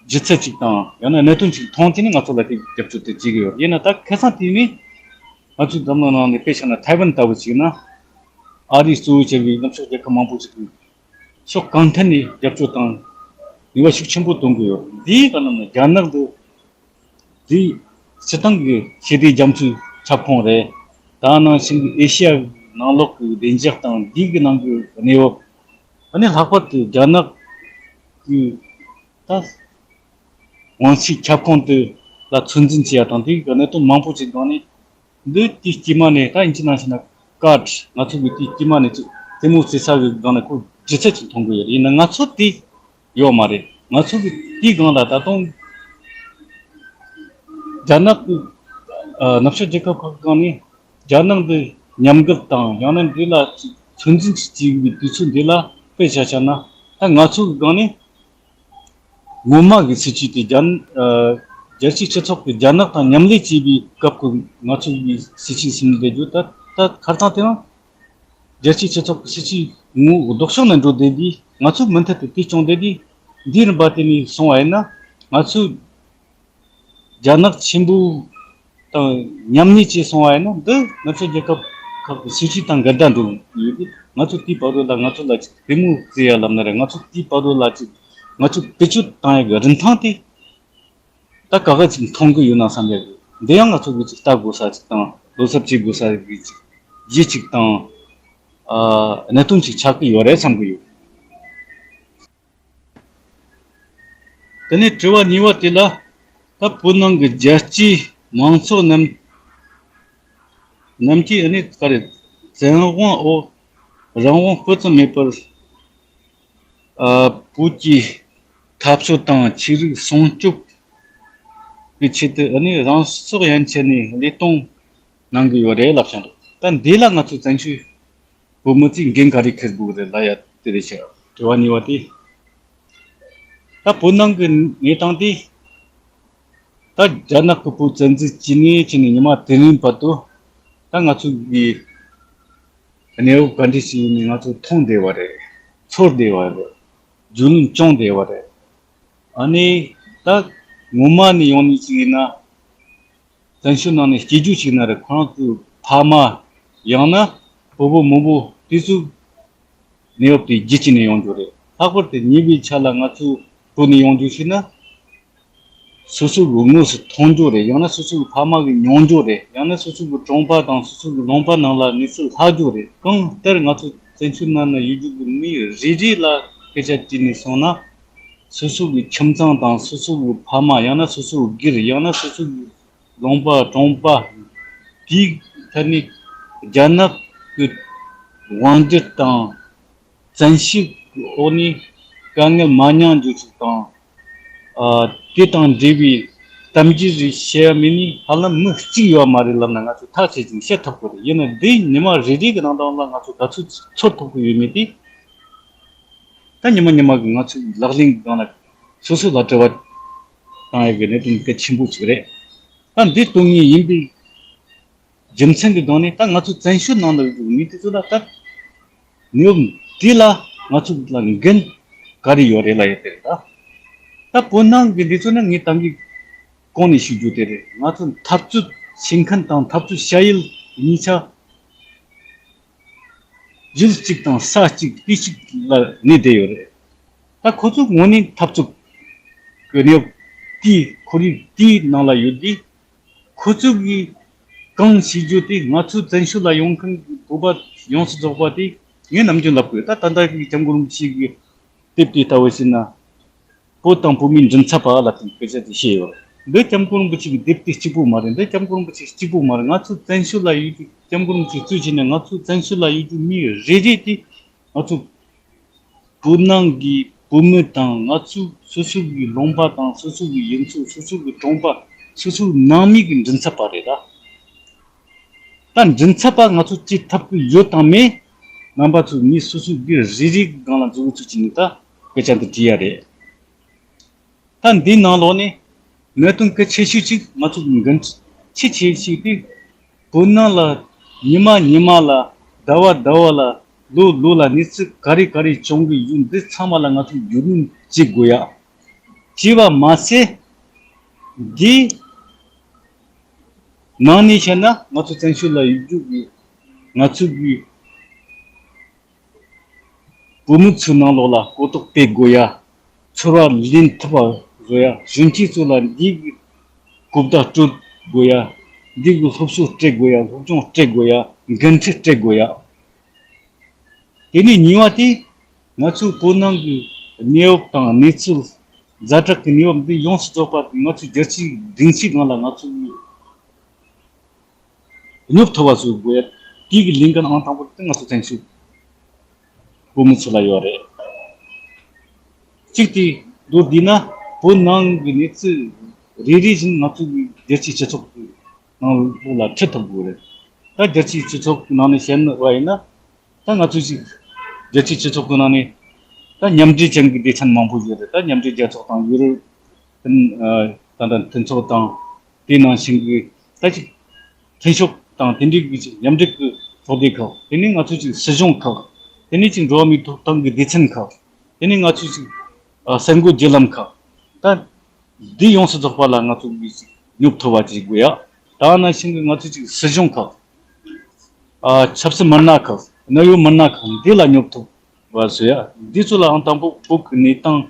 ལྗིད་ཚད་ཅིག་དང་། ཡང་ན་གནད་དོན་ཅིག་མཐོང་དུས་ནས་ང་ཚོ་ལ་དེ་རྒྱབ་སྐྱོར་དེ་བྱེད་ཀྱི་ཡོད། ཡིན་ན་ད་ཁ་སང་དེ་ནས་ང་ཚོའི་འཛམ་གླིང་ནང་ནས་དཔེ་བཞག་ན་ཐའེ་ཝན་ལྟ་བུ་ཅིག་ན། ཨ་རི་གཙོ་བོ་བྱས་པའི་ནུབ་ཕྱོགས་རྒྱལ་ཁབ་མང་པོ་ཅིག་གིས་ཕྱོགས་གང་ཐད་ནས་རྒྱབ་སྐྱོར་དང་ནུས་པ་ཤུགས་ཆེན་པོ་གཏོང་གི་ཡོད། འདིའི་ག་ནང་ན་རྒྱ་ནག་འདི། དེ་སྤྱིར་བཏང་གི་ཞི་བདེ་རྒྱ་མཚོའི་ཁྱབ་ཁོངས་རེད། ད་ནང་བཞིན་གྱི་ཨེ་ཤི་ཡ་ནང་ལོགས་ཀྱི་བདེ་འཇགས་དང་འདི་གི་ནང་གི་གནས་བབ། ཨ་ནི་ལྷག་པར་དུ་རྒྱ་ནག་གི་ད་ཝང་ཆིའི་ཁྱབ་ཁོངས་དེ་ལ་ཚོད་འཛིན་བྱེད་ཡ་དང་། དེ་གི་གནད་དོན་མང་པོ་ཅིག་སྒང་ནས། འདི་དེའི་དཀྱིལ་མ་ནས་ད་ཡིན་གཅིག་ནང་བཞིན་ན་ཀར་ང་ཚོ་གི་དེའི་དཀྱིལ་མ་ནས་ཅིག་རྩེད་མོ་རྩེ་ས་གི་སྒང་ནས་ཁོ་ལྗིད་ཚད་ཅིག་མཐོང་གི་ཡོད་རེད། ཡིན་ན་ང་ཚོ་དེ་ཡོད་མ་རེད། ང་ཚོ་གི་དེའི་སྒང་ལ་ད་དུང་རྒྱ་ནག་གི་ཨ་ནུབ་ཕྱོགས་རྒྱལ་ཁབ་ཁག་གི་སྒང་ནས་རྒྱ་ནག་འདི་ཉམས་རྒུད་དང་། ཡང་ན་འདི་ལ་ཚོད་འཛིན་ཅིག་བྱེད་ཀྱི་དུས་ཚོད་འདི་ལ་དཔེ་བཞག་བཞག་ན། ད་ང་ཚོ་གི་སྒང་ནས་སྔོན་མ་གི་སྲིད་བྱུས་དེ་རྒྱ་ཨ་རྒྱལ་སྤྱིའི་སྤྱི་ཚོགས་ཀྱི་རྒྱ་ནག་དང་མཉམ་ལས་བྱས་པའི་སྐབས་ཀྱི་ང་ཚོ་གི་སྲིད་བྱུས་ཟིན་བསྡད་རྒྱུ་ད་ད་ཁར་ཚང་དེ་རང་རྒྱལ་སྤྱིའི་སྤྱི་ཚོགས་ཀྱི་སྲིད་བྱུས་ངོ་ལྡོག་ཕྱོགས་ནས་འགྲོ་བསྡད་དུས། ང་ཚོ་མུ་མཐུད་དུ་དེ་སྐྱོང་བསྡད་དུས། འདིའི་རིམ་པ་དེ་ནས་སོང་བ་ཡིན་ན། ང་ཚོ་རྒྱ་ནག་ཆེན་པོ་དང་མཉམ་གནས་བྱས་སོང་བ་ཡིན་ན། འདི་ང་ཚོ་རྒྱལ་ཁབ་ཁག་གི་སྲིད་བྱུས་དང་འགལ་ཟླ་འགྲོ་ཡོད་དུས། ང་ཚོ་དེའི་བར་དུ་ལ་ང་ཚོ་ལ་ཅིག་གཏི་མུག་བརྩི་ཡ་ལབ་ན་རེད། ང་ཚོ་དེའི་བར་དུ་ལ་ཅིག་ང་ཚོ་བེད་སྤྱོད་བཏང་ཡ་གི་རིན་ཐང་དེ་ད་ག་ག་ཅིག་མཐོང་གི་ཡོད་ན་བསམ་ཡ་གི། འདི་ཡང་ང་ཚོ་གི་ཅིག་ལྟ་དགོས་ས་ཅིག་དང་བློ་འཚབ་བྱེད་དགོས་ས་གི་ཅིག་གཞི་ཅིག་དང་ཨ་གནད་དོན་ཅིག་ཆགས་ཀྱི་ཡོད་རེད་བསམ་གི་ཡོད། དེ་ནས་དྲི་བ་གཉིས་པ་དེ་ལ། ད་བོད་ནང་གི་རྒྱལ་སྤྱིའི་མང་ཚོགས་རྣམས་རྣམས་ཀྱིས་ཨ་ནི་ག་རེ་བཙན་དབང་འོག་རང་དབང་སྤུ་ཙམ་མེད་པར་ཨ་བོད་ཀྱི་འཐབ་རྩོད་དང་ཆོས་རིག་སྲུང་སྐྱོབ་ཀྱི་ཆེད་དུ་ཨ་ནི་རང་སྲོག་ཡན་ཆད་ནས་བློས་གཏོང་གནང་གི་ཡོད་རེད་ལབ་བྱུང་འདུག་ད་འདི་ལ་ང་ཚོ་བཙན་བྱོལ་བོད་མི་ཚོས་འགན་ག་རེ་འཁུར་དགོས་རེད་ལབ་ཡ་དེ་རེད་ཤག་དྲི་བ་གཉིས་པ་དེ། ད་བོད་ནང་གི་གནས་སྟངས་དེ། ད་རྒྱ་ནག་གི་བོད་བཙན་འཛུལ་བྱས་ནས་བྱས་ནས་ཉི་མ་དེ་རིང་བར་དུ། ད་ང་ཚོ་གི་གནས་བབ་ག་འདྲ་ཞིག་ཡིན་ནའི་ང་ཚོ་མཐོང་བསྡད་པ་རེད། ཚོར་བསྡད་པ་རེད། རྒྱུས་ལོན་བྱུང་བསྡད་པ་རེད། ཨ་ནི་ད་སྔོན་མ་ནས་ཡོང་ནས་ཅིག་ཡིན་ན། བཙན་བྱོལ་ནང་ནས་སྐྱེས་རྒྱུ་ཞིག་ན་རེད། ཁོ་རང་ཚོའི་ཕ་མ་ཡང་ན་བུ་བུ་མོ་བུ་དེ་ཚོའི་གནས་བབ་དེ་བརྒྱུད་བྱས་ནས་ཡོང་རྒྱུ་རེད། ལྷག་པར་དུ་ཉེ་བའི་ཆར་ལ་ང་ཚོའི་བོད་ནས་ཡོང་རྒྱུ་ཞིག་ན། སོ་སོ་གི་དངོས་སུ་མཐོང་རྒྱུ་རེད། ཡང་ན་སོ་སོ་གི་ཕ་མ་གི་མྱོང་རྒྱུ་རེད། ཡང་ན་སོ་སོ་གི་གྲོང་པ་དང་སོ་སོ་གི་ལུང་པ་ནང་ལ་གནས་ཚུལ་ལྷག་རྒྱུ་རེད། གང་ལྟར་ང་ཚོ་བཙན་བྱོལ་ནང་ན་ཡོད་རྒྱུ་གི་མི་རེ་རེ་ལ་སྐད་ཆ་དྲིས་ནས་སོང་ན། སོ་སོ་གི་ཁྱིམ་ཚང་དང་སོ་སོ་གི་ཕ་མ། ཡང་ན་སོ་སོ་གི་སྒེར། ཡང་ན་སོ་སོ་གི་ལུང་པ་གྲོང་པ། དེའི་ཐད་ནས་རྒྱ་ནག་གི་དབང་སྒྱུར་དང་བཙན་ཤེད་ཀྱི་འོག་ནས་དཀའ་ངལ་མ་མྱངས་རྒྱུ་ཞིག་དང་། ཨ་དེ་དང་འབྲེལ་བའི་གཏམ་རྒྱུད་རེ་བཤད་ཡ་མེད་ནི་ཧ་ལམ་མི་གཅིག་ཡོད་མ་རེད་ལབ་ན་ང་ཚོས་ཐག་ཆོད་ཅིང་བཤད་ཐུབ་ཀྱི་རེད། ཡིན་ན་འདི་ཉི་མ་རེ་རེ་གི་ནང་དོན་ལ་ང་ཚོ་ག་ཚོད་ཚོར་ཐུབ་ཀྱི་ཡོད་མེད་དེ། ད་ཉི་མ་ཉི་མ་གི་ང་ཚོའི་ལག་ལེན་གི་སྒང་ལ་སོ་སོ་ལ་དྲི་བ་བཏང་ཡ་གི་གནད་དོན་གལ་ཆེན་པོ་ཞིག་རེད། ད་འདི་སྟོན་ངེས་ཡིན་པའི་རྒྱུ་མཚན་གྱི་སྒང་ནས། ད་ང་ཚོ་བཙན་བྱོལ་ནང་ལ་ཡོད་མི་དེ་ཚོ་ལ་ད་གནས་བབ་འདི་ལ་ང་ཚོ་ལ་འགན་ག་རེ་ཡོད་རེད་ལབ་ཡ་དེ་རེད། ད་ད་བོད་ནང་གི་འདི་ཚོ་ནི་ངས་ད་གིན་གོང་ནས་ཞུ་རྒྱུ་དེ་རེད། ང་ཚོ་འཐབ་རྩོད་བྱེད་མཁན་དང་འཐབ་རྩོད་བྱ་ཡུལ་གཉིས་ཆ་ཡུལ་གཅིག་དང་ས་གཅིག་དུས་གཅིག་ལ་གནས་བསྡད་ཡོད་རེད། ད་ཁོ་ཚོ་དངོས་གནས་འཐབ་རྩོད་ཀྱི་གནས་བབ་དེའི་ཁོར་ཡུག་དེའི་ནང་ལ་ཡོད་དུས། ཁོ་ཚོ་གིས་གང་བྱེད་རྒྱུ་དེ་ང་ཚོ་བཙན་བྱོལ་ལ་ཡོང་མཁན་གྱི་བོད་པ་ཡོངས་སུ་རྫོགས་པ་དེ་ངས་ནམ་རྒྱུན་ལབ་དགོས། ད་ད་ལྟ་གི་སྐྱབས་མགོན་རིན་པོ་ཆེ་གི་དེབ་དེ་ལྟ་བུ་ཞིག་ན། བོད་དང་བོད་མིའི་མགྲིན་ཚབ་པ་ལབ་དེ་སྐད་ཆ་དེ་བཤད་ཡོད་རེད། འདི་སྐྱབས་མགོན་རིན་པོ་ཆེ་གི་དེབ་དེ་གཅིག་པུ་མ་རེད། འདི་སྐྱབས་མགོན་རིན་པོ་ཆེ་གཅིག་པུ་མ་རེད། ང་ཚོ་བཙན་བྱོལ་ལ་ཡོད་རྒྱུ། སྐྱབས་མགོན་རིན་པོ་ཆེ་གཙོས་བྱས་ནས་ང་ཚོ་བཙན་བྱོལ་ལ་ཡོད་རྒྱུ་མི་རེ་རེ་དེ་ང་ཚོ་བོད་ནང་གི་བོད་མི་དང་། ང་ཚོ་སོ་སོ་གི་ལུང་པ་དང་། སོ་སོ་གི་ཡུལ་ཚོ། སོ་སོ་གི་གྲོང་པ། སོ་སོའི་ནང་མི་གི་མགྲིན་ཚབ་པ་རེད་ད། ད་མགྲིན་ཚབ་པ་ང་ཚོ་བྱེད་ཐུབ་ཀྱི་ཡོད་དང་མེད། རྣམ་པ་ཚོ་མི་སོ་སོ་སྒེར་རེ་རེ་གི་སྒང་ལ་འཛུལ་ཚུལ་གྱི་ནི་ད་སྐད་ཆ་འདི་དྲིས་ཡ་རེད། ད་འདིའི་ནང་ལོགས་ནས་གནད་དོན་གལ་ཆེ་ཤོས་གཅིག་ང་ཚོ་གི་འགན་འཁྲི་ཆེ་ཤོས་དེ། བོད་ནང་ལ་ཉི་མ་ཉི་མ་ལ། ཟླ་བ་ཟླ་བ་ལ། ལོ་ལོ་ལ་གནས་ཚུལ་ག་རེ་ག་རེ་བྱུང་གི་ཡོད། འདི་ཚང་མ་ལ་ང་ཚོས་རྒྱུས་ལོན་བྱེད་དགོས་ཡ། བྱས་པ་མ་ཟད། འདི་ནང་ནས་བཤད་ན་ང་ཚོ་བཙན་བྱོལ་ལ་ཡོད་རྒྱུ་གི་ང་ཚོ་གི་བོད་མི་ཚོའི་ནང་ལོགས་ལ་གོ་རྟོགས་སྤེལ་དགོས་ཡ། ཚོར་བ་ལེན་ཐུབ་པ་བཟོ་ཡ། གཞོན་སྐྱེས་ཚོ་ལ་འདི་གི་གོ་བརྡ་སྤྲོད་དགོས་ཡ། འདི་གི་སློབ་གསོ་སྤྲད་དགོས་ཡ། སློབ་སྦྱོང་སྤྲད་དགོས་ཡ། འགན་འཁྲི་སྤྲད་དགོས་ཡ། དེ་ནས་གཉིས་པ་དེ། ང་ཚོའི་བོད་ནང་གི་གནས་བབ་དང་གནས་ཚུལ། ཛ་དྲག་གི་གནས་བབ་འདི་ཡོངས་སུ་རྫོགས་པ་དེ་ང་ཚོའི་རྒྱལ་སྤྱིའི་སྡིངས་ཆའི་སྒང་ལ་ང་ཚོས་སྙོབ་ཐུབ་པ་བཟོ་དགོས་ཡ། དེ་གི་ལས་འགན་ཨང་དང་པོ་དེ་ང་ཚོ་བཙན་བྱོལ་བོད་མི་ཚོ་ལ་ཡོད་རེད། གཅིག་དེ་མདོར་བསྡུས་ན། བོད་ནང་གི་གནས་ཚུལ་རེ་རེ་བཞིན་ང་ཚོ་གི་རྒྱལ་སྤྱིའི་སྤྱི་ཚོགས་ཀྱི་ནང་ལོགས་ལ་ཁྲིད་ཐུབ་དགོས་རེད། ད་རྒྱལ་སྤྱིའི་སྤྱི་ཚོགས་ཀྱི་ནང་ནས་བཤད་པ་ཡིན་ན། ད་ང་ཚོས་ཅིག་རྒྱལ་སྤྱིའི་སྤྱི་ཚོགས་ཀྱི་ནང་ནས་ ད་མཉམ་འབྲེལ་ཅན་གྱི་སྡེ་ཚན་མང་པོ་ཡོད་རེད། ད་མཉམ་འབྲེལ་རྒྱལ་ཚོགས་དང་ཡུ་རོབ་མཐུན་ཨ་ད་ལྟ་མཐུན་ཚོགས་དང་དེ་ནང་བཞིན་གྱི་ད་ཅིག་མཐུན་ཕྱོགས་དང་དེ་འདྲའི་གི་ཅིག་མཉམ་འབྲེལ་གྱི་ཚོགས་སྡེ་ཁག་དེ་ནས་ང་ཚོ་ཅིག་སྲིད་གཞུང་ཁག་དེ་ནས་ཅིག་འགྲོ་བ་མིའི་ཐོབ་ཐང་གི་སྡེ་ཚན་ཁག་དེ་ནས་ང་ཚོ་ཅིག་ཨ་གསར་འགོད་བརྒྱུད་ལམ་ཁག་ད་འདི་ཡོངས་སུ་རྫོགས་པ་ལ་ང་ཚོ་གི་ཅིག་སྙོབ་ཐུབ་པ་ཅིག་དགོས་ཡ། ད་ནང་བཞིན་གྱི་ང་ཚོ་ཅིག་སྲིད་གཞུང་ཁག་ཨ་ཆབ་སྲིད་མི་སྣ་ཁག་གནད་ཡོད་མི་སྣ་ཁག་འདི་ལ་སྙོབ་ཐུབ་པ་བཟོ་ཡ། འདི་ཚོ་ལའང་དང་པོ་བོད་ཀྱི་གནས་སྟངས་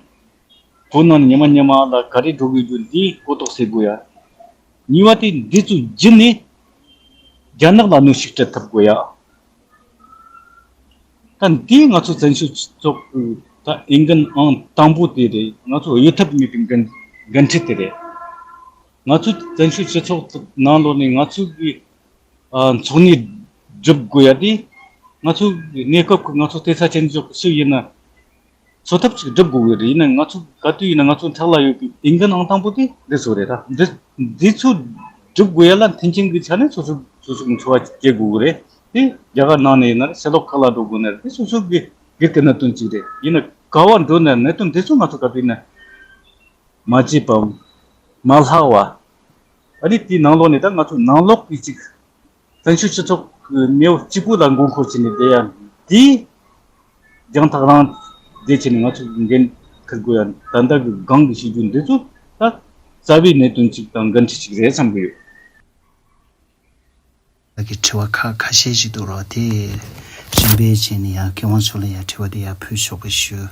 བོད་ནང་ཉི་མ་ཉི་མ་ལ་ག་རེ་འགྲོ་གི་ཡོད་འདི་གོ་རྟོགས་བྱེད་དགོས་ཡ། གཉིས་པ་དེ་འདི་ཚོ་བརྒྱུད་ནས་རྒྱ་ནག་ལ་གནོན་ཤུགས་སྤྲད་ཐུབ་དགོས་ཡ། ད་འདི་ང་ཚོ་བཙན་བྱོལ་སྤྱི་ཚོགས་ཀྱི་ད་འོས་འགན་ཨང་དང་པོ་དེ་རེད། ང་ཚོ་གཡོལ་ཐབས་མེད་པའི་འགན་འགན་འཁྲི་དེ་རེད། ང་ཚོ་བཙན་བྱོལ་སྤྱི་ཚོགས་ནང་ལོགས་ནས་ང་ཚོ་གི་ཨ་འཚོ་གནས་སྒྲུབ་དགོས་ཡ་དེ་ང་ཚོ་གི་གནས་སྐབས་ཀྱི་ང་ཚོ་སྡོད་ས་ཅན་ཅོག་གི་སུ་ཡིན་ན་འཚོ་ཐབས་ཅིག་སྒྲུབ་དགོས་ཀྱི་རེད། ཡིན་ན་ང་ཚོ་ག་དུས་ཡིན་ན་ང་ཚོ་ཕྲག་ལ་ཡོད་པའི་འོས་འགན་ཨང་དང་པོ་དེ་འདི་ཚོ་རེད། ད་འདི་འདི་ཚོ་སྒྲུབ་དགོས་ཡ་ལ་མཐུན་རྐྱེན་གྱི་ཆ་ནས་སོ་སོ་སོ་སོ་གི་འཚོ་བ་སྐྱེལ་དགོས་ཀྱི་རེད། དེ་རྒྱ་གར་ནང་ནས་ཡིན་ན་རེད། ཕྱི་ལོགས་ཁག་ལ་འགྲོ་དགོས་ན་རེད། དེ་སོ་སོ་གི་སྒེར་གྱི་གནད་དོན་ཅིག་རེད། ཡིན་ན་ག་བ་འགྲོ་ན་གནད་དོན་འདི་ཚོ་ང་ཚོ་ག་དུས་ཡིན་ན་མ་བརྗེད་པའམ་མ་ལྷག་པ། ཨ་ནི་དེའི་ནང་ལོགས་ནས་ད་ང་ཚོ་ནང་ལོགས་ཀྱི་ཅིག་བཙན་བྱོལ་སྤྱི་ཚོགས་ཀྱི་གནས་བབ་གཅིག་པུ་ལ་མགོ་འཁོར་བྱས་ནས་བསྡད་ཡ་འདི་རྒྱང་ཐག་རིང་བསྡད་བྱས་ནས་ང་ཚོ་གི་འགན་འཁུར་དགོས་ཡ། ད་ལྟ་གི་སྒང་གི་བྱེད་རྒྱུ་འདི་ཚོ་ད་རྩ་བའི་གནད་དོན་ཅིག་དང་འགན་འཁྲི་ཅིག་རེད་བསམ་གི་ཡོད། ལགས་ཀྱི་དྲི་བ་ཁ་ཁ་ཤས་ཤིག་འདུག་རོགས་དེ་རིམ་པས་བྱས་ནས་ཡ་མཁས་དབང་མཆོག་ལ་ཡ་དྲི་བ་དེ་ཡ་ཕུལ་ཆོག་པ་ཞུ།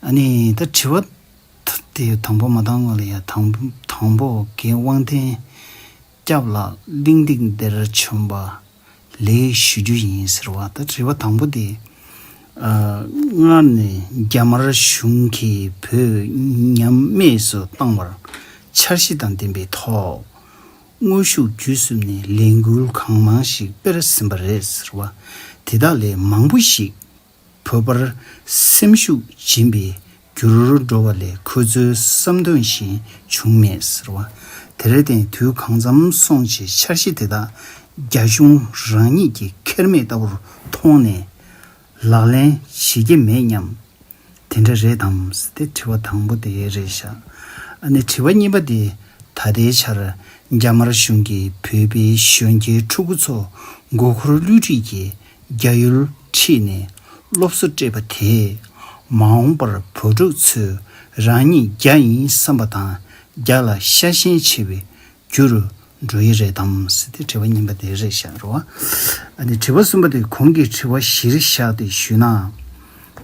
ཨ་ནི་ད་དྲི་བ་དེ་དང་པོ་མ་བཏང་སྔོན་ལ་ཡ་དང་དང་པོ་རྒན་དབང་ལྡན་སྐྱབས་ལགས་གླེང་སྟེགས་འདིར་བྱོན་པ་ལེགས་ཞུ་རྒྱུ་ཡིན་ཟེར་བ། ད་དྲི་བ་དང་པོ་དེ་ཨ་སྔར་ནས་རྒྱ་དམར་གཞུང་གིས་བོད་ཉམས་དམས་སུ་བཏང་བར་འཆར་གཞི་དང་ལྡན་པའི་ཐོག་དངོས་ཤུགས་བརྒྱུད་གསུམ་ནས་ལས་འགུལ་གང་མང་ཞིག་སྤེལ་ཟིན་པ་རེད་ཟེར་བ། དེ་དག་ལས་མང་པོ་ཞིག་བོད་པར་སེམས་ཤུགས་སྦྱིན་པའི་འགྱུར་འགྲོ་བ་ལས་ཁོ་ཚོའི་བསམ་དོན་བཞིན་བྱུང་མེད་ཟེར་བ། དེར་བརྟེན་དུས་གང་འཚམ་སོང་རྗེས་འཆར་གཞི་དེ་དག་རྒྱ་གཞུང་རང་ཉིད་ཀྱིས་ཁེར་མེད་ལྟ་བུར་མཐོང་ནས་ལག་ལེན་བྱེད་ཀྱི་མེད་སྙམ། དེ་འདྲ་རེད་དམ་ཟེར་ཏེ་དྲི་བ་དང་པོ་དེ་རེད་ཤག་ཨ་ནི་དྲི་བ་གཉིས་པ་དེ་ད་ལྟའི་ཆར་རྒྱ་དམར་གཞུང་གིས་བོད་པའི་གཞོན་སྐྱེས་ཕྲུ་གུ་ཚོ་མགོ་འཁོར་བསླུ་བྲིད་ཀྱིས་རྒྱ་ཡུལ་ཁྲིད་ནས་སློབ་གསོ་སྤྲད་པ་དེས་མ་འོངས་པར་བོད་ཕྲུག་ཚོས་རང་ཉིད་རྒྱ་ཡིན་བསམ་པ་དང་རྒྱ་ལ་ཤ་ཞེན་ཆེ་བའི་རྒྱུ་རུ་འགྲོ་ཡི་རེད་དམ་ཟེར་ཏེ་དྲི་བ་གཉིས་པ་དེ་རེད་ཤག་རོ། ཨ་ནི་དྲི་བ་གསུམ་པ་དེ་གོང་གི་དྲི་བ་གཞིར་བཞག་སྟེ་ཞུས་ན།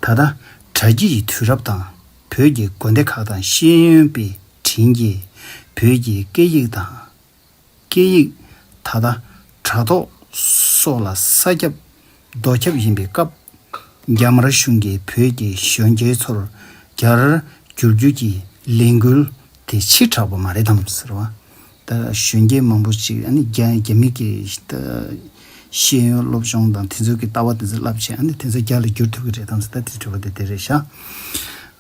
ད་ལྟ་དྲ་རྒྱའི་དུས་རབས་དང་བོད་ཀྱི་དགོན་སྡེ་ཁག་དང་ཤེས་ཡོན་པའི་དྲིན་གྱིས་བོད་ཀྱི་སྐད་ཡིག་དང་སྐད་ཡིག་ད་ལྟ་དྲ་ཐོག་སོགས་ལ་ས་ཁྱབ་རྡོ་ཁྱབ་ཡིན་པའི་སྐབས། རྒྱ་དམར་གཞུང་གིས་བོད་ཀྱི་གཞོན་སྐྱེས་ཚོར་རྒྱར་བསྒྱུར་རྒྱུ་གྱི་ལས་འགུལ་དེ་ཕྱི་དྲགས་པ་མ་རེད་དམ་ཟེར་བ། ད་གཞོན་སྐྱེས་མང་པོ་ཅིག་ཨ་ནི་རྒྱ་རྒྱ་མི་གི་ད་ཤེས་ཡོན་སློབ་སྦྱོང་དང་དེ་ཚོ་གི་ལྟ་བ་དེ་ཚོ་བསླབ་བྱས་ཨ་ནི་དེ་ཚོ་རྒྱ་ལ་བསྒྱུར་ཐུབ་ཀྱི་རེད་དམ་ཟེར། ད་དེ་དྲི་བ་དེ་དེ་རེད་ཤག་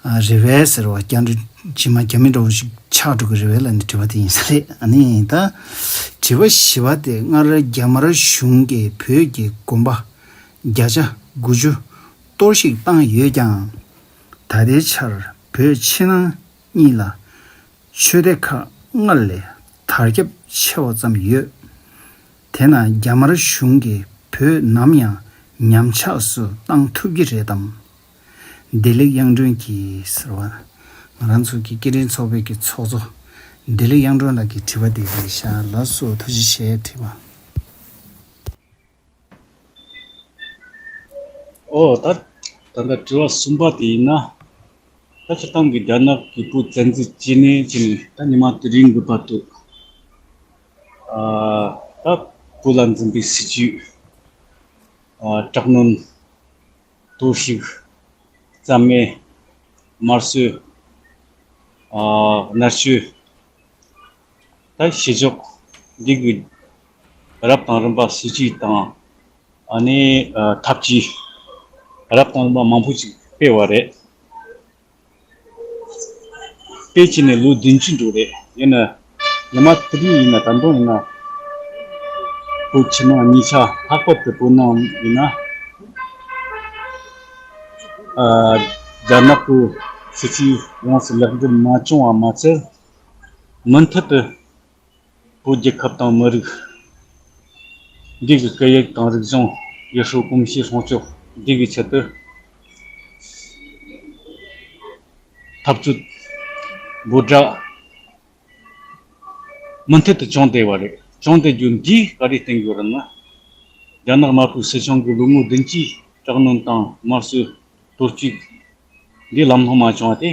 ཨ་རེད་པས་ཟེར་བ། རྒྱ་འདྲ་ཇི་མ་རྒྱ་མི་འདྲ་བོ་ཞིག་ཆགས་འགྲོ་གི་རེད་པས་ལབ་ནས་དྲི་བ་དེ་ཡིན་ས་རེད། ཨ་ནི་ད་དྲི་བ་བཞི་པ་དེ་སྔར་རྒྱ་དམར་གཞུང་གིས་བོད་ཀྱི་དགོན་པ་བརྒྱ་ཆ་དགུ་བཅུ་གཏོར་བཤིག་བཏང་ཡོད་ཀྱང་། ད་ལྟའི་ཆར་བོད་ཕྱི་ནང་གཉིས་ལ་ཆོས་སྡེ་ཁག་སྔར་ལས་དར་ཁྱབ་ཆེ་བ་ཙམ་ཡོད། དེས་ན་རྒྱ་དམར་གཞུང་གིས་བོད་ནམ་ཡང་ཉམས་ཆག་སུ་བཏང་ཐུབ་ཀྱི་རེད་དམ། བདེ་ལེགས་དབྱངས་སྒྲོན་གྱིས་ཟེར་བ། ང་རང་ཚོ་གི་སྐད་འཕྲིན་ཚོགས་པའི་གི་ཚོགས་གཙོ་བདེ་ལེགས་དབྱངས་སྒྲོན་ལགས་ཀྱི་དྲི་བ་དེ་རེད་ཤག་ལགས་སོ། ཐུགས་རྗེ་ཆེ། དྲི་བ། ཨོ་ད་ད་ལྟ་དྲི་བ་གསུམ་པ་དེ་ཡིན་ན། ད་སྤྱིར་བཏང་གི་རྒྱ་ནག་གིས་བོད་བཙན་འཛུལ་བྱས་ནས་བྱས་ནས་ད་ཉི་མ་དེ་རིང་གི་བར་དུ་ཨ་ད་བོད་ལ་འཛིན་པའི་སྲིད་ཇུས་ཨ་དྲག་གནོན། གཏོར་བཤིག་རྩ་མེད། དམར་གསོད། ཨ་མནར་གཅོད། ད་བྱེད་ཕྱོགས་འདི་གི་རབ་དང་རིམ་པ་སྲིད་ཇུས་དང་ཨ་ནི་ཨ་ཐབས་ཇུས་རབ་དང་རིམ་པ་མང་པོ་ཞིག་སྤེལ་བ་རེད། སྤེལ་བྱས་ནས་ལོ་བདུན་ཅུ་འགྲོ་རེད། ཡིན་ན་ཉི་མ་དེ་རིང་ཡིན་ན་ད་དུང་ཡིན་ན་བོད་ཕྱི་ནང་གཉིས་ཆ་ལྷག་པར་དུ་བོད་ནང་ཡིན་ན་ཨ་ རྒྱ་ནག་གི་སྲིད་ཇུས་ཡོངས་སུ་ལེགས་འགྲུབ་མ་བྱུང་བ་མ་ཚད། མུ་མཐུད་དུ་བོད་རྒྱལ་ཁབ་དང་མི་རིགས་འདི་གི་སྐད་ཡིག་དང་རིག་གཞུང་ཡུལ་སྲོལ་གོམས་གཤིས་སྲུང་སྐྱོབ་འདི་གི་ཆེད་དུ་འཐབ་རྩོད་འབོད་སྒྲ་མུ་མཐུད་དུ་བྱུང་བསྡད་པ་རེད། བྱུང་བསྡད་རྒྱུ་འདིས་ག་རེ་བསྟན་ཡོད་རེད་ན། རྒྱ་ནག་དམར་པོའི་སྲིད་གཞུང་གིས་ལོ་ངོ་བདུན་ཅུའི་དྲག་གནོན་དང་དམར་གསོད་གཏོར་བཅོམ་འདི་ལམ་ལྷོང་མ་བྱུང་བ་དེ་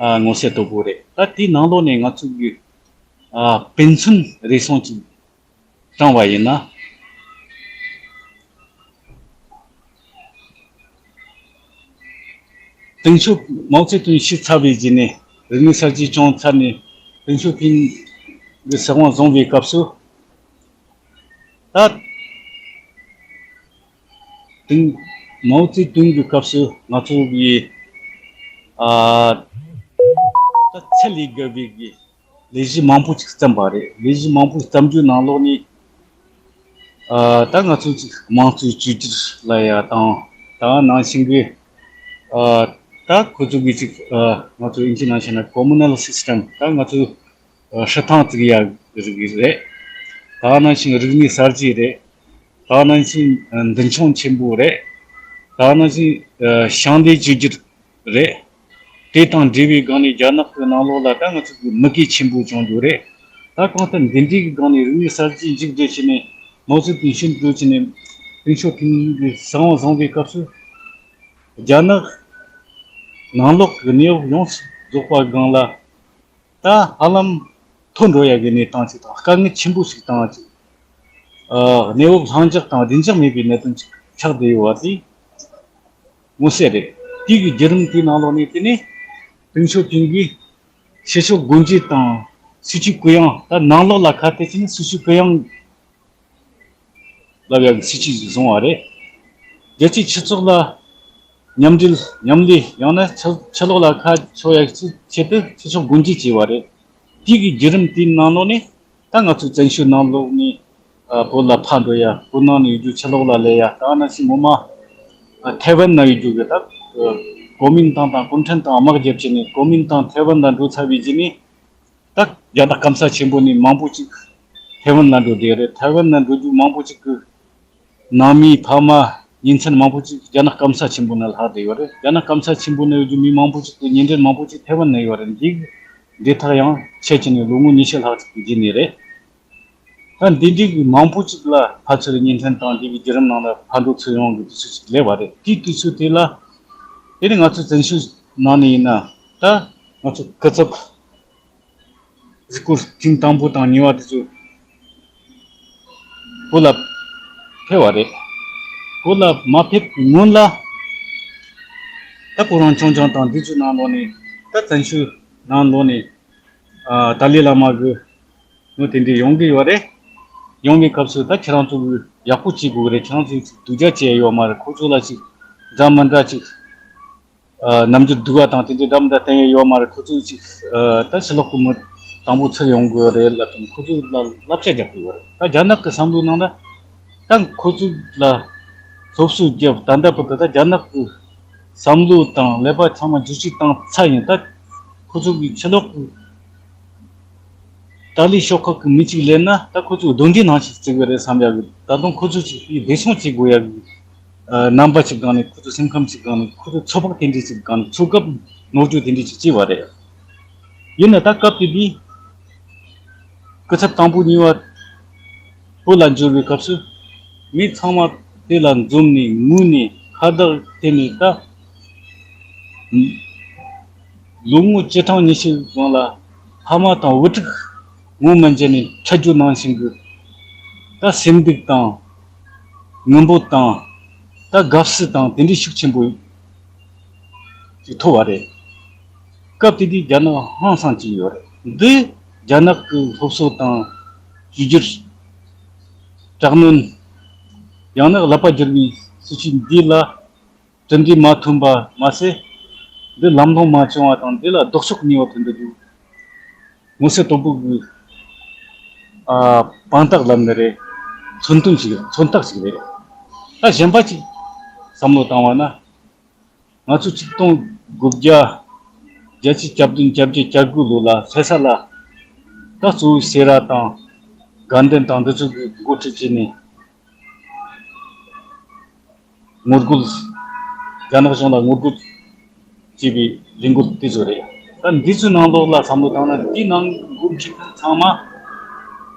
ཨ་མངོན་གསལ་དོད་པོ་རེད། ད་དེའི་ནང་ལོགས་ནས་ང་ཚོ་གིས་ཨ་དཔེ་མཚོན་རེ་ཟུང་ཅིག་དྲངས་པ་ཡིན་ན། ཏེང་ཞའོ། མའོ་ཙེ་ཏུང་ཤི་ཚར་བའི་རྗེས་ནས། རིག་གནས་གསར་བརྗེ་བྱུང་ཚར་ནས་ཏེང་ཞའོ་ཕིང་གི་སྲིད་དབང་བཟུང་བའི་སྐབས་སུ། ད་ཏེང་། མའོ་ཙེ་ཏུང་གི་སྐབས་སུ་ང་ཚོ་གི་ཨ་ད་ཚད་ལས་བརྒལ་བའི་གི་ལས་གཞི་མང་པོ་ཅིག་བརྩམས་པ་རེད། ལས་གཞི་མང་པོ་བརྩམས་རྒྱུའི་ནང་ལོགས་ནས། ཨ་ད་ང་ཚོ་ཅིག་དམངས་གཙོའི་བཅོས་སྒྱུར་ལབ་ཡ་དང་། ད་ནང་བཞིན་གྱི་ཨ་ད་ཁོ་ཚོ་གི་ཅིག་ཨ་ང་ཚོ་དབྱིན་ཇིའི་ནང་བཤད་ན་communal system། ད་ང་ཚོ་ཨ་སྲིད་ཐང་བཙུགས་ཡ་རིགས་རེད། ད་ནང་བཞིན་རིག་གནས་གསར་བརྗེ་རེད། ད་ནང་བཞིན་ཨ་མདུན་མཆོང་ཆེན་པོ་རེད། ད་ནང་བཞིན་ཨ་ཞིང་ལས་བཅོས་སྒྱུར་རེད། དེ་དང་འབྲེལ་བའི་སྒང་ནས་རྒྱ་ནག་གི་ནང་ལོགས་ལ་ད་ང་ཚོ་གི་མུ་གེ་ཆེན་པོ་བྱུང་རྒྱུ་རེད། ད་གང་ལྟར་འདི་འདྲའི་གི་སྒང་ནས་རིག་གནས་གསར་བརྗེ་མཇུག་སྒྲིལ་བྱས་ནས། མའོ་ཙེ་ཏུང་ཤི་འགྲོ་བྱས་ནས་ཏེང་ཞའོ་ཕིང་གི་སྲིད་དབང་བཟུང་བའི་སྐབས་སུ། རྒྱ་ནག་ནང་ལོགས་ཀྱི་གནས་བབ་ཡོངས་སུ་རྫོགས་པ་སྒང་ལ་ད་ཧ་ལམ་ཐོར་འགྲོ་ཡ་གི་གནས་སྟངས་ཤིག་དང་། དཀའ་ངལ་ཆེན་པོ་ཞིག་དང་ཅིག་ཨ་གནས་བབ་ལྷིང་འཇགས་དང་བདེ་འཇགས་མེད་པའི་གནད་དོན་ཅིག་ཆགས་བསྡད་ཡོད་པ་དེ་མངོན་གསལ་རེད། དེ་གི་བརྒྱུད་རིམ་དེའི་ནང་ལོགས་ནས་དེ་ནས་ཏེང་ཞའོ་ཕིང་གིས་ཕྱི་ཕྱོགས་སྒོ་འབྱེད་དང་སྲིད་ཇུས་གུ་ཡངས། ད་ནང་ལོགས་ལ་ཁ་གཏད་བྱས་ནས་སྲིད་ཇུས་གུ་ཡངས་ལབ་ཡག་གི་སྲིད་ཇུས་ཤིག་བཟུང་བ་རེད། རྒྱལ་སྤྱིའི་སྤྱི་ཚོགས་ལ་མཉམ་འབྲེལ་མཉམ་ལས། ཡང་ན་ཕྱི་ཕྱི་ལོགས་ལ་ཁ་ཕྱོགས་ཡག་ཆེད་དུ་ཕྱི་ཕྱོགས་སྒོ་འབྱེད་བྱས་པ་རེད། དེ་གི་བརྒྱུད་རིམ་དེའི་ནང་ལོགས་ནས་ད་ང་ཚོ་བཙན་བྱོལ་ནང་ལོགས་ནས་ཨ་བོད་ལ་ཕར་འགྲོ་ཡ། བོད་ནང་ནས་ཡོད་རྒྱུ་ཕྱི་ལོགས་ལ་སླེབས་ཡ། ད་ནང་བཞིན་ངོ་མ་ཨ་ཐའེ་ཝན་ན་ཡོད་རྒྱུ་གི་ད་ཨ་གོ་མིན་ཏང་དང་གུང་ཁྲན་ཏང་དམག་བརྒྱབ་བྱས་ནས་གོ་མིན་ཏང་ཐའེ་ཝན་ལ་འགྲོ་ཚར་བའི་རྗེས་ནས། ད་རྒྱ་ནག་སྐམ་ས་ཆེན་པོ་ནས་མང་པོ་ཅིག་ཐའེ་ཝན་ལ་འགྲོ་བསྡད་རེད། ཐའེ་ཝན་ལ་འགྲོ་རྒྱུ་མང་པོ་ཅིག་གི་ནང་མི་ཕ་མ་གཉེན་ཚན་མང་པོ་ཅིག་རྒྱ་ནག་སྐམ་ས་ཆེན་པོ་ནང་ལྷག་བསྡད་ཡོད་རེད། རྒྱ་ནག་སྐམ་ས་ཆེན་པོ་ནང་ཡོད་རྒྱུ་མི་མང་པོ་ཅིག་གི་གཉེན་འབྲེལ་མང་པོ་ཅིག་ཐའེ་ཝན་ནང་ཡོད་རེད། འདི་འབྲེལ་ཐག་ཡང་ཆད་བྱས་ནས་ལོ་ངོ་ཉི་ཤུ་ལྷག་ཅིག་གི་རྗེས་ནས་རེད། ད་འདི་འདྲའི་གི་མང་པོ་ཅིག་ལ་ཕར་ཚུར་གཉེན་འཕྲད་དང་། འདི་གི་བརྒྱུད་རིམ་ནང་ལ་ཕར་འགྲོ་ཚུར་ཡོང་གི་དུས་ཚོད་ཅིག་སླེབས་པ་རེད། དེའི་དུས་ཚོད་དེ་ལ་དེ་ནི་ང་ཚོ་བཙན་བྱོལ་ནང་ནས་ཡིན་ན། ད་ང་ཚོ་སྐུ་ཚབ་གཟིགས་སྐོར་ཐེངས་དང་པོ་དང་གཉིས་པ་དེ་ཚོ་བོད་ལ་ཕེབས་པ་རེད། བོད་ལ་མ་ཕེབས་སྔོན་ལ་ད་ཁོ་རང་ཆུང་ཆུང་དང་འདི་ཚོའི་ནང་ལོགས་ནས། ད་བཙན་བྱོལ་ནང་ལོགས་ནས་ཨ་ཏཱ་ལའི་བླ་མ་གི་ནོ་དེ་འདྲའི་ཡོང་གི་ཡོད་རེད། ཡོང་བའི་སྐབས་སུ་ད་ཁྱེད་རང་ཚོ་གི་ཡག་པོ་བྱེད་དགོས་རེད། ཁྱེད་རང་ཚོ་ཅིག་སྡུག་ཅག་བྱས་ཡོད་མ་རེད། ཁོ་ཚོ་ལ་ཅིག་འདྲ་མི་འདྲ་ཅིག་ཨ་རྣམ་འགྱུར་སྡུག་པ་དང་དེ་འདྲའི་འདྲ་མི་འདྲ་བསྟན་ཡོད་མ་རེད། ཁོ་ཚོ་ཅིག་ཨ་ད་ཕྱི་ལོགས་གི་མི་དང་པོ་ཚུར་ཡོང་དགོས་རེད་ལབ་དུས་ཁོ་ཚོ་ལ་བསླབ་བྱ་རྒྱག་གི་ཡོད་རེད། ད་རྒྱ་ནག་གི་བསམ་བློའི་ནང་ལ་ད་ཁོ་ཚོ་ལ་སློབ་གསོ་རྒྱབ། ད་ལྟ་བར་དུ་ད་རྒྱ་ནག་གི་བསམ་བློ་དང་ཀླད་པ་ཚང་མ་བསྒྱུར་བཅོས་བཏང་ཚར་ཡིན། ད་ཁོ་ཚོ་གི་ཕྱི་ལོགས་གི་ཏཱ་ལའི་ཤོག་ཁག་གི་མི་གཅིག་སླེབས་ན་ད་ཁོ་ཚོ་གདོན་འདྲེ་ནང་བཞིན་བརྩི་གི་རེད་བསམ་ཡག་གི། ད་དུང་ཁོ་ཚོ་ཅིག་བདེ་སྲུང་བྱེད་དགོས་ཡག་གི་ཨ་རྣམ་པ་ཅིག་སྒང་ནས། ཁོ་ཚོ་སེམས་ཁམས་ཅིག་སྒང་ནས། ཁོ་ཚོ་ཚོད་དཔག་དེ་འདྲས་ཅིག་སྒང་ནས། ཚོད་སྐབས་ནོར་འཁྲུལ་དེ་འདྲས་ཅིག་བྱས་པ་རེད། ཡིན་ན་ད་སྐབས་དེ་དུས་སྐུ་ཚབ་དང་པོ་གཉིས་པ་བོད་ལ་འབྱོར་བའི་སྐབས་སུ་མི་ཚང་མ་དེ་ལ་འཛོམས་ནས་ངུས་ནས་ཁ་བརྡ་བྱས་ནས། ད་ལོ་ངོ་བཅུ་གྲངས་ཉི་ཤུ་གོང་ལ་ཕ་མ་དང་བུ་ཕྲུག་ངོ་མ་མཇལ་ནས་འཕྲད་རྒྱུ་ནང་བཞིན་གྱི་ད་སེམས་སྡུག་དང་ངུ་འབོད་དང་། ད་དགའ་བསུ་དང་དེ་འདྲའི་ཤུགས་ཆེན་པོ་ཅིག་ཐོབ་པ་རེད། སྐབས་དེ་དུས་རྒྱ་ནག་ཧང་སངས་ཀྱི་ཡོད་རེད། འདི་རྒྱ་ནག་གི་སློབ་གསོ་དང་བཅོས་བསྒྱུར། དྲག་གནོན། ཡང་ན་ཀླད་པ་བསྒྱུར་བའི་སྲིད་བྱུས་འདི་ལ་གྲུབ་འབྲས་མ་ཐོན་པ་མ་ཟད། འདི་ལམ་ལྷོང་མ་བྱུང་བ་དང་། འདི་ལ་ལྡོག་ཕྱོགས་གཉིས་པ་ཐོན་འདུག་མངོན་གསལ་དོད་པོ་གི་ཨ་དཔང་རྟགས་ལབ་ནི་རེད། མཚོན་དོན་ཞིག་མཚོན་རྟགས་ཤིག་རེད། ད་གཞན་པ་ཅིག་བསམ་བློ་བཏང་བ་ན། ང་ཚོ་ཆིག་སྟོང་ དགུ་བརྒྱ་བརྒྱད་ཅུ་གྱ་བདུན་གྱ་བརྒྱད་གྱ་དགུ་ལོ་ལ་ལྷ་ས་ལ་ད་གཙོ་བོ་སེ་ར་དང་དགའ་ལྡན་དང་འདི་ཚོ་གི་འགོ་ཁྲིད་བྱས་ནས། ངོ་རྒོལ། རྒྱ་ནག་གཞུང་ལ་ངོ་རྒོལ་བྱེད་པའི་ལས་འགུལ་དེ་ཚོ་རེད། ད་འདི་ཚོའི་ནང་ལོགས་ལ་བསམ་བློ་བཏང་ན་འདི་ནང་འགོ་ཁྲིད་མཁན་ཚང་མ་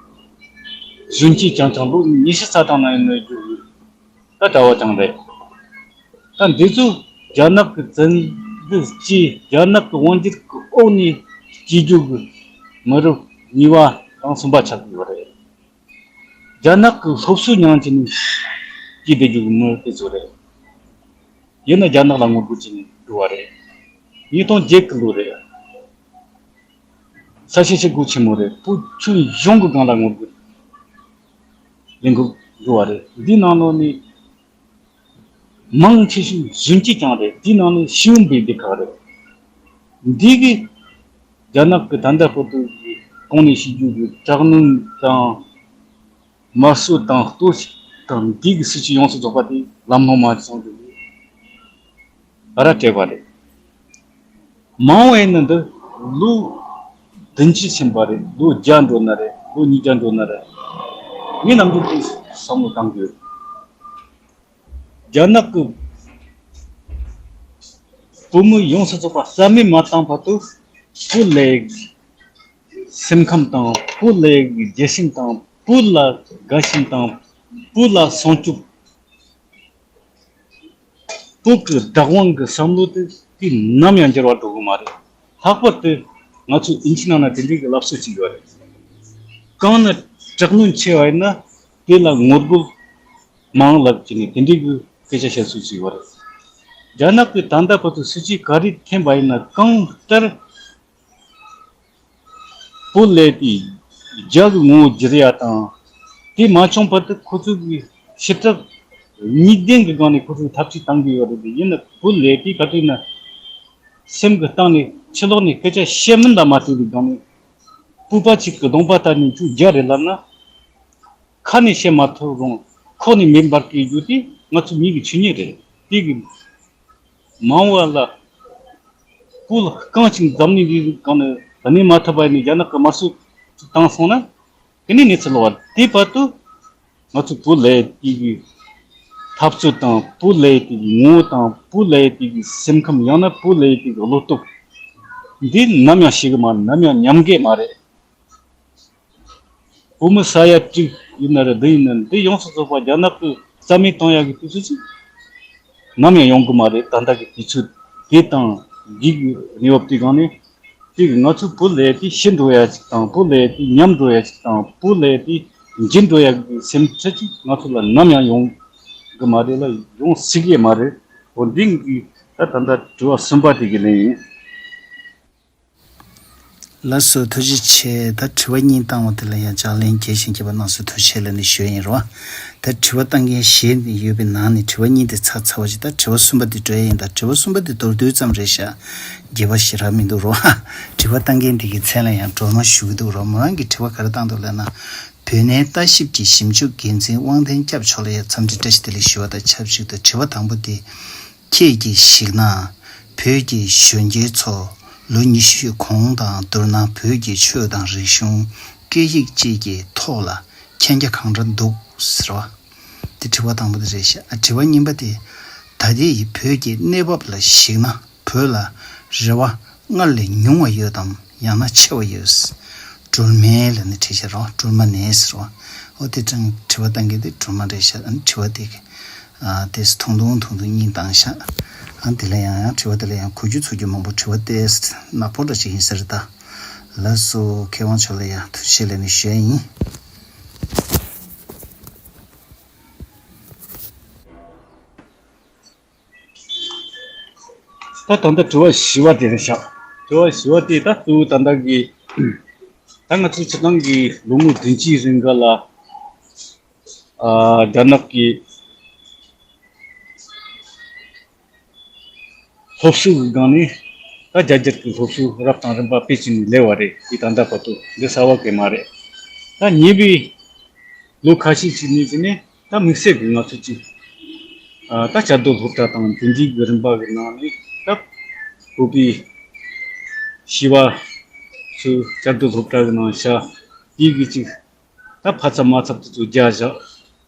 གཞོན་སྐྱེས་རྐྱང་རྐྱང་ལོ་ཉི་ཤུ་རྩ་གྲངས་ནང་ཡིན་ནོ་རྒྱུ་ད་གྲྭ་བ་རྐྱང་རེད། ད་འདི་ཚོ་རྒྱ་ནག་གི་བཙན་འཛུལ་གྱིས་རྒྱ་ནག་གི་དབང་སྒྱུར་གྱི་འོག་ནས་སྐྱེས་རྒྱུ་གི་མི་རབས་གཉིས་པ་དང་གསུམ་པ་ཆགས་ཀྱི་ཡོད་རེད། རྒྱ་ནག་གི་སློབ་གསོ་མྱངས་བྱས་ནས་སྐྱེས་བསྡད་རྒྱུ་གི་མི་དེ་ཚོ་རེད། ཡིན་ན་རྒྱ་ནག་ལ་ངོ་རྒོལ་བྱས་ནས་འགྲོ་བ་རེད། ཉིས་སྟོང་བརྒྱད་གི་ལོ་རེད། ས་ཆེན་ཆེ་སྒོ་ཆེན་མོ་རེད། བོད་ཁྱོན་ཡོངས་ཀྱི་སྒང་ལ་ངོ་རྒོལ་ལས་འགུལ་འགྲོ་བ་རེད། འདིའི་ནང་ལོགས་ནས་མང་ཆེ་ཤོས་གཞོན་སྐྱེས་ཀྱང་རེད། འདིའི་ནང་ནས་ཤེས་ཡོན་པའི་སྡེ་ཁག་རེད། འདི་གི་རྒྱ་ནག་གི་ད་ལྟ་བར་དུ་གི་གོང་ནས་ཞུས་རྒྱུ་གི་དྲག་གནོན་དང་། དམར་གསོད་དང་གཏོར་བཤིག་དང་འདི་གི་སྲིད་བྱུས་ཡོངས་སུ་རྫོགས་པ་དེ་ལམ་ལྷོང་མ་སོང་གི་ར་སྤྲད་པ་རེད། མ་འོངས་ཡིན་ན་འདི་ལོ་བདུན་ཅུ་ཕྱིན་པ་རེད། ལོ་བརྒྱ་འགྲོ་ན་རེད། ལོ་ཉིས་བརྒྱ་འགྲོ་ན་རེད། ངས་ནམ་རྒྱུན་དེ་བསམ་བློ་བཏང་གི་ཡོད། རྒྱ་ནག་གི་བོད་མི་ཡོངས་སུ་རྫོགས་པ་རྩ་མེད་མ་བཏང་བར་དུ་བོད་ལས་སེམས་ཁམས་དང་བོད་ལས་ཀྱི་རྒྱལ་ཞེན་དང་བོད་ལ་དགའ་ཞེན་དང་བོད་ལ་སྲུང་སྐྱོབ། བོད་ཀྱི་བདག་དབང་གི་བསམ་བློ་དེ་དུས་ནམ་ཡང་འགྱུར་བ་འགྲོ་གི་མ་རེད། ལྷག་པར་དུ་ང་ཚོ་དབྱིན་ཇིའི་ནང་ན་དེ་འདྲའི་གི་ལབ་སྲོལ་ཅིག་ཡོད་རེད། གང་ན་དྲག་གནོན་ཆེ་བ་ཡིན་ན་དེ་ལ་ངོ་རྒོལ་མང་ལབ་ཀྱི་ནས་དེ་འདྲའི་གི་སྐད་ཆ་བཤད་སྲོལ་ཅིག་ཡོད་རེད། རྒྱ་ནག་གི་ད་ལྟ་བར་དུ་སྲིད་ཇུས་ག་རེ་འཐེན་པ་ཡིན་ན་གང་ལྟར། བོད་ལས་དེ་རྒྱ་གི་ངོ་བོ་བསྒྱུར་ཡ་དང་། དེ་མ་བྱུང་བར་དུ་ཁོ་ཚོ་གི་ཕྱི་ཐབས་གཉིས་ལྡན་གི་སྒང་ནས་ཁོ་ཚོས་ཐབས་ཤེས་བཏང་གི་ཡོད་རེད། ཡིན་ན་བོད་ལས་དེ་ག་དུས་ན་སེམས་ཀྱི་གཏིང་ནས་ཕྱི་ལོགས་ནས་སྐད་ཆ་བཤད་མིན་ལ་མ་ལྟོས་པའི་སྒང་ནས་སྤོབས་པ་གཅིག་གི་གདོང་པ་ལྟ་ནས་ཁྱོད་རྒྱ་རེད་ལབ་ན། ཁ་ནས་བཤད་མ་ཐུབ་རུང་ཁོག་ནས་མེ་འབར་གི་རྒྱུ་དེ་ང་ཚོ་མི་གི་ཆོས་ཉིད་རེད། དེ་གི་མ་འོངས་པ་ལ་བོད་ལ་རྐང་གཅིག་འཛམ་གླིང་འདིའི་སྒང་ནས་གནས་མ་ཐུབ་པ་ཡིན་ན་རྒྱ་ནག་གི་དམར་གསོད་བཏང་སོང་ན་དེ་ནས་གནས་ཚུལ་ལོག་པ་རེད། དེ་བར་དུ་ང་ཚོ་བོད་ལས་དེ་གི་འཐབ་རྩོད་དང་བོད་ལས་དེ་གི་ངོ་བོ་དང་བོད་ལས་དེ་གི་སེམས་ཁམས། ཡང་ན་བོད་ལས་དེ་གི་བློ་སྟོབས་འདི་ནམ་ཡང་ཤེས་གི་མ་རེད། ནམ་ཡང་ཉམས་གི་མ་རེད། བོད་མི་ས་ཡ་དྲུག་ཡིན་ན་རེད། འདི་ཡིན་ན་འདི་ཡོངས་སུ་རྫོགས་པ་རྒྱ་ནག་གི་རྩ་མེད་གཏོང་ཡག་གི་དུས་ཚོད་ཅིག་ནམ་ཡང་ཡོང་གི་མ་རེད། ད་ལྟ་གི་དུས་ཚོད་དེ་དང་འདི་གི་གནས་བབ་དེ་སྒང་ནས་དེ་གི་ང་ཚོ་བོད་ལས་དེ་ཤི་འགྲོ་ཡ་ཅིག་དང་བོད་ལས་དེ་ཉམས་འགྲོ་ཡ་ཅིག་དང་བོད་ལས་དེ་འཇིག་འགྲོ་ཡ་གི་སེམས་ཁྲལ་ཅིག་ང་ཚོ་ལ་ནམ་ཡང་ཡོང་གི་མ་རེད་ལ་ཡོང་སྲིད་གི་མ་རེད། འོ་འདི་གི་ད་ད་ལྟ་དྲི་བ་གསུམ་པ་དེ་གི་ལན་ཡིན། ལགས་སོ། ཐུགས་རྗེ་ཆེ། ད་དྲི་བ་གཉིས་བཏང་བ་དེ་ལ་ཡང་ལྗགས་ལན་རྒྱས་ཤིང་རྒྱས་པ་གནང་སོང་། ཐུགས་རྗེ་ཆེ་ལབ་ནས་ཞུ་ཡ་ཡིན་རོ། ད་དྲི་བ་བཏང་མཁན་བཞི་ཡོད་པའི་ནང་ནས་དྲི་བ་གཉིས་དེ་ཚར་ཚར་བ་ཞིག་ད་དྲི་བ་གསུམ་པ་དེ་འགྲོ་ཡ་ཡིན། ད་དྲི་བ་གསུམ་པ་དེ་མདོར་བསྡུས་ཙམ་རེད་ཤག་རྒྱས་པ་ཞེ་དྲག་མི་འདུག་རོ། དྲི་བ་བཏང་མཁན་དེ་གི་མཚན་ལ་ཡང་སྒྲོལ་མ་ཞུ་གི་འདུག་རོ། མོ་རང་གིས་དྲི་བ་ག་རེ་བཏང་འདུག་ལབ་ན། བོད་གནས་ལྟ་ཞིབ་ཀྱི་ཞིབ་འཇུག་འགན་འཛིན་དབང་ལྡན་སྐྱབས་མཆོག་ལ་ཡང་འཚམས་འདྲི་བཀྲ་ཤིས་བདེ་ལེགས་ཞུ་བ་དང་ཆབས་ཅིག་ཏུ་དྲི་བ་དང་པོ་དེ། ཁྱེད་ཀྱིས་གཞིགས་ན། བོད་ཀྱི་གཞོན་སྐྱེས་ཚོ་ལོ་ཉི་ཤུའི་གོང་དང་བསྡུར་ན་བོད་ཀྱི་ཆོས་དང་རིག་གཞུང་། སྐད་ཡིག་བཅས་ཀྱི་ཐོག་ལ་མཁྱེན་རྒྱ་གང་འདྲ་འདུག་ཟེར་བ། འདི་དྲི་བ་དང་པོ་དེ་རེད་ཤག་ཨ། དྲི་བ་གཉིས་པ་དེ། ད་ལྟའི་བོད་ཀྱི་གནས་བབ་ལ་གཞིགས་ན་བོད་ལ་རེ་བ་སྔར་ལས་ཉུང་བ་ཡོད་དམ། ཡང་ན་ཆེ་བ་ཡོད། སྒྲོལ་མའི་ལ་ནི་བྲིས་ཤག་རོ། སྒྲོལ་མ་ནས་ཟེར་བ། ཨོ་དེ་དྲང་དྲི་བ་བཏང་མཁན་དེ་སྒྲོལ་མ་རེད་ཤག་ཨ་ནི་དྲི་བ་དེ་གི་ཨ་དེས་ཐུང་ཐུང་ཐུང་ཐུང་གཉིས་བཏང་ཤག་ཨ་དེ་ལ་ཡང་ཡང་དྲི་བ་དེ་ལ་ཡང་གོ་རྒྱུ་ཚོར་རྒྱུ་མང་པོ་དྲི་བ་དེས་ནག་པོ་འདྲ་ཅིག་ཡིན་ས་རེད་ད། ལགས་སོ། མཁས་དབང་མཆོག་ལ་ཡང་ཐུགས་རྗེ་ཆེ་ལབ་ནས་ཞུ་ཡ་ཡིན། ད་ད་ལྟ་དྲི་བ་བཞི་པ་དེ་རེད་ཤག་དྲི་བ་བཞི་པ་དེ་ད་གཙོ་བོ་ད་ལྟ་གི་ད་ང་ཚོའི་སྤྱིར་བཏང་གི་ལོ་ངོ་བདུན་ཅུའི་རིང་ག་ལ་ཨ་རྒྱ་ནག་གི་སློབ་གསོ་གི་སྒང་ནས་ད་རྒྱ་སྒྱུར་གྱི་སློབ་གསོ་རབ་དང་རིམ་པ་སྤེལ་བྱས་ནས་སླེབས་པ་རེད། དེ་ད་ལྟ་བར་དུ་འདི་གསར་བ་གང་མ་རེད། ད་ཉེ་བའི་ལོ་ཁ་ཤས་ཤིག་ནས་བྱས་ནས་ད་དམིགས་བསལ་གྱི་ང་ཚོ་གཅིག་ཨ་ད་བཅའ་སྡོད་སློབ་གྲྭ་དང་དེ་འདྲའི་གི་རིམ་པ་གི་ནང་ནས་ད་ བོད་པའི་བྱིས་པ་ཚོའི་བསྐྱར་ཟློས་སློབ་གྲྭ་གི་ནང་བཞག་དེའི་གི་ཅིག་ད་ཕ་ཚབ་མ་ཚབ་དེ་ཚོ་རྒྱ་བཞག་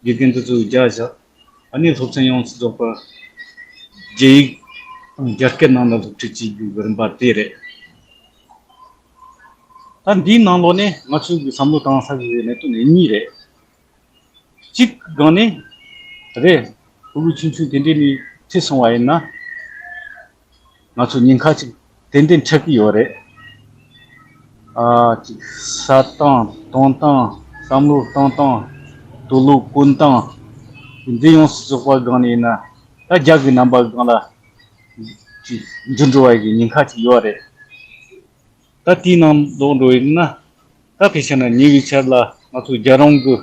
དགེ་རྒན་དེ་ཚོ་རྒྱ་བཞག་ཨ་ནི་སློབ་ཚན་ཡོངས་སུ་རྫོགས་པ་རྒྱ་ཡིག་དང་རྒྱ་སྐད་ནང་ལ་སློབ་ཁྲིད་བྱེད་རྒྱུ་གི་རིམ་པ་དེ་རེད། ད་འདིའི་ནང་ལོགས་ནས་ང་ཚོས་གི་བསམ་བློ་བཏང་ས་གི་གནད་དོན་ནི་གཉིས་རེད། གཅིག་སྒང་ནས་རེད། ཕྲུ་གུ་ཆུང་ཆུང་དེ་འདྲས་ནས་ཁྲིད་སོང་བ་ཡིན་ན། ང་ཚོ་ཉེན་ཁ་ཅིག་ཏན་ཏན་འཕྲད་ཀྱི་ཡོད་རེད། ཨ་ཅིག་ཟ་སྟངས་གཏོང་སྟངས་བསམ་བློ་གཏོང་སྟངས་དུག་ལོག་གོན་སྟངས་འདི་ཡོངས་སུ་རྫོགས་པ་སྒང་ནས་ཡིན་ན་ད་རྒྱ་གི་རྣམ་པ་སྒང་ལ་ཅིག་འགྱུར་འགྲོ་བ་ཡི་ཉེན་ཁ་ཅིག་ཡོད་རེད། ད་དེའི་ནང་ལོགས་འགྲོ་ཡིན་ན། ད་ཕལ་ཆེར་ན་ཉེ་བའི་ཆར་ལ་ང་ཚོ་རྒྱལ་རོང་གི་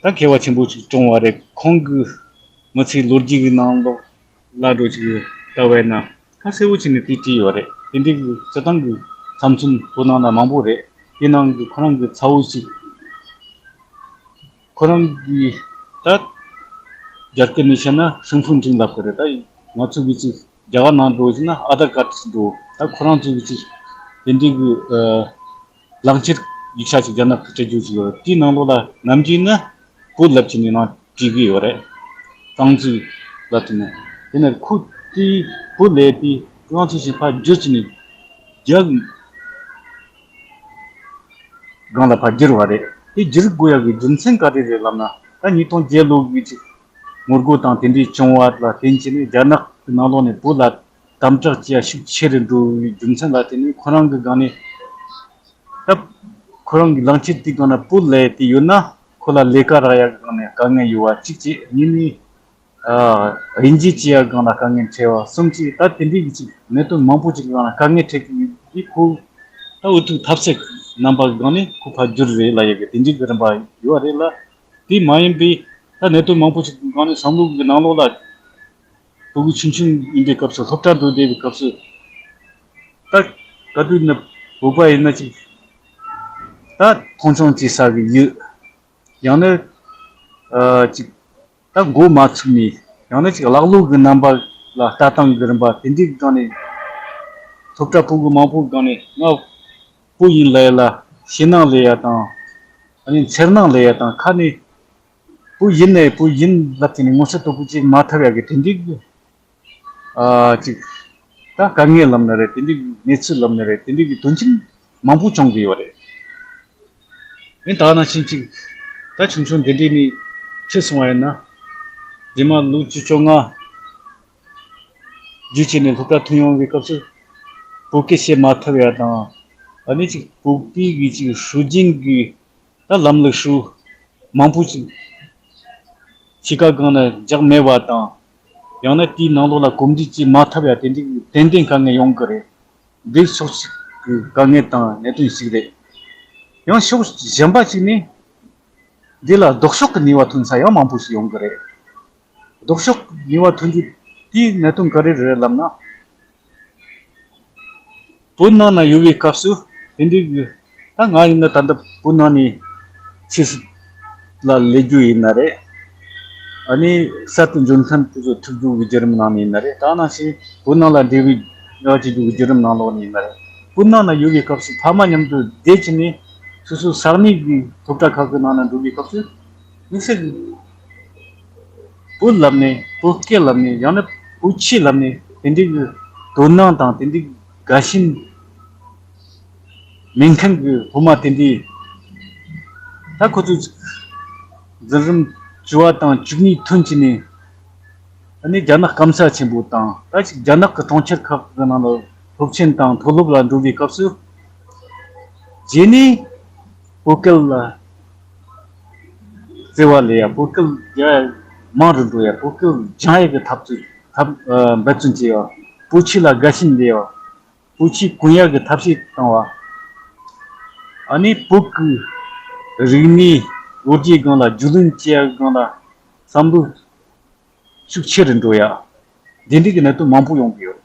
ད་མཁས་པ་ཆེན་པོ་ཅིག་བཀྲོངས་བ་རེད། ཁོང་གི་མི་ཚེའི་ལོ་རྒྱུས་ཀྱི་ནང་ལོགས་ལ་འགྲོ་ཅིག་ལྟ་བས་ན་ད་གསལ་བོ་བྱས་ནས་དེ་བྲིས་ཡོད་རེད། དེ་འདྲའི་གི་སྤྱིར་བཏང་གི་ཚབ་མཚོན་བོད་ནང་ལ་མང་པོ་རེད། དེ་ནང་གི་ཁོ་རང་གི་ཚ་བོ་ཞིག་ཁོ་རང་གིས་ད་རྒྱ་སྐད་ནས་བཤད་ན་身份证ལབ་ཀྱི་རེད། ད་ང་ཚོ་གི་ཅིག་རྒྱ་གར་ནང་འགྲོ་ཟེར་ན་ཨ་དྷར་ཀར་ཌི་འགྲོ། ད་ཁོ་རང་ཚོ་གི་ཅིག་དེ་འདྲའི་གི་ཨ་ལག་འཁྱེར་ཡིག་ཆ་ཅིག་རྒྱ་ནག་གི་སྤྲད་རྒྱུ་ཅིག་ཡོད་རེད། དེའི་ནང་ལོགས་ལ་ནམ་རྒྱུན་ན་བོད་ལབ་ཀྱི་ནི་ནང་བྲིས་གི་ཡོད་རེད། ཀྲང་ཙི་ལབ་ཀྱི་ནི། དེ་ནས་ཁོ་དེའི་བོད་ལས་དེ་ཀྲང་ཙི་ཞིག་ཕར་བསྒྱུར་ཀྱི་ནི་རྒྱ་སྒང་ལ་ཕར་བསྒྱུར་བ་རེད། དེ་བསྒྱུར་དགོས་ཡག་གི་རྒྱུ་མཚན་ག་རེ་རེད་ལབ་ན། ད་ཉིས་སྟོང་བརྒྱད་ལོ་གི་ཅིག་ངོ་རྒོལ་དང་དེ་འདྲའི་བྱུང་བ་ལ་བརྟེན་བྱས་ནས་རྒྱ་ནག་གི་ནང་ལོགས་ནས་བོད་ལ་དམ་དྲག་བྱེད་ཡ་ཤུགས་ཆེ་རུ་འགྲོ་བའི་རྒྱུ་མཚན་ལ་བརྟེན་ནས་ཁོ་རང་གི་སྒང་ནས་ད་ཁོ་རང་གི་ལག་འཁྱེར་དེའི་སྒང་ན་བོད་ལས་དེ་ཡོད་ན་ཁོ་ལ་ལས་ཀ་རག་ཡ་གི་སྒང་ནས་དཀའ་ངལ་ཡོད་བ་གཅིག་བྱས། གཉིས་ནས། ཨ། དབྱིན་ཇི་བྱེད་ཡ་སྒང་ལ་དཀའ་ངལ་འཕྲད་པ། གསུམ་གྱིས་ད་དེ་འདྲའི་གི་ཅིག་གནད་དོན་མང་པོ་ཅིག་སྒང་ལ་དཀའ་ངལ་འཕྲད་ཀྱི་ཡོད་དུས་ཁོ་ད་འུ་ཐུག་ཐབས་ཟད་རྣམ་པ་སྒང་ནས་ཁོ་ཕར་བསྒྱུར་རེད་ལབ་ཡ་གི་དེ་འདྲའི་གི་རིམ་པ་ཡོད་རེད་ལ། དེ་མ་ཡིན་པའི་ད་གནད་དོན་མང་པོ་ཅིག་སྒང་ནས་བསམ་བློ་གི་ནང་ལོགས་ལ་ཕྲུ་གུ་ཆུང་ཆུང་ཡིན་པའི་སྐབས་སུ་སློབ་གྲྭ་འགྲོ་བསྡད་པའི་སྐབས་སུ་ད་ག་དུས་ན་བོད་པ་ཡིན་ན་ཅིག་ད་མཐོང་ཆུང་བྱེད་ས་གི་ཡོད། ཡང་ན་ཨ་ཅིག་ད་འགོ་མ་ཚུགས་ནས་ཡང་ན་ཅིག་ལག་ལོག་གི་རྣམ་པ་ལ་ལྟ་སྟངས་ཀྱི་རིམ་པ་དེ་འདྲའི་སྒང་ནས་སློབ་གྲྭ་ཕྲུ་གུ་མང་པོའི་སྒང་ནས་ང་བོད་ཡིན་ལབ་ཡ་ལ་ཞེད་སྣང་སླེབས་ཡ་དང་ཨ་ནི་འཚེར་སྣང་སླེབས་ཡ་དང་། ཁ་ནས་བོད་ཡིན་ནས་བོད་ཡིན་ལབ་བྱས་ནས་མངོན་གསལ་དོད་པོ་ཅིག་མ་ཐོབ་ཡ་གི་དེ་འདྲའི་གི་ཨ་ཅིག་ད་དཀའ་ངལ་ལབ་ན་རེད། དེ་འདྲའི་གི་གནས་ཚུལ་ལབ་ན་རེད། དེ་འདྲའི་གི་དོན་རྐྱེན་མང་པོ་བྱུང་གི་ཡོད་རེད། ཡིན་ད་ནང་བཞིན་ཅིག་ད་ཆུང་ཆུང་འདི་འདྲའི་ནས་ཁྲིད་སོང་བ་ཡིན་ན། རྗེས་མ་ལོ་བཅུ་བཅོ་ལྔ་རྒྱུད་བྱས་ནས་སློབ་གྲྭ་ཐོན་ཡོང་བའི་སྐབས་སུ་བོད་སྐད་བཤད་མ་ཐུབ་ཡ་དང་། ཨ་ནི་ཅིག་བོད་པའི་གི་ཅིག་སྲོལ་རྒྱུན་གྱི་ད་ལམ་ལུགས་ཧྲུལ་མང་པོ་ཅིག་ཕྱི་ཁ་སྒང་ན་འཇགས་མེད་པ་དང་། ཡང་ན་དེའི་ནང་ལོགས་ལ་གོམས་འདྲིས་བྱེད་མ་ཐུབ་ཡ་དེ་འདྲའི་གི་ཏན་ཏན་དཀའ་ངལ་ཡོང་གི་རེད། འདི་ཕྱོགས་གཅིག་གི་དཀའ་ངལ་དང་གནད་དོན་ཞིག་རེད། ཡང་ཕྱོགས་གཞན་པ་ཞིག་ནི། འདི་ལ་ལྡོག་ཕྱོགས་ཀྱི་ནུས་པ་ཐོན་ས་ཡང་མང་པོ་ཞིག་ཡོང་གི་རེད། ལྡོག་ཕྱོགས་ཀྱི་ནུས་པ་ཐོན་རྒྱུ་དེའི་གནད་དོན་ག་རེ་རེད་ལབ་ན། བོད་ནང་ན་ཡོད་པའི་སྐབས་སུ་དེ་འདྲའི་གི་ད་ང་ཡིན་ན་ད་ལྟ་བོད་ནང་ནས་ཕྱིས་སུ་ལ་སླེབས་རྒྱུ་ཡིན་ན་རེད། ཨ་ནི་གསར་དུ་འབྱོར་མཁན་དེ་ཚོ་ཐུག་རྒྱུ་གི་བརྒྱུད་རིམ་ནང་ནས་ཡིན་ན་རེད། ད་ནང་བཞིན་བོད་ནང་ལ་འབྲེལ་བའི་འབྲེལ་བ་བྱེད་རྒྱུ་གི་བརྒྱུད་རིམ་ནང་ལོགས་ནས་ཡིན་ན་རེད། བོད་ནང་ན་ཡོད་པའི་སྐབས་སུ་ཕ་མ་མཉམ་དུ་བསྡད་ཀྱི་ནས་སོ་སོའི་ས་གནས་ཀྱི་སློབ་གྲྭ་ཁག་གི་ནང་ན་འགྲོ་བའི་སྐབས་སུ་དམིགས་བསལ་གྱི་བོད་ལབ་ནས་བོད་སྐད་ལབ་ནས་ཡང་ན་བོད་ཆས་ལབ་ནས་དེ་འདྲའི་གི་དོ་སྣང་དང་དེ་འདྲའི་དགའ་ཞེན་མེད་མཁན་གྱི་སློབ་མ་དེ་འདྲའི་ད་ཁོ་ཚོ་འཛིན་རིམ་བཅུ་པ་དང་བཅུ་གཉིས་ཐོན་གྱི་ནས་ཨ་ནི་རྒྱ་ནག་སྐམ་ས་ཆེན་པོ་དང་ད་ཅིག་རྒྱ་ནག་གི་གྲོང་ཁྱེར་ཁག་གི་ནང་ལ་སློབ་ཆེན་དང་མཐོ་སློབ་ལ་འགྲོ་བའི་སྐབས་སུ་རྗེས་ནས་བོད་སྐད་ལ་བརྩེ་བ་ལས་ཡ། བོད་སྐད་རྒྱ་མང་རུ་འགྲོ་ཡ། བོད་སྐད་སྦྱང་ཡ་གི་ཐབས་ཚུལ་ཐབས་ཨ་འབད་བརྩོན་བྱེད་ཡ། བོད་ཆས་ལ་དགའ་ཞེན་ལས་ཡ། བོད་ཆས་གོན་ཡ་གི་ཐབས་ཤེས་བཏང་བ། ཨ་ནི་བོད་ཀྱི་རིག་གནས་ལོ་རྒྱུས་སྒང་ལ་རྒྱུས་ལོན་བྱེད་ཡ་སྒང་ལ་བསམ་བློ་ཤུགས་ཆེ་རུ་འགྲོ་ཡ། འདི་འདྲའི་གི་གནད་དོན་མང་པོ་ཡོང་གི་ཡོད།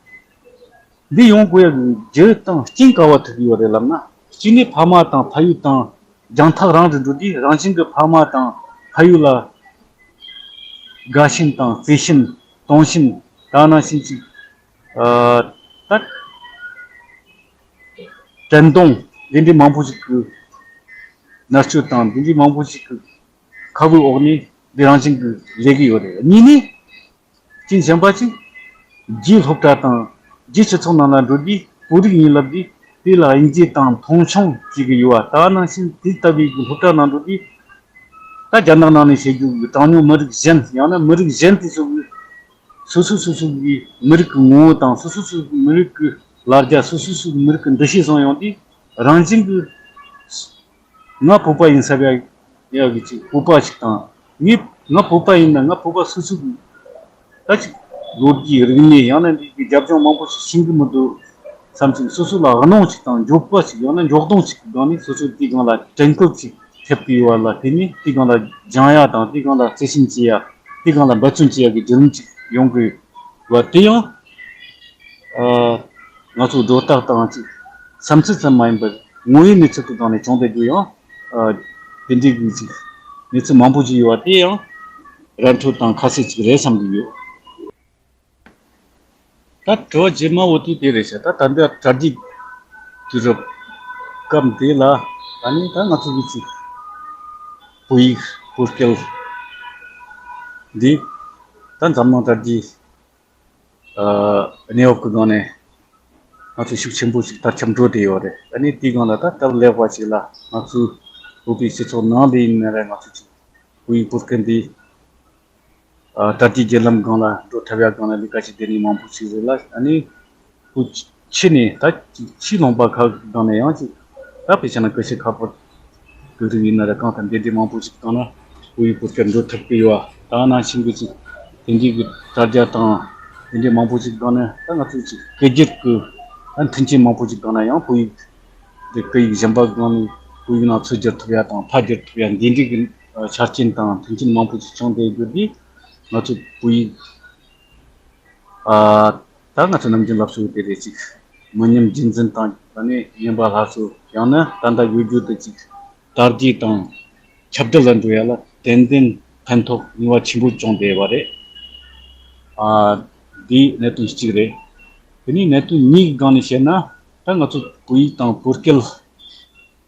འདི་ཡོང་དགོས་ཡ་གི་རྒྱུ་དང་རྐྱེན་ག་བ་ཐུག་གི་ཡོད་རེད་ལབ་ན། གཅིག་ནི་ཕ་མ་དང་ཕ་ཡུལ་དང་རྒྱང་ཐག་རིང་རུ་འགྲོ་དུས་རང་བཞིན་གྱི་ཕ་མ་དང་ཕ་ཡུལ་ལ་དགའ་ཞེན་དང་བརྩེ་ཞེན་གཏོང་ཞེན་ད་ནང་བཞིན་ཅིག་ཨ། ད་ དྲན་གདུང་འདི་འདྲའི་མང་པོ་ཞིག་གི་མནར་གཅོད་དང་འདི་འདྲའི་མང་པོ་ཞིག་གི་ཁ་བའི་འོག་ནས་འདི་རང་བཞིན་གྱི་ལས་ཀྱི་ཡོད་རེད། གཉིས་ནས། རྐྱེན་གཞན་པ་གཅིག་རྒྱའི་སློབ་གྲྭ་དང་རྒྱའི་སྤྱི་ཚོགས་ནང་ལ་འགྲོ་དུས་བོད་རིགས་ཡིན་ལབ་དུས་དེ་ལ་དབྱིན་ཇི་དང་མཐོང་ཆུང་བྱེད་ཀྱི་ཡོད་པ། ད་ནང་བཞིན་དེ་ལྟ་བུའི་སློབ་གྲྭ་ནང་འགྲོ་དུས་ད་རྒྱ་ནག་ནང་ནས་བྱེད་རྒྱུ་གི་གྲངས་ཉུང་མི་རིགས་གཞན། ཡང་ན་མི་རིགས་གཞན་དེ་ཚོ་གི་སོ་སོ་སོ་སོ་གི་མི་རིགས་ཀྱི་ངོ་བོ་དང་སོ་སོ་སོ་སོའི་མི་རིགས་ཀྱི་ལ་རྒྱ། སོ་སོ་སོའི་མི་རིགས་ཀྱི་འདུ་ཤེས་བཟུང་ཡོང་དུས་རང་བཞིན་གྱི་ང་བོད་པ་ཡིན་ས་བ་ཡག་གི་ཅིག་བོད་པ་ཞིག་དང་། ངས་ང་བོད་པ་ཡིན་ན་ང་བོད་པ་སོ་སོ་གི་ད་ཅིག་ལོ་རྒྱུས་རིག་གནས། ཡང་ན་འདི་གི་རྒྱབ་ལྗོངས་མང་པོ་ཞིག་ཤེས་ཀྱི་མི་འདུག་བསམ་ཅིག་སོ་སོ་ལ་གནོང་ཞིག་དང་འགྱོད་པ་ཞིག་ཡང་ན་འགྱོད་གདུང་ཞིག་གི་སྒང་ནས་སོ་སོ་དེའི་སྒང་ལ་དྲན་སྐུལ་ཞིག་ཐེབས་ཀྱི་ཡོད་པ་ལ་བརྟེན་ནས་དེའི་སྒང་ལ་སྦྱང་ཡ་དང་དེའི་སྒང་ལ་རྩི་ཤིང་བྱེད་ཡ། དེའི་སྒང་ལ་འབད་བརྩོན་བྱེད་ཡ་གི་བརྒྱུད་རིམ་ཅིག་ཡོང་གི་ཡོད་པ་དེ་ཡང་། ཨ། ང་ཚོ་སྒྲོ་བཏགས་དང་ཅིག་བསམ་ཚུལ་ཙམ་མ་ཡིན་པར་དངོས་ཡོད་གནས་ཚུལ་གྱི་སྒང་ནས་བྱུང་བསྡད་རྒྱུ་ཡང་། ཨ། དེ་འདྲའི་གི་ཅིག་གནས་ཚུལ་མང་པོ་ཅིག་ཡོད་པ་དེ་ཡང་ར་འཕྲོད་དང་ཁ་གསལ་ཅིག་རེད་བསམ་གྱི་ཡོད། ད་དྲི་བ་རྗེས་མ་འོ་དེ་དེ་རེད་ཤག་ད་ད་ལྟ་དྲ་རྒྱའི་དུས་རབས་སྐབས་འདི་ལ་ད་ནི་ད་ང་ཚོ་གི་ཅིག་བོད་ཡིག་བོད་སྐད་འདི་ད་འཛམ་གླིང་དྲ་རྒྱའི་ཨ། གནས་བབ་ཀྱི་སྒང་ནས་ང་ཚོ་ཤུགས་ཆེན་པོ་ཞིག་དར་ཁྱབ་འགྲོ་བསྡད་ཡོད་རེད། ཨ་ནི་དེའི་སྒང་ལ་ད་སྟབས་ལེགས་པ་ཞིག་ལ་ང་ཚོའི་བོད་པའི་སྤྱི་ཚོགས་ནང་ལ་ཡིན་ན་རེད། ང་ཚོ་ཅིག་བོད་ཡིག་བོད་སྐད་འདི་ཨ། དར་རྒྱས་བརྒྱུད་ལམ་སྒང་ལ་འགྲོ་ཐུབ་ཡ་སྒང་ལ་ལས་ཀ་བྱེད་བསྡད་མཁན་མང་པོ་ཞིག་རེད་ལ། ཨ་ནི་བོད་ཕྱི་ནས་ད་ཅིག་ཕྱིའི་ལུང་པ་ཁག་སྒང་ནས་ཡང་ཅིག་ད་དཔེ་བྱས་ན་ཀུ་ཤུ་ཁ་པར་གི་རིགས་ཡིན་ན་རེད། གང་ལྟར་འདི་འདྲའི་མང་པོ་ཞིག་བཏང་ན་བོད་ཡིག་བོད་སྐད་འགྲོ་ཐུབ་ཀྱི་ཡོད་པ། ད་ནང་བཞིན་གྱི་ཅིག་དེ་འདྲའི་གི་དྲ་རྒྱ་དང་དེ་འདྲའི་མང་པོ་ཞིག་བཏང་ན་ད་ང་ཚོས་ཅིག་སྐད་སྒྱུར་གྱི་ད་མཐུན་རྐྱེན་མང་པོ་ཞིག་བཏང་ན་ཡང་བོད་ཡིག་འདི་སྐད་ཡིག་གཞན་པ་སྒང་ནས་བོད་ཡིག་ནང་ཚུར་བསྒྱུར་ཐུབ་ཡ་དང་ཕར་བསྒྱུར་ཐུབ་ཡ་འདི་འདྲའི་གི་ཆ་རྐྱེན་དང་མཐུན་རྐྱེན་མང་པོ་ཞིག་བྱུང་བསྡད་རྒྱུ་འདི་ང་ཚོ་བོད་ཡིག་ཨ། ད་ང་ཚོ་ནམ་རྒྱུན་ལབ་སྲོལ་དེ་རེད། ཅིག་མི་ཉམས་རྒྱུན་འཛིན་དང་ད་ནི་ཉམས་པ་སླར་གསོ། ཡང་ན་ད་ལྟ་ཡོད་རྒྱུ་དེ་ཅིག་དར་རྒྱས་དང་ཁྱབ་གདལ་ལ་འགྲོ་ཡ་ལ་ཏན་ཏན་ཕན་ཐོགས་ནུས་པ་ཆེན་པོ་བྱུང་བསྡད་པ་རེད། ཨ། འདི་གནད་དོན་གཅིག་རེད། དེ་ནས་གནད་དོན་གཉིས་ཀྱི་སྒང་ནས་བཤད་ན་ད་ང་ཚོ་བོད་ཡིག་དང་བོད་སྐད་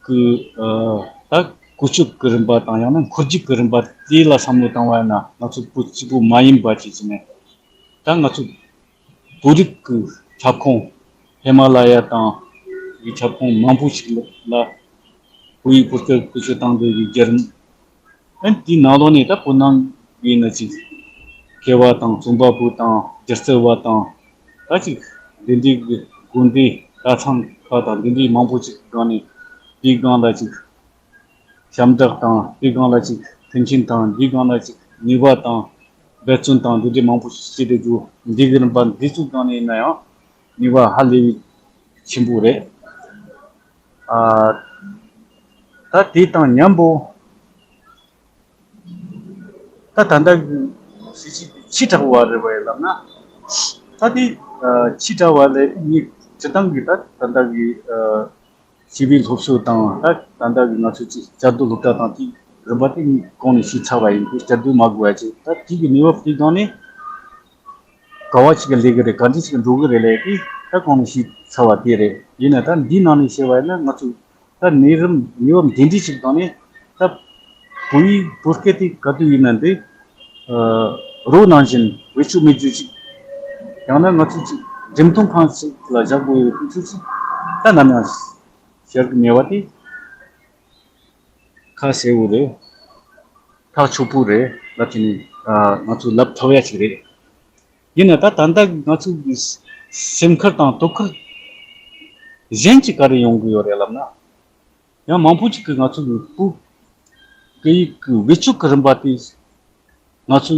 ཀྱི་ཨ། ད་བཀོལ་སྤྱོད་ཀྱི་རིམ་པ་དང་ཡང་ན་འཁོར་རྒྱུག་གི་རིམ་པ་དེ་ལ་བསམ་བློ་བཏང་བ་ཡིན་ན་ང་ཚོ་བོད་གཅིག་པུ་མ་ཡིན་པ་བྱས་བྱས་ནས་ད་ང་ཚོ་བོད་རིགས་ཀྱི་ཁྱབ་ཁོངས་ཧི་མ་ལ་ཡ་དང་གི་ཁྱབ་ཁོངས་མང་པོ་ཞིག་ལ་བོད་ཡིག་བོད་སྐད་བཀོལ་སྤྱོད་བཏང་འདོད་ཀྱི་བརྒྱུད་རིམ། ཨན་དེའི་ནང་ལོགས་ནས་ད་བོད་ནང་ཡིན་ན་ཅིག་མཁས་པ་དང་རྩོམ་པ་པོ་དང་སྒྱུ་རྩལ་བ་དང་ད་ཅིག་འདི་འདྲའི་གི་དགོན་སྡེ་གྲྭ་ཚང་ཁག་དང་འདི་འདྲའི་མང་པོ་ཅིག་སྒང་ནས་དེའི་སྒང་ལ་ཅིག་ཞབས་འདེགས་དང་དེའི་སྒང་ལ་ཅིག་མཐུན་རྐྱེན་དང་དེའི་སྒང་ལ་ཅིག་ནུས་པ་དང་འབད་བརྩོན་དང་འདི་འདྲའི་མང་པོ་ཞིག་བྱས་ཏེ་འདུག་འདི་གི་རིམ་པ་འདི་ཚོའི་སྒང་ནས་ཡིན་ན་ཡང་ནུས་པ་ཧ་ལས་པའི་ཆེན་པོ་རེད། ཨ། ད་དེ་དང་མཉམ་པོ། ད་ད་ལྟ་གི་སྲིད་བྱུས་དེ་ཕྱི་དྲགས་པ་རེད་པས་ལབ་ན། ད་དེ་ཨ། ཕྱི་དྲགས་པ་ལས་ངས་སྤྱིར་བཏང་གི་ད་ད་ལྟ་གི་ཨ། བྱིས་པའི་སློབ་གསོ་དང་ད་ད་ལྟ་གི་ང་ཚོའི་ཅིག་བསྐྱར་ཟློས་སློབ་གྲྭ་དང་དེའི་རིམ་པ་དེ་ངས་གོང་ནས་ཞུས་ཚར་བ་ཡིན་པས་བསྐྱར་ཟློས་མ་དགོས་པ་བྱས། ད་དེ་གི་གནས་བབ་དེའི་སྒང་ནས་ག་བ་ཞིག་གི་ལས་ཀྱི་རེད། ག་འདྲ་ཞིག་གི་འགྲོ་གི་རེད་ལབ་དེ་ད་གོང་ནས་ཞུས་ཚར་བ་དེ་རེད། ཡིན་ན་ད་འདིའི་ནང་ནས་བཤད་པ་ཡིན་ན་ང་ཚོ་ད་གནས་རིམ་གནས་བབ་འདི་འདྲ་ཞིག་སྒང་ནས་ད་བོད་ཡིག་བོད་སྐད་དེ་ག་དུས་ཡིན་ན་འདི་ཨ། རོ་ནང་བཞིན་བེད་སྤྱོད་མེད་རྒྱུ་ཞིག་ཡང་ན་ང་ཚོ་ཅིག་འགྲེམས་སྟོན་ཁང་ཞིག་ལ་བཞག་དགོས་ཡོད་དུས་ཚོད་ཅིག་ད་ནམ་ཡང་བཞག་གི་མེད་པ་དེ་ཁ་གསལ་པོ་རེད། ཐག་ཆོད་པོ་རེད་ལབ་བྱས་ནས་ཨ། ང་ཚོ་ལབ་ཐུབ་ཡ་ཞིག་རེད། ཡིན་ན་ད་ད་ལྟ་ང་ཚོ་གི་སེམས་ཁུར་དང་དོ་ཁུར་གཞན་གྱིས་ག་རེ་ཡོང་གི་ཡོད་རེད་ལབ་ན། ཡང་མང་པོ་ཅིག་གིས་ང་ཚོ་གི་བོད་སྐད་ཡིག་གི་བེད་སྤྱོད་ཀྱི་རིམ་པ་དེ་ང་ཚོ་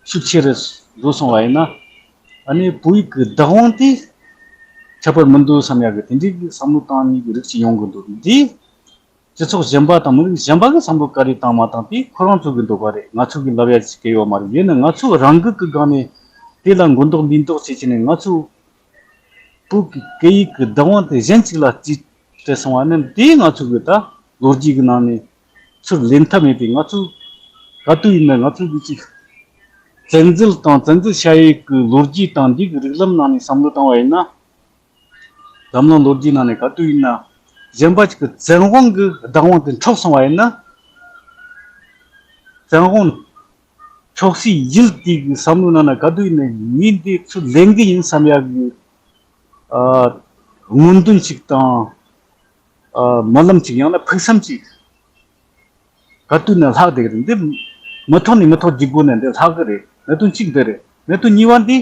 ཤུགས་ཆེ་རུ་འགྲོ་སོང་བ་ཡིན་ན། ཨ་ནི་བོད་ཡིག་གི་བདག་དབང་དེ་ཁྱད་པར་མི་འདུག་བསམ་ཡག་གི་དེ་འདྲའི་གི་བསམ་བློ་བཏང་མཁན་གྱི་རིགས་ཅིག་ཡོང་གི་འདུག་འདི་སྤྱི་ཚོགས་གཞན་པ་དང་མི་རིགས་གཞན་པ་གི་བསམ་བློ་ག་རེ་བཏང་མ་བཏང་དེ་ཁོ་རང་ཚོ་གི་འདོད་པ་རེད། ང་ཚོ་གི་ལབ་ཡ་ཅིག་གི་ཡོད་མ་རེད། ཡིན་ན་ང་ཚོ་རང་འགུལ་གི་སྒང་ནས་དེ་ལ་མགོ་འདོགས་ལུས་འདོགས་བྱེད་ཀྱི་ནས་ང་ཚོ་བོད་ཀྱི་སྐད་ཡིག་གི་བདག་དབང་དེ་གཞན་ཅིག་ལ་རྩིས་སྤྲད་སོང་བ་ནི་དེ་ང་ཚོ་གི་ད་ལོ་རྒྱུས་ཀྱི་ནང་ནས་ཚུར་ལེན་ཐབས་མེད་པས། ང་ཚོ་ག་དུས་ཡིན་ན་ང་ཚོ་གི་ཅིག་བཙན་འཛུལ་དང་བཙན་འཛུལ་བྱ་ཡུལ་གྱི་ལོ་རྒྱུས་དང་འདི་གི་རིགས་ལམ་ནང་ནས་བསམ་བློ་བཏང་བ་ཡིན་ན། འཛམ་གླིང་ལོ་རྒྱུས་ནང་ནས་ག་དུས་ཡིན་ན་གཞན་པ་ཅིག་གི་བཙན་དབང་གི་བདག་དབང་དེ་འཕྲོག་སོང་བ་ཡིན་ན། བཙན་དབང་འཕྲོག་སའི་ཡུལ་དེ་གི་བསམ་བློ་ནང་ན་ག་དུས་ཡིན་ན་ངས་འདི་ཚུར་ལེན་གི་ཡིན་བསམ་ཡག་གི་ཨ་སྨོན་འདུན་ཅིག་དང་། ཨ་སྨོན་ལམ་ཅིག་ཡང་ན་ཕུགས་བསམ་ཅིག་ག་དུས་ན་ལྷག་བསྡད་ཀྱི་རེད། འདི་མི་ཐོག་ནས་མི་ཐོག་ཅིག་སྒོ་ནས་འདི་ལྷག་གི་རེད། གནད་དོན་གཅིག་འདི་རེད། གནད་དོན་གཉིས་པ་འདི།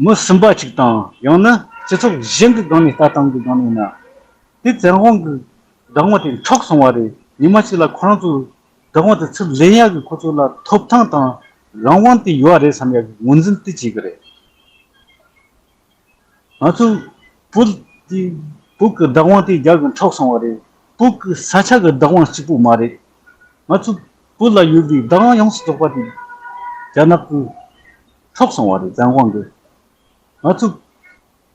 མི་གསུམ་པ་ཅིག་དང་ཡང་ན་སྤྱི་ཚོགས་གཞན་གྱི་སྒང་ནས་ལྟ་སྟངས་ཀྱི་སྒང་ནས་ཡིན་ན། དེ་བཙན་དབང་གི་བདག་དབང་དེ་འཕྲོག་སོང་བ་རེད། ཉི་མ་གཅིག་ལ་ཁོ་རང་ཚོའི་བདག་དབང་དེ་ཚུར་ལེན་ཡག་གི་ཁོ་ཚོ་ལ་ཐོབ་ཐང་དང་རང་དབང་དེ་ཡོད་རེད་བསམ་ཡག་གི་ངོས་འཛིན་དེ་བྱེད་ཀྱི་རེད། ང་ཚོའི་བོད་དེ་བོད་ཀྱི་བདག་དབང་དེ་རྒྱ་གིས་འཕྲོག་སོང་བ་རེད། བོད་ཀྱི་ས་ཆ་གི་བདག་དབང་གཅིག་པུ་མ་རེད། ང་ཚོ་བོད་ལ་ཡོད་པའི་བདག་དབང་ཡོངས་སུ་རྫོགས་པ་དེ་རྒྱ་ནག་གིས་འཕྲོག་སོང་བ་རེད། བཙན་དབང་གིས། ང་ཚོ་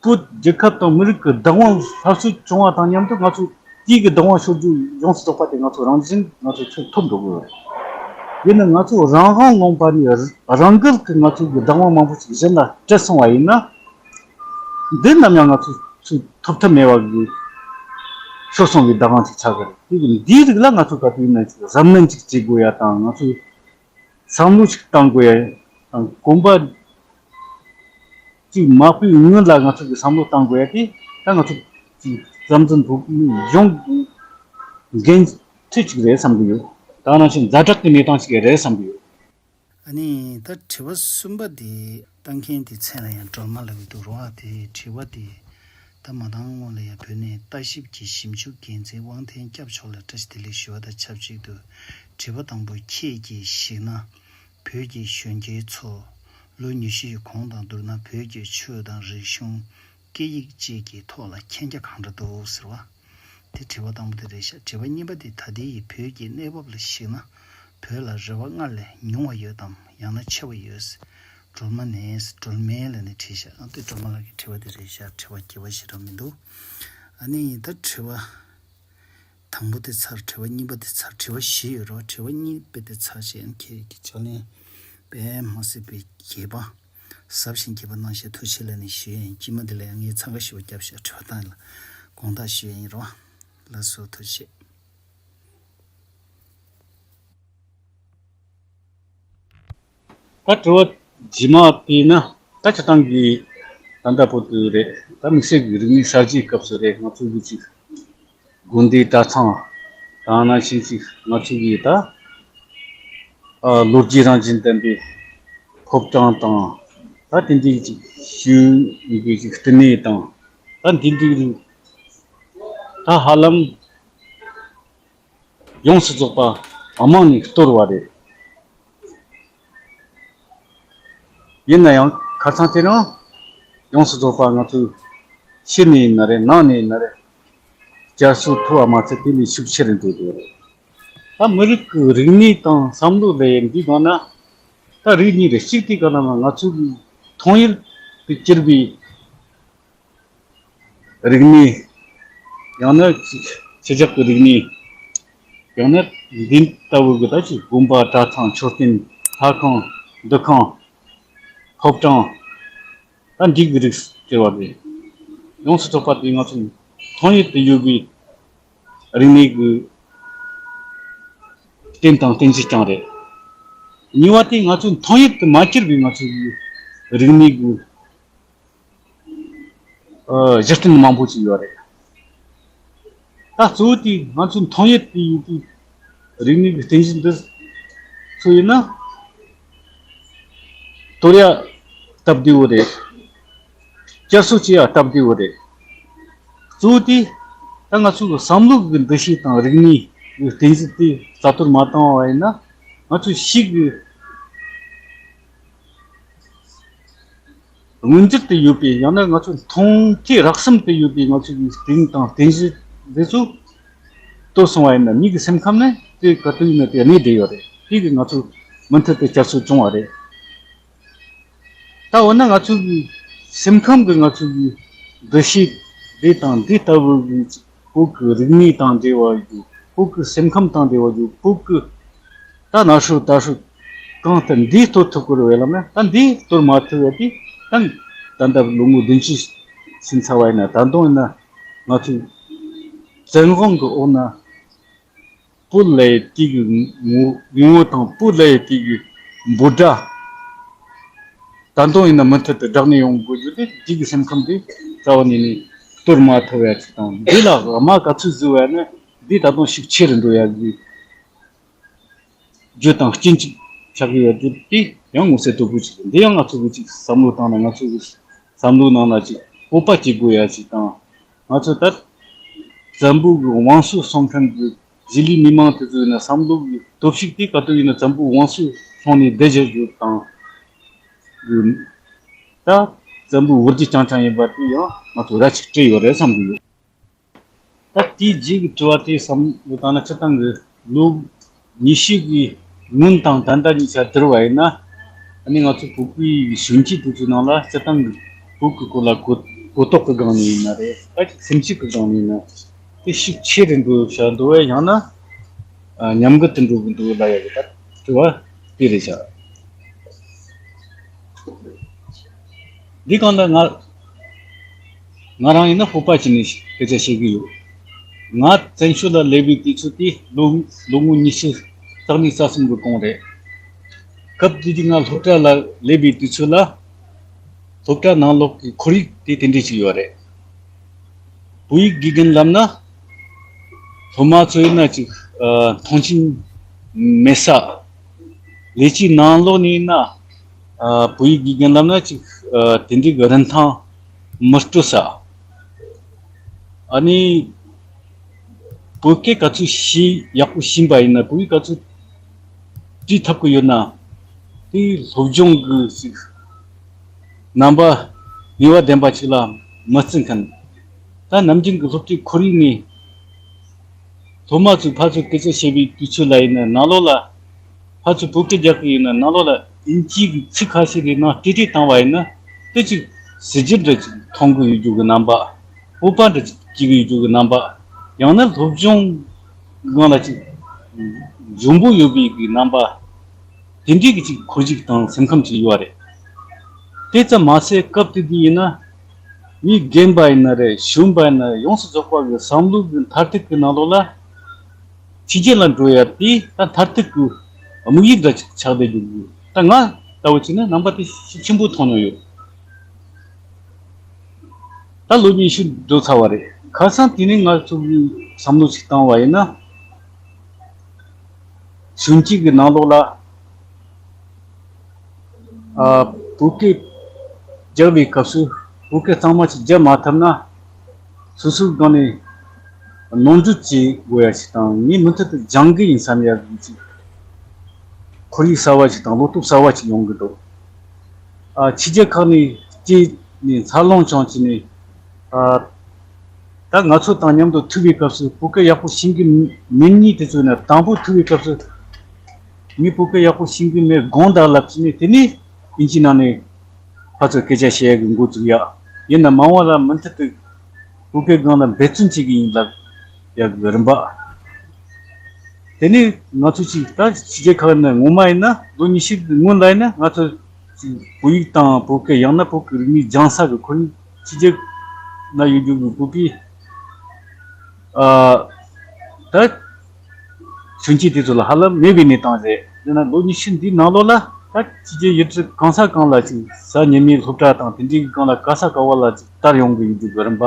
བོད་རྒྱལ་ཁབ་དང་མི་རིགས་ཀྱི་བདག་དབང་སླར་གསོ་བྱུང་བ་དང་མཉམ་དུ་ང་ཚོ་དེའི་གི་བདག་དབང་ཤོར་རྒྱུ་ཡོངས་སུ་རྫོགས་པ་དེ་ང་ཚོ་རང་བཞིན་ང་ཚོ་ཚུར་ཐོབ་འགྲོ་དགོས་རེད། ཡིན་ན་ང་ཚོ་རང་དབང་ལུང་པ་ནས་རང་འགུལ་གྱིས་ང་ཚོ་གི་བདག་དབང་མང་པོ་ཞིག་གཞན་ལ་སྤྲད་སོང་བ་ཡིན་ན། འདི་ནམ་ཡང་ང་ཚོ་ཚུར་ཐོབ་ཐབས་མེད་པ་གི་ཤོར་སོང་བའི་བདག་དབང་ཅིག་ཆགས་ཀྱི་རེད། དེ་གི་འདིའི་རིགས་ལ་ང་ཚོ་ག་དུས་ཡིན་ན་ཅིག་གཟབ་ནན་ཅིག་བྱེད་དགོས་ཡ་དང་། ང་ཚོས་བསམ་བློ་ཅིག་བཏང་དགོས་ཡ་དང་། གོམ་པ་ཅིག་མ་སྤོས་སྔོན་ལ་ང་ཚོ་གི་བསམ་བློ་བཏང་དགོས་ཡ་དེ་ད་ང་ཚོ་ཅིག་བསམ་འཛིན་བོད་མི་ཡོངས་ཀྱི་འགན་འཁྲི་ཅིག་རེད་བསམ་གྱི་ཡོད། ད་ནང་བཞིན་ཛ་དྲག་གི་གནས་སྟངས་ཅིག་རེད་བསམ་གྱི་ཡོད། ཨ་ནི་ད་དྲི་བ་གསུམ་པ་དེ་བཏང་མཁན་དེ་མཚན་ལ་ཡང་སྒྲོལ་མ་ལབ་ཀྱི་འདུག་རོ། ཨ་དེ་དྲི་བ་དེ་ད་མ་བཏང་སྔོན་ལ་ཡང་བོད་ནས་ལྟ་ཞིབ་ཀྱི་ཞིབ་འཇུག་འགན་འཛིན་དབང་ལྡན་སྐྱབས་མཆོག་ལ་བཀྲ་ཤིས་བདེ་ལེགས་ཞུ་བ་དང་ཆབས་ཅིག་ཏུ། དྲི་བ་དང་པོ། ཁྱེད་ཀྱིས་གཞིགས་ན་བོད་ཀྱི་གཞོན་སྐྱེས་ཚོ་ལོ་ཉི་ཤུའི་གོང་དང་བསྡུར་ན་བོད་ཀྱི་ཆོས་དང་རིག་གཞུང་། སྐད་ཡིག་བཅས་ཀྱི་ཐོག་ལ་མཁྱེན་རྒྱ་གང་འདྲ་འདུག་ཟེར་བ། དེ་དྲི་བ་དང་པོ་དེ་རེད་ཤག་དྲི་བ་གཉིས་པ་དེ་ད་ལྟའི་བོད་ཀྱི་གནས་བབ་ལ་གཞིགས་ན་བོད་ལ་རེ་བ་སྔར་ལས་ཉུང་བ་ཡོད་དམ་ཡང་ན་ཆེ་བ་ཡོད། སྒྲོལ་མ་ནས་སྒྲོལ་མའི་ལ་ནས་བྲིས་ཤག་ཨ་དེ་སྒྲོལ་མ་ལགས་ཀྱི་དྲི་བ་དེ་རེད་ཤག་དྲི་བ་སྐྱེ་བ་ཞེ་དྲག་མི་འདུག་ཨ་ནི་ད་དྲི་བ་དང་པོ་དེ་ཚར། དྲི་བ་གཉིས་པ་དེ་ཚར། དྲི་བ་བཞི་ཡོད་རོགས། དྲི་བ་གཉིས་པ་དེ་ཚར་བྱས་ཁྱེད་ཀྱི་ཕྱག་ལེན་པས་མ་སྲིད་པའི་རྒྱས་པ། ཟབ་ཞིང་རྒྱས་པ་གནང་ཞེས་ཐུགས་རྗེ་ལ་ནི་ཞུ་ཡ་ཡིན། སྐྱེས་མ་འདི་ལ་ཡང་ངས་འཚང་ཁ་ཞེ་པོ་བརྒྱབ་ཤག་དྲི་བ་བཏང་ཡ་ལ་དགོངས་དག་ཞུ་ཡ་ཡིན་རོགས། ལགས་སོ། ཐུགས་རྗེ་ཆེ། ད་དྲི་བ་རྗེས་མ་དེ་ན་ད་སྤྱིར་བཏང་གི་ད་ལྟ་བོད་དུ་རེད། ད་དམིགས་བསལ་གྱི་རིག་གནས་གསར་བརྗེའི་སྐབས་སུ་རེད། ང་ཚོ་གི་ཅིག་དགོན་སྡེ་གྲྭ་ཚང་དང་ནང་བཞིན་ཅིག་ང་ཚོ་གི་ད་ཨ་ལོ་རྒྱུས་རང་བཞིན་ལྡན་པའི་ཕོ་བྲང་དང་། ད་དེ་འདྲའི་ཅིག་ཤུལ་ཡིན་པའི་ཅིག་བསྟི་གནས་དང་། ད་འདི་འདྲའི་རིགས་ད་ཧ་ལམ་ཡོངས་སུ་རྫོགས་པ་ཨ་མང་ནས་གཏོར་བ་རེད། ཡིན་ན་ཡང་ཁ་སང་དེ་རིང་ཡོངས་སུ་རྫོགས་པ་ང་ཚོའི་ཕྱི་ནས་ཡིན་ན་རེད། ནང་ནས་ཡིན་ན་རེད། བསྐྱར་གསོ་ཐུབ་པ་མ་ཚད་དེ་ལས་ཤུགས་ཆེ་རུ་འགྲོ་གི་ཡོད་རེད། ད་མི་རིགས་ཀྱི་རིག་གནས་དང་བསམ་བློ་ལས་འདི་སྒང་ན་ད་རིགས་གཉིས་རེད། གཅིག་དེ་ག་ན་ང་ཚོ་གི་མཐོང་ཡུལ་དུ་གྱུར་པའི་རིག་གནས། ཡང་ན་ཕྱི་རྒྱལ་གྱི་རིག་གནས། ཡང་ན་འདི་ལྟ་བུ་གི་ད་ཅིག་དགོན་པ་གྲྭ་ཚང་མཆོད་རྟེན་ལྷ་ཁང་འདུ་ཁང་ཕོ་བྲང་། ད་འདི་གི་རིགས་ཟེར་བ་དེ་ཡོངས་སུ་རྫོགས་པ་དེ་ང་ཚོ་མཐོང་ཡུལ་དུ་ཡོད་པའི་རིག་གནས་ཀྱི་རྟེན་དང་རྟེན་གཞི་རྐྱང་རེད། གཉིས་པ་དེ་ང་ཚོའི་མཐོང་ཡུལ་དུ་མ་གྱུར་པའི་ང་ཚོའི་རིག་གནས་ཀྱི་ཨ་གཞི་རྟེན་མང་པོ་ཅིག་ཡོད་རེད། ད་གཙོ་བོ་དེ་ང་ཚོའི་མཐོང་ཡུལ་དུ་ཡོད་པའི་རིག་གནས་ཀྱི་རྟེན་གཞི་འདི་ཚོ་ཡིན་ན། གཏོར་ཡ་སྟབས་བདེ་བོ་རེད། བསྐྱར་གསོ་བྱེད་ཡ་སྟབས་བདེ་བོ་རེད། གཙོ་བོ་དེ་ད་ང་ཚོ་གི་བསམ་བློ་གི་འདུ་ཤེས་དང་རིག་གནས་ཀྱི་རྟེན་གཞི་དེ་རྩ་གཏོར་མ་བཏང་བ་ཡིན་ན། ང་ཚོ་ཕྱིའི་གི་མངོན་གྱུར་དུ་ཡོད་པའི། ཡང་ན་ང་ཚོ་མཐོང་ཐོས་རགས་ཙམ་དུ་ཡོད་པའི་ང་ཚོ་གི་རྟེན་དང་རྟེན་གཞི་འདི་ཚོ་གཏོར་སོང་བ་ཡིན་ན། མི་གི་སེམས་ཁམས་ནི་དེ་ག་དུས་ཡིན་ན་དེ་གནས་བསྡད་ཡོད་རེད། དེ་གི་ང་ཚོ་མུ་མཐུད་དུ་བསྐྱར་གསོ་བྱུང་བ་རེད། ད་འོ་ན་ང་ཚོ་གི་སེམས་ཁམས་ཀྱི་ང་ཚོ་གི་འདུ་ཤེས་འདི་དང་འདི་ལྟ་བུ་གི་བོད་ཀྱི་རིག་གནས་དང་འབྲེལ་བ་ཡོད། བོད་ཀྱི་སེམས་ཁམས་དང་འབྲེལ་བ་ཡོད། བོད་ཀྱི་ད་ན་ཧྲུ་ད་ཧྲུ་གང་ལྟར་འདི་གཏོར་ཐུབ་དགོས་རེད་བས་ལབ་ན། ད་འདི་གཏོར་མ་ཐུབ་ཡ་དེ་ད་ ད་ལྟ་ལོ་ངོ་བདུན་ཅུ་ཕྱིན་ཚར་བ་ཡིན་ན། ད་དུང་ཡིན་ན་ང་ཚོའི་བཙན་དབང་གི་འོག་ན་བོད་ལས་དེ་གི་ངོ་ངོ་བོ་དང་བོད་ལས་དེ་གི་འབོད་སྒྲ་ད་དུང་ཡིན་ན་མུ་མཐུད་དུ་བསྒྲགས་ནས་ཡོང་དགོས་རྒྱུ་དེ། འདི་གི་སེམས་ཁམས་དེ་རྩ་བ་ནས་ནས་གཏོར་མ་ཐུབ་ཡ་ཅིག་དང་། འདི་ལ་དམག་ག་ཚོད་བཟོས་པ་ཡིན་ན་འདི་ད་དུང་ཤུགས་ཆེ་རུ་འགྲོ་ཡ་གི་རྒྱུ་དང་རྐྱེན་གཅིག་ཆགས་ཀྱི་ཡོད་རྒྱུ་དེ་ཡང་མངོན་གསལ་དོད་པོ་ཅིག་རེད། འདི་ཡང་ང་ཚོ་གི་ཅིག་བསམ་བློ་བཏང་ན། ང་ཚོ་གི་བསམ་བློའི་ནང་ན་ཅིག་སྤོབས་པ་སྐྱེ་དགོས་ཡ་ཅིག་དང་། ང་ཚོ་ད་བཙན་པོ་གི་དབང་ཤུགས་སྲུང་མཁན་གི་གཞིས་ལུས་མི་མང་དེ་ཚོ་ཡིན་ན་བསམ་བློ་གི་སྟོབས་ཤུགས་དེ་ག་དུས་ཡིན་ན་བཙན་པོའི་དབང་ཤུགས་སྲུང་ནས་བསྡད་བཞག་རྒྱུ་དང་། ད་བཙན་པོའི་བུ་རྒྱུད་རྐྱང་རྐྱང་ཡིན་པ་དེ་ཡང་ང་ཚོ་ར་ཅིག་སྤྲད་ཡོད་རེད་བསམ་གི་ཡོད། ད་དེའི་རྗེས་ཀྱི་དྲི་བ་དེ་བསམ་བློ་བཏང་ན། སྤྱིར་བཏང་གི་ལོ་ཉི་ཤུ་གི་སྔོན་དང་ད་ལྟ་གཉིས་ཆ་བསྡུར་བ་ཡིན་ན། ཨ་ནི་ང་ཚོ་བོད་པའི་གཞོན་སྐྱེས་དེ་ཚོའི་ནང་ལ་སྤྱིར་བཏང་གི་བོད་ཀྱི་སྐོར་ལ་གོ་གོ་རྟོགས་ཀྱི་སྒང་ནས་ཡིན་ན་རེད། ད་སེམས་ཤུགས་ཀྱི་སྒང་ནས་ཡིན་ན་དེ་ཤུགས་ཆེ་རུ་འགྲོ་བཞག་འདུག་བས། ཡང་ན་ཨ་ཉམས་རྒུད་དུ་འགྲོ་གི་འདུག་ལབ་ཡ་གི་ད་དྲི་བ་དེ་རེད་བཞག། འདི་གང་ལྟར་ང་ང་རང་ཡིན་ན་སྤོབས་པ་བྱས་ནས་སྐད་ཆ་བཤད་ཀྱི་ཡོད། ང་བཙན་བྱོལ་ལ་སླེབས་པའི་དུས་ཚོད་དེ་ལོ་ལོ་ངོ་ཉི་ཤུ་རྩ་གཉིས་རྩ་གསུམ་གྱི་གོང་རེད། སྐབས་དེ་དུས་ང་སློབ་གྲྭ་ལ་སླེབས་པའི་དུས་ཚོད་ལ། སློབ་གྲྭ་ནང་ལོགས་ཀྱི་ཁོར་ཡུག་དེ་དེ་འདྲས་ཅིག་ཡོད་རེད། བོད་ཡིག་དགེ་རྒན་ལབ་ན་སློབ་མ་ཚོ་ཡིན་ན་ཅིག་ཨ་མཐོང་ཆེན་མེད་ས། ལས་བྱེད་ནང་ལོགས་ནས་ཡིན་ན་ཨ་བོད་ཡིག་དགེ་རྒན་ལབ་ན་ཅིག་ཨ་དེ་འདྲའི་གི་རིན་ཐང་མི་སྤྲོད་ས། ཨ་ནི་བོད་སྐད་ག་ཚོད་ཤེས་ཡག་པོ་ཤེས་པ་ཡིན་ན། བོད་ཡིག་ག་ཚོད་བྲིས་ཐུབ་ཀྱི་ཡོད་ན། དེ་སློབ་སྦྱོང་གི་ཅིག་རྣམ་པ་ནུས་པ་ལྡན་པ་ཅིག་ལ་མི་བརྩི་མཁན། ད་ནམ་རྒྱུན་གྱི་སློབ་གྲྭའི་ཁོར་ཡུག་ནས་སློབ་མ་ཚོས་ཕར་ཚུར་སྐད་ཆ་བཤད་པའི་དུས་ཚོད་ལ་ཡིན་ན། ནང་ལོགས་ལ་ཕར་ཚུར་བོད་སྐད་རྒྱག་གི་ཡིན་ན། ནང་ལོགས་ལ་དབྱིན་ཇིའི་གི་ཚིག་ཁ་ཤས་རེ་ནང་བྲིས་བྲིས་བཏང་བ་ཡིན་ན། དེ་ཅིག་གཟི་བརྗིད་འདྲ་ཅིག་མཐོང་གི་ཡོད་རྒྱུ་གི་རྣམ་པ། སྤོབས་པ་འདྲ་ཅིག་སྐྱེ་གི་ཡོད་རྒྱུ་གི་རྣམ་པ། ཡང་ན་སློབ་སྦྱོང་གི་སྒང་ལ་ཅིག་འཇོན་པོ་ཡོད་པའི་གི་རྣམ་པ། དེ་འདྲའི་གི་ཅིག་ཁོར་ཡུག་དང་སེམས་ཁམས་ཅིག་ཡོད་རེད། དེ་ཙམ་མ་ཟད་སྐབས་དེ་དུས་ཡིན་ན་མི་རྒན་པ་ཡིན་ན་རེད། གཞོན་པ་ཡིན་ན་རེད། ཡོངས་སུ་རྫོགས་པ་གི་བསམ་བློ་གི་མཐར་ཐུག་གི་ནང་ལོགས་ལ་ཕྱི་རྒྱལ་ལ་འགྲོ་ཡ་དེ་ད་མཐར་ཐུག་གི་དམིགས་ཡུལ་འདྲ་ཅིག་ཆགས་བསྡད་རྒྱུ་གི། ད་ང་ལྟ་བུ་བྱས་ན་རྣམ་པ་དེ་ཤུགས་ཆེན་པོ་མཐོང་མྱོང་ཡོད། ད་ལོ་ཉི་ཤུ་འགྲོ་ཚར་བ་རེད། ཁ་སང་དེ་ནས་ང་ཚོ་གི་བསམ་བློ་ཞིག་བཏང་བ་ཡིན་ན། གཞོན་སྐྱེས་ཀྱི་ནང་ལོགས་ལ་ཨ་བོད་སྐད་རྒྱག་པའི་སྐབས་སུ་བོད་སྐད་གཙང་མ་ཞིག་རྒྱག་མ་ཐུབ་ན། སོ་སོའི་སྒང་ནས་ནོར་འཁྲུལ་བྱེད་དགོས་ཡ་ཞིག་དང་། ངས་མུ་མཐུད་དུ་སྦྱང་གི་ཡིན་བསམ་ཡ་གི་ཅིག་ཁོར་ཡུག་གསར་བ་ཞིག་དང་བློ་སྟོབས་གསར་བ་ཞིག་ཡོང་གི་འདུག་ཨ་ཕྱི་རྒྱལ་ཁག་ནས་སྐྱེས་ནས་འཚར་ལོངས་བྱུང་བྱས་ནས། ཨ་ད་ང་ཚོ་དང་མཉམ་དུ་ཐུག་པའི་སྐབས་སུ་བོད་སྐད་ཡག་པོ་ཤེས་ཀྱི་མེད་མཁན་དེ་ཚོ་ཡིན་ན། དང་པོ་ཐུག་པའི་སྐབས་སུ་ངས་བོད་སྐད་ཡག་པོ་ཤེས་ཀྱི་མེད་དགོངས་དག་ལབ་བྱས་ནས། དེ་ནས་ཨིན་ཇི་ནང་ནས་ཕར་ཚུར་སྐད་ཆ་བཤད་ཡ་གི་འགོ་བཙུགས་ཡ། ཡིན་ན་མ་འོངས་ལ་མུ་མཐུད་དུ་བོད་སྐད་སྒང་ལ་འབད་བརྩོན་བྱེད་ཀྱི་ཡིན་ལབ་ཡ་གི་རིམ་པ། དེ་ནས་ང་ཚོ་ཅིག་ད་ཕྱི་རྒྱལ་ཁག་ནས་ངོ་མ་ཡིན་ན་ལོ་ཉི་ཤུ་གི་སྔོན་ལ་ཡིན་ན། ང་ཚོ་ཅིག་བོད་ཡིག་དང་བོད་སྐད། ཡང་ན་བོད་ཀྱི་རིག་གནས་སྦྱང་ས་གི་ཁོར་ཡུག་ཕྱི་རྒྱལ་ན་ཡོད་རྒྱུ་གི་བོད་པའི་ཨ་ད་གཞོན་སྐྱེས་དེ་ཚོ་ལ་ཧ་ལམ་མེད་པའི་གནས་སྟངས་རེད། དེ་ན་ལོ་ཉི་ཤུ་འདིའི་ནང་ལོགས་ལ་ད་ཕྱི་རྒྱལ་ཡུལ་གྲུ་གང་ས་གང་ལ་ཅིག་གཟའ་ཉི་མའི་སློབ་གྲྭ་དང་དེ་འདྲའི་སྒང་ལ་ག་ས་ག་བ་ལ་ཅིག་དར་ཡོང་གི་ཡོད་རྒྱུ་གི་རིམ་པ།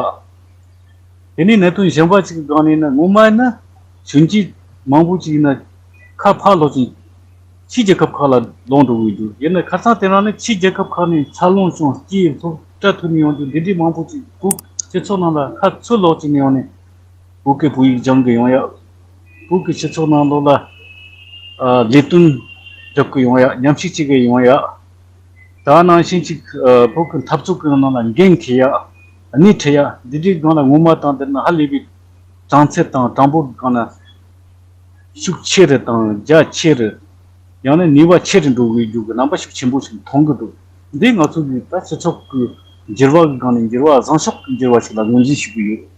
དེ་ནས་གནད་དོན་གཞན་པ་ཅིག་གི་སྒང་ནས་ན། ངོ་མ་ཡིན་ན་གཞོན་སྐྱེས་མང་པོ་ཅིག་ཡིན་ན་ཁ་ཕར་ལོག་ཅིང་ཕྱི་རྒྱལ་ཁབ་ཁག་ལ་ལོག་འགྲོ་གི་འདུག་ཡིན་ན་ཁ་སང་དེ་རིང་ནི་ཕྱི་རྒྱལ་ཁབ་ཁག་ནས་འཚར་ལོངས་བྱུང་སྐྱེས་སློབ་གྲྭ་ཐོན་ནས་ཡོང་རྒྱུ་འདི་འདྲའི་མང་པོ་ཅིག་བོད་སྤྱི་ཚོགས་ནང་ལ་ཁ་ཚུར་ལོག་ཅིག་ནས་ཡོང་ནས་བོད་སྐད་བོད་ཡིག་སྦྱང་གི་ཡོང་ཡ། བོད་ཀྱི་སྤྱི་ཚོགས་ནང་ལོགས་ལ་ཨ་ལས་དོན་སྒྲུབ་ཀྱི་ཡོང་ཡ། མཉམ་ཞུགས་བྱེད་ཀྱི་ཡོང་ཡ། ད་ནང་བཞིན་ཅིག་ཨ་བོད་ཀྱི་འཐབ་རྩོད་ཀྱི་ནང་ལ་འགན་འཁྱེར་ཡ། སྣེ་ཁྲིད་ཡ། འདི་འདྲའི་སྒང་ལ་ངོ་མ་དང་བསྡུར་ན་ཧ་ལས་པའི་གྲངས་ཚད་དང་གྲངས་འབོར་གྱི་སྒང་ལ་ཤུགས་ཆེ་རུ་དང་རྒྱ་ཆེ་རུ། ཡང་ན་ནུས་པ་ཆེ་རུ་འགྲོ་གི་རྒྱུ་གི་རྣམ་པ་ཤུགས་ཆེན་པོ་ཞིག་མཐོང་གི་འདུག་འདི་ང་ཚོ་གི་ད་སྤྱི་ཚོགས་ཀྱི་འགྱུར་བ་གི་སྒང་ནས་འགྱུར་བ། བཟང་ཕྱོགས་ཀྱི་འགྱུར་བ་ཞིག་ལ་ངོས་འཛིན་ཞུ་གི་ཡོད།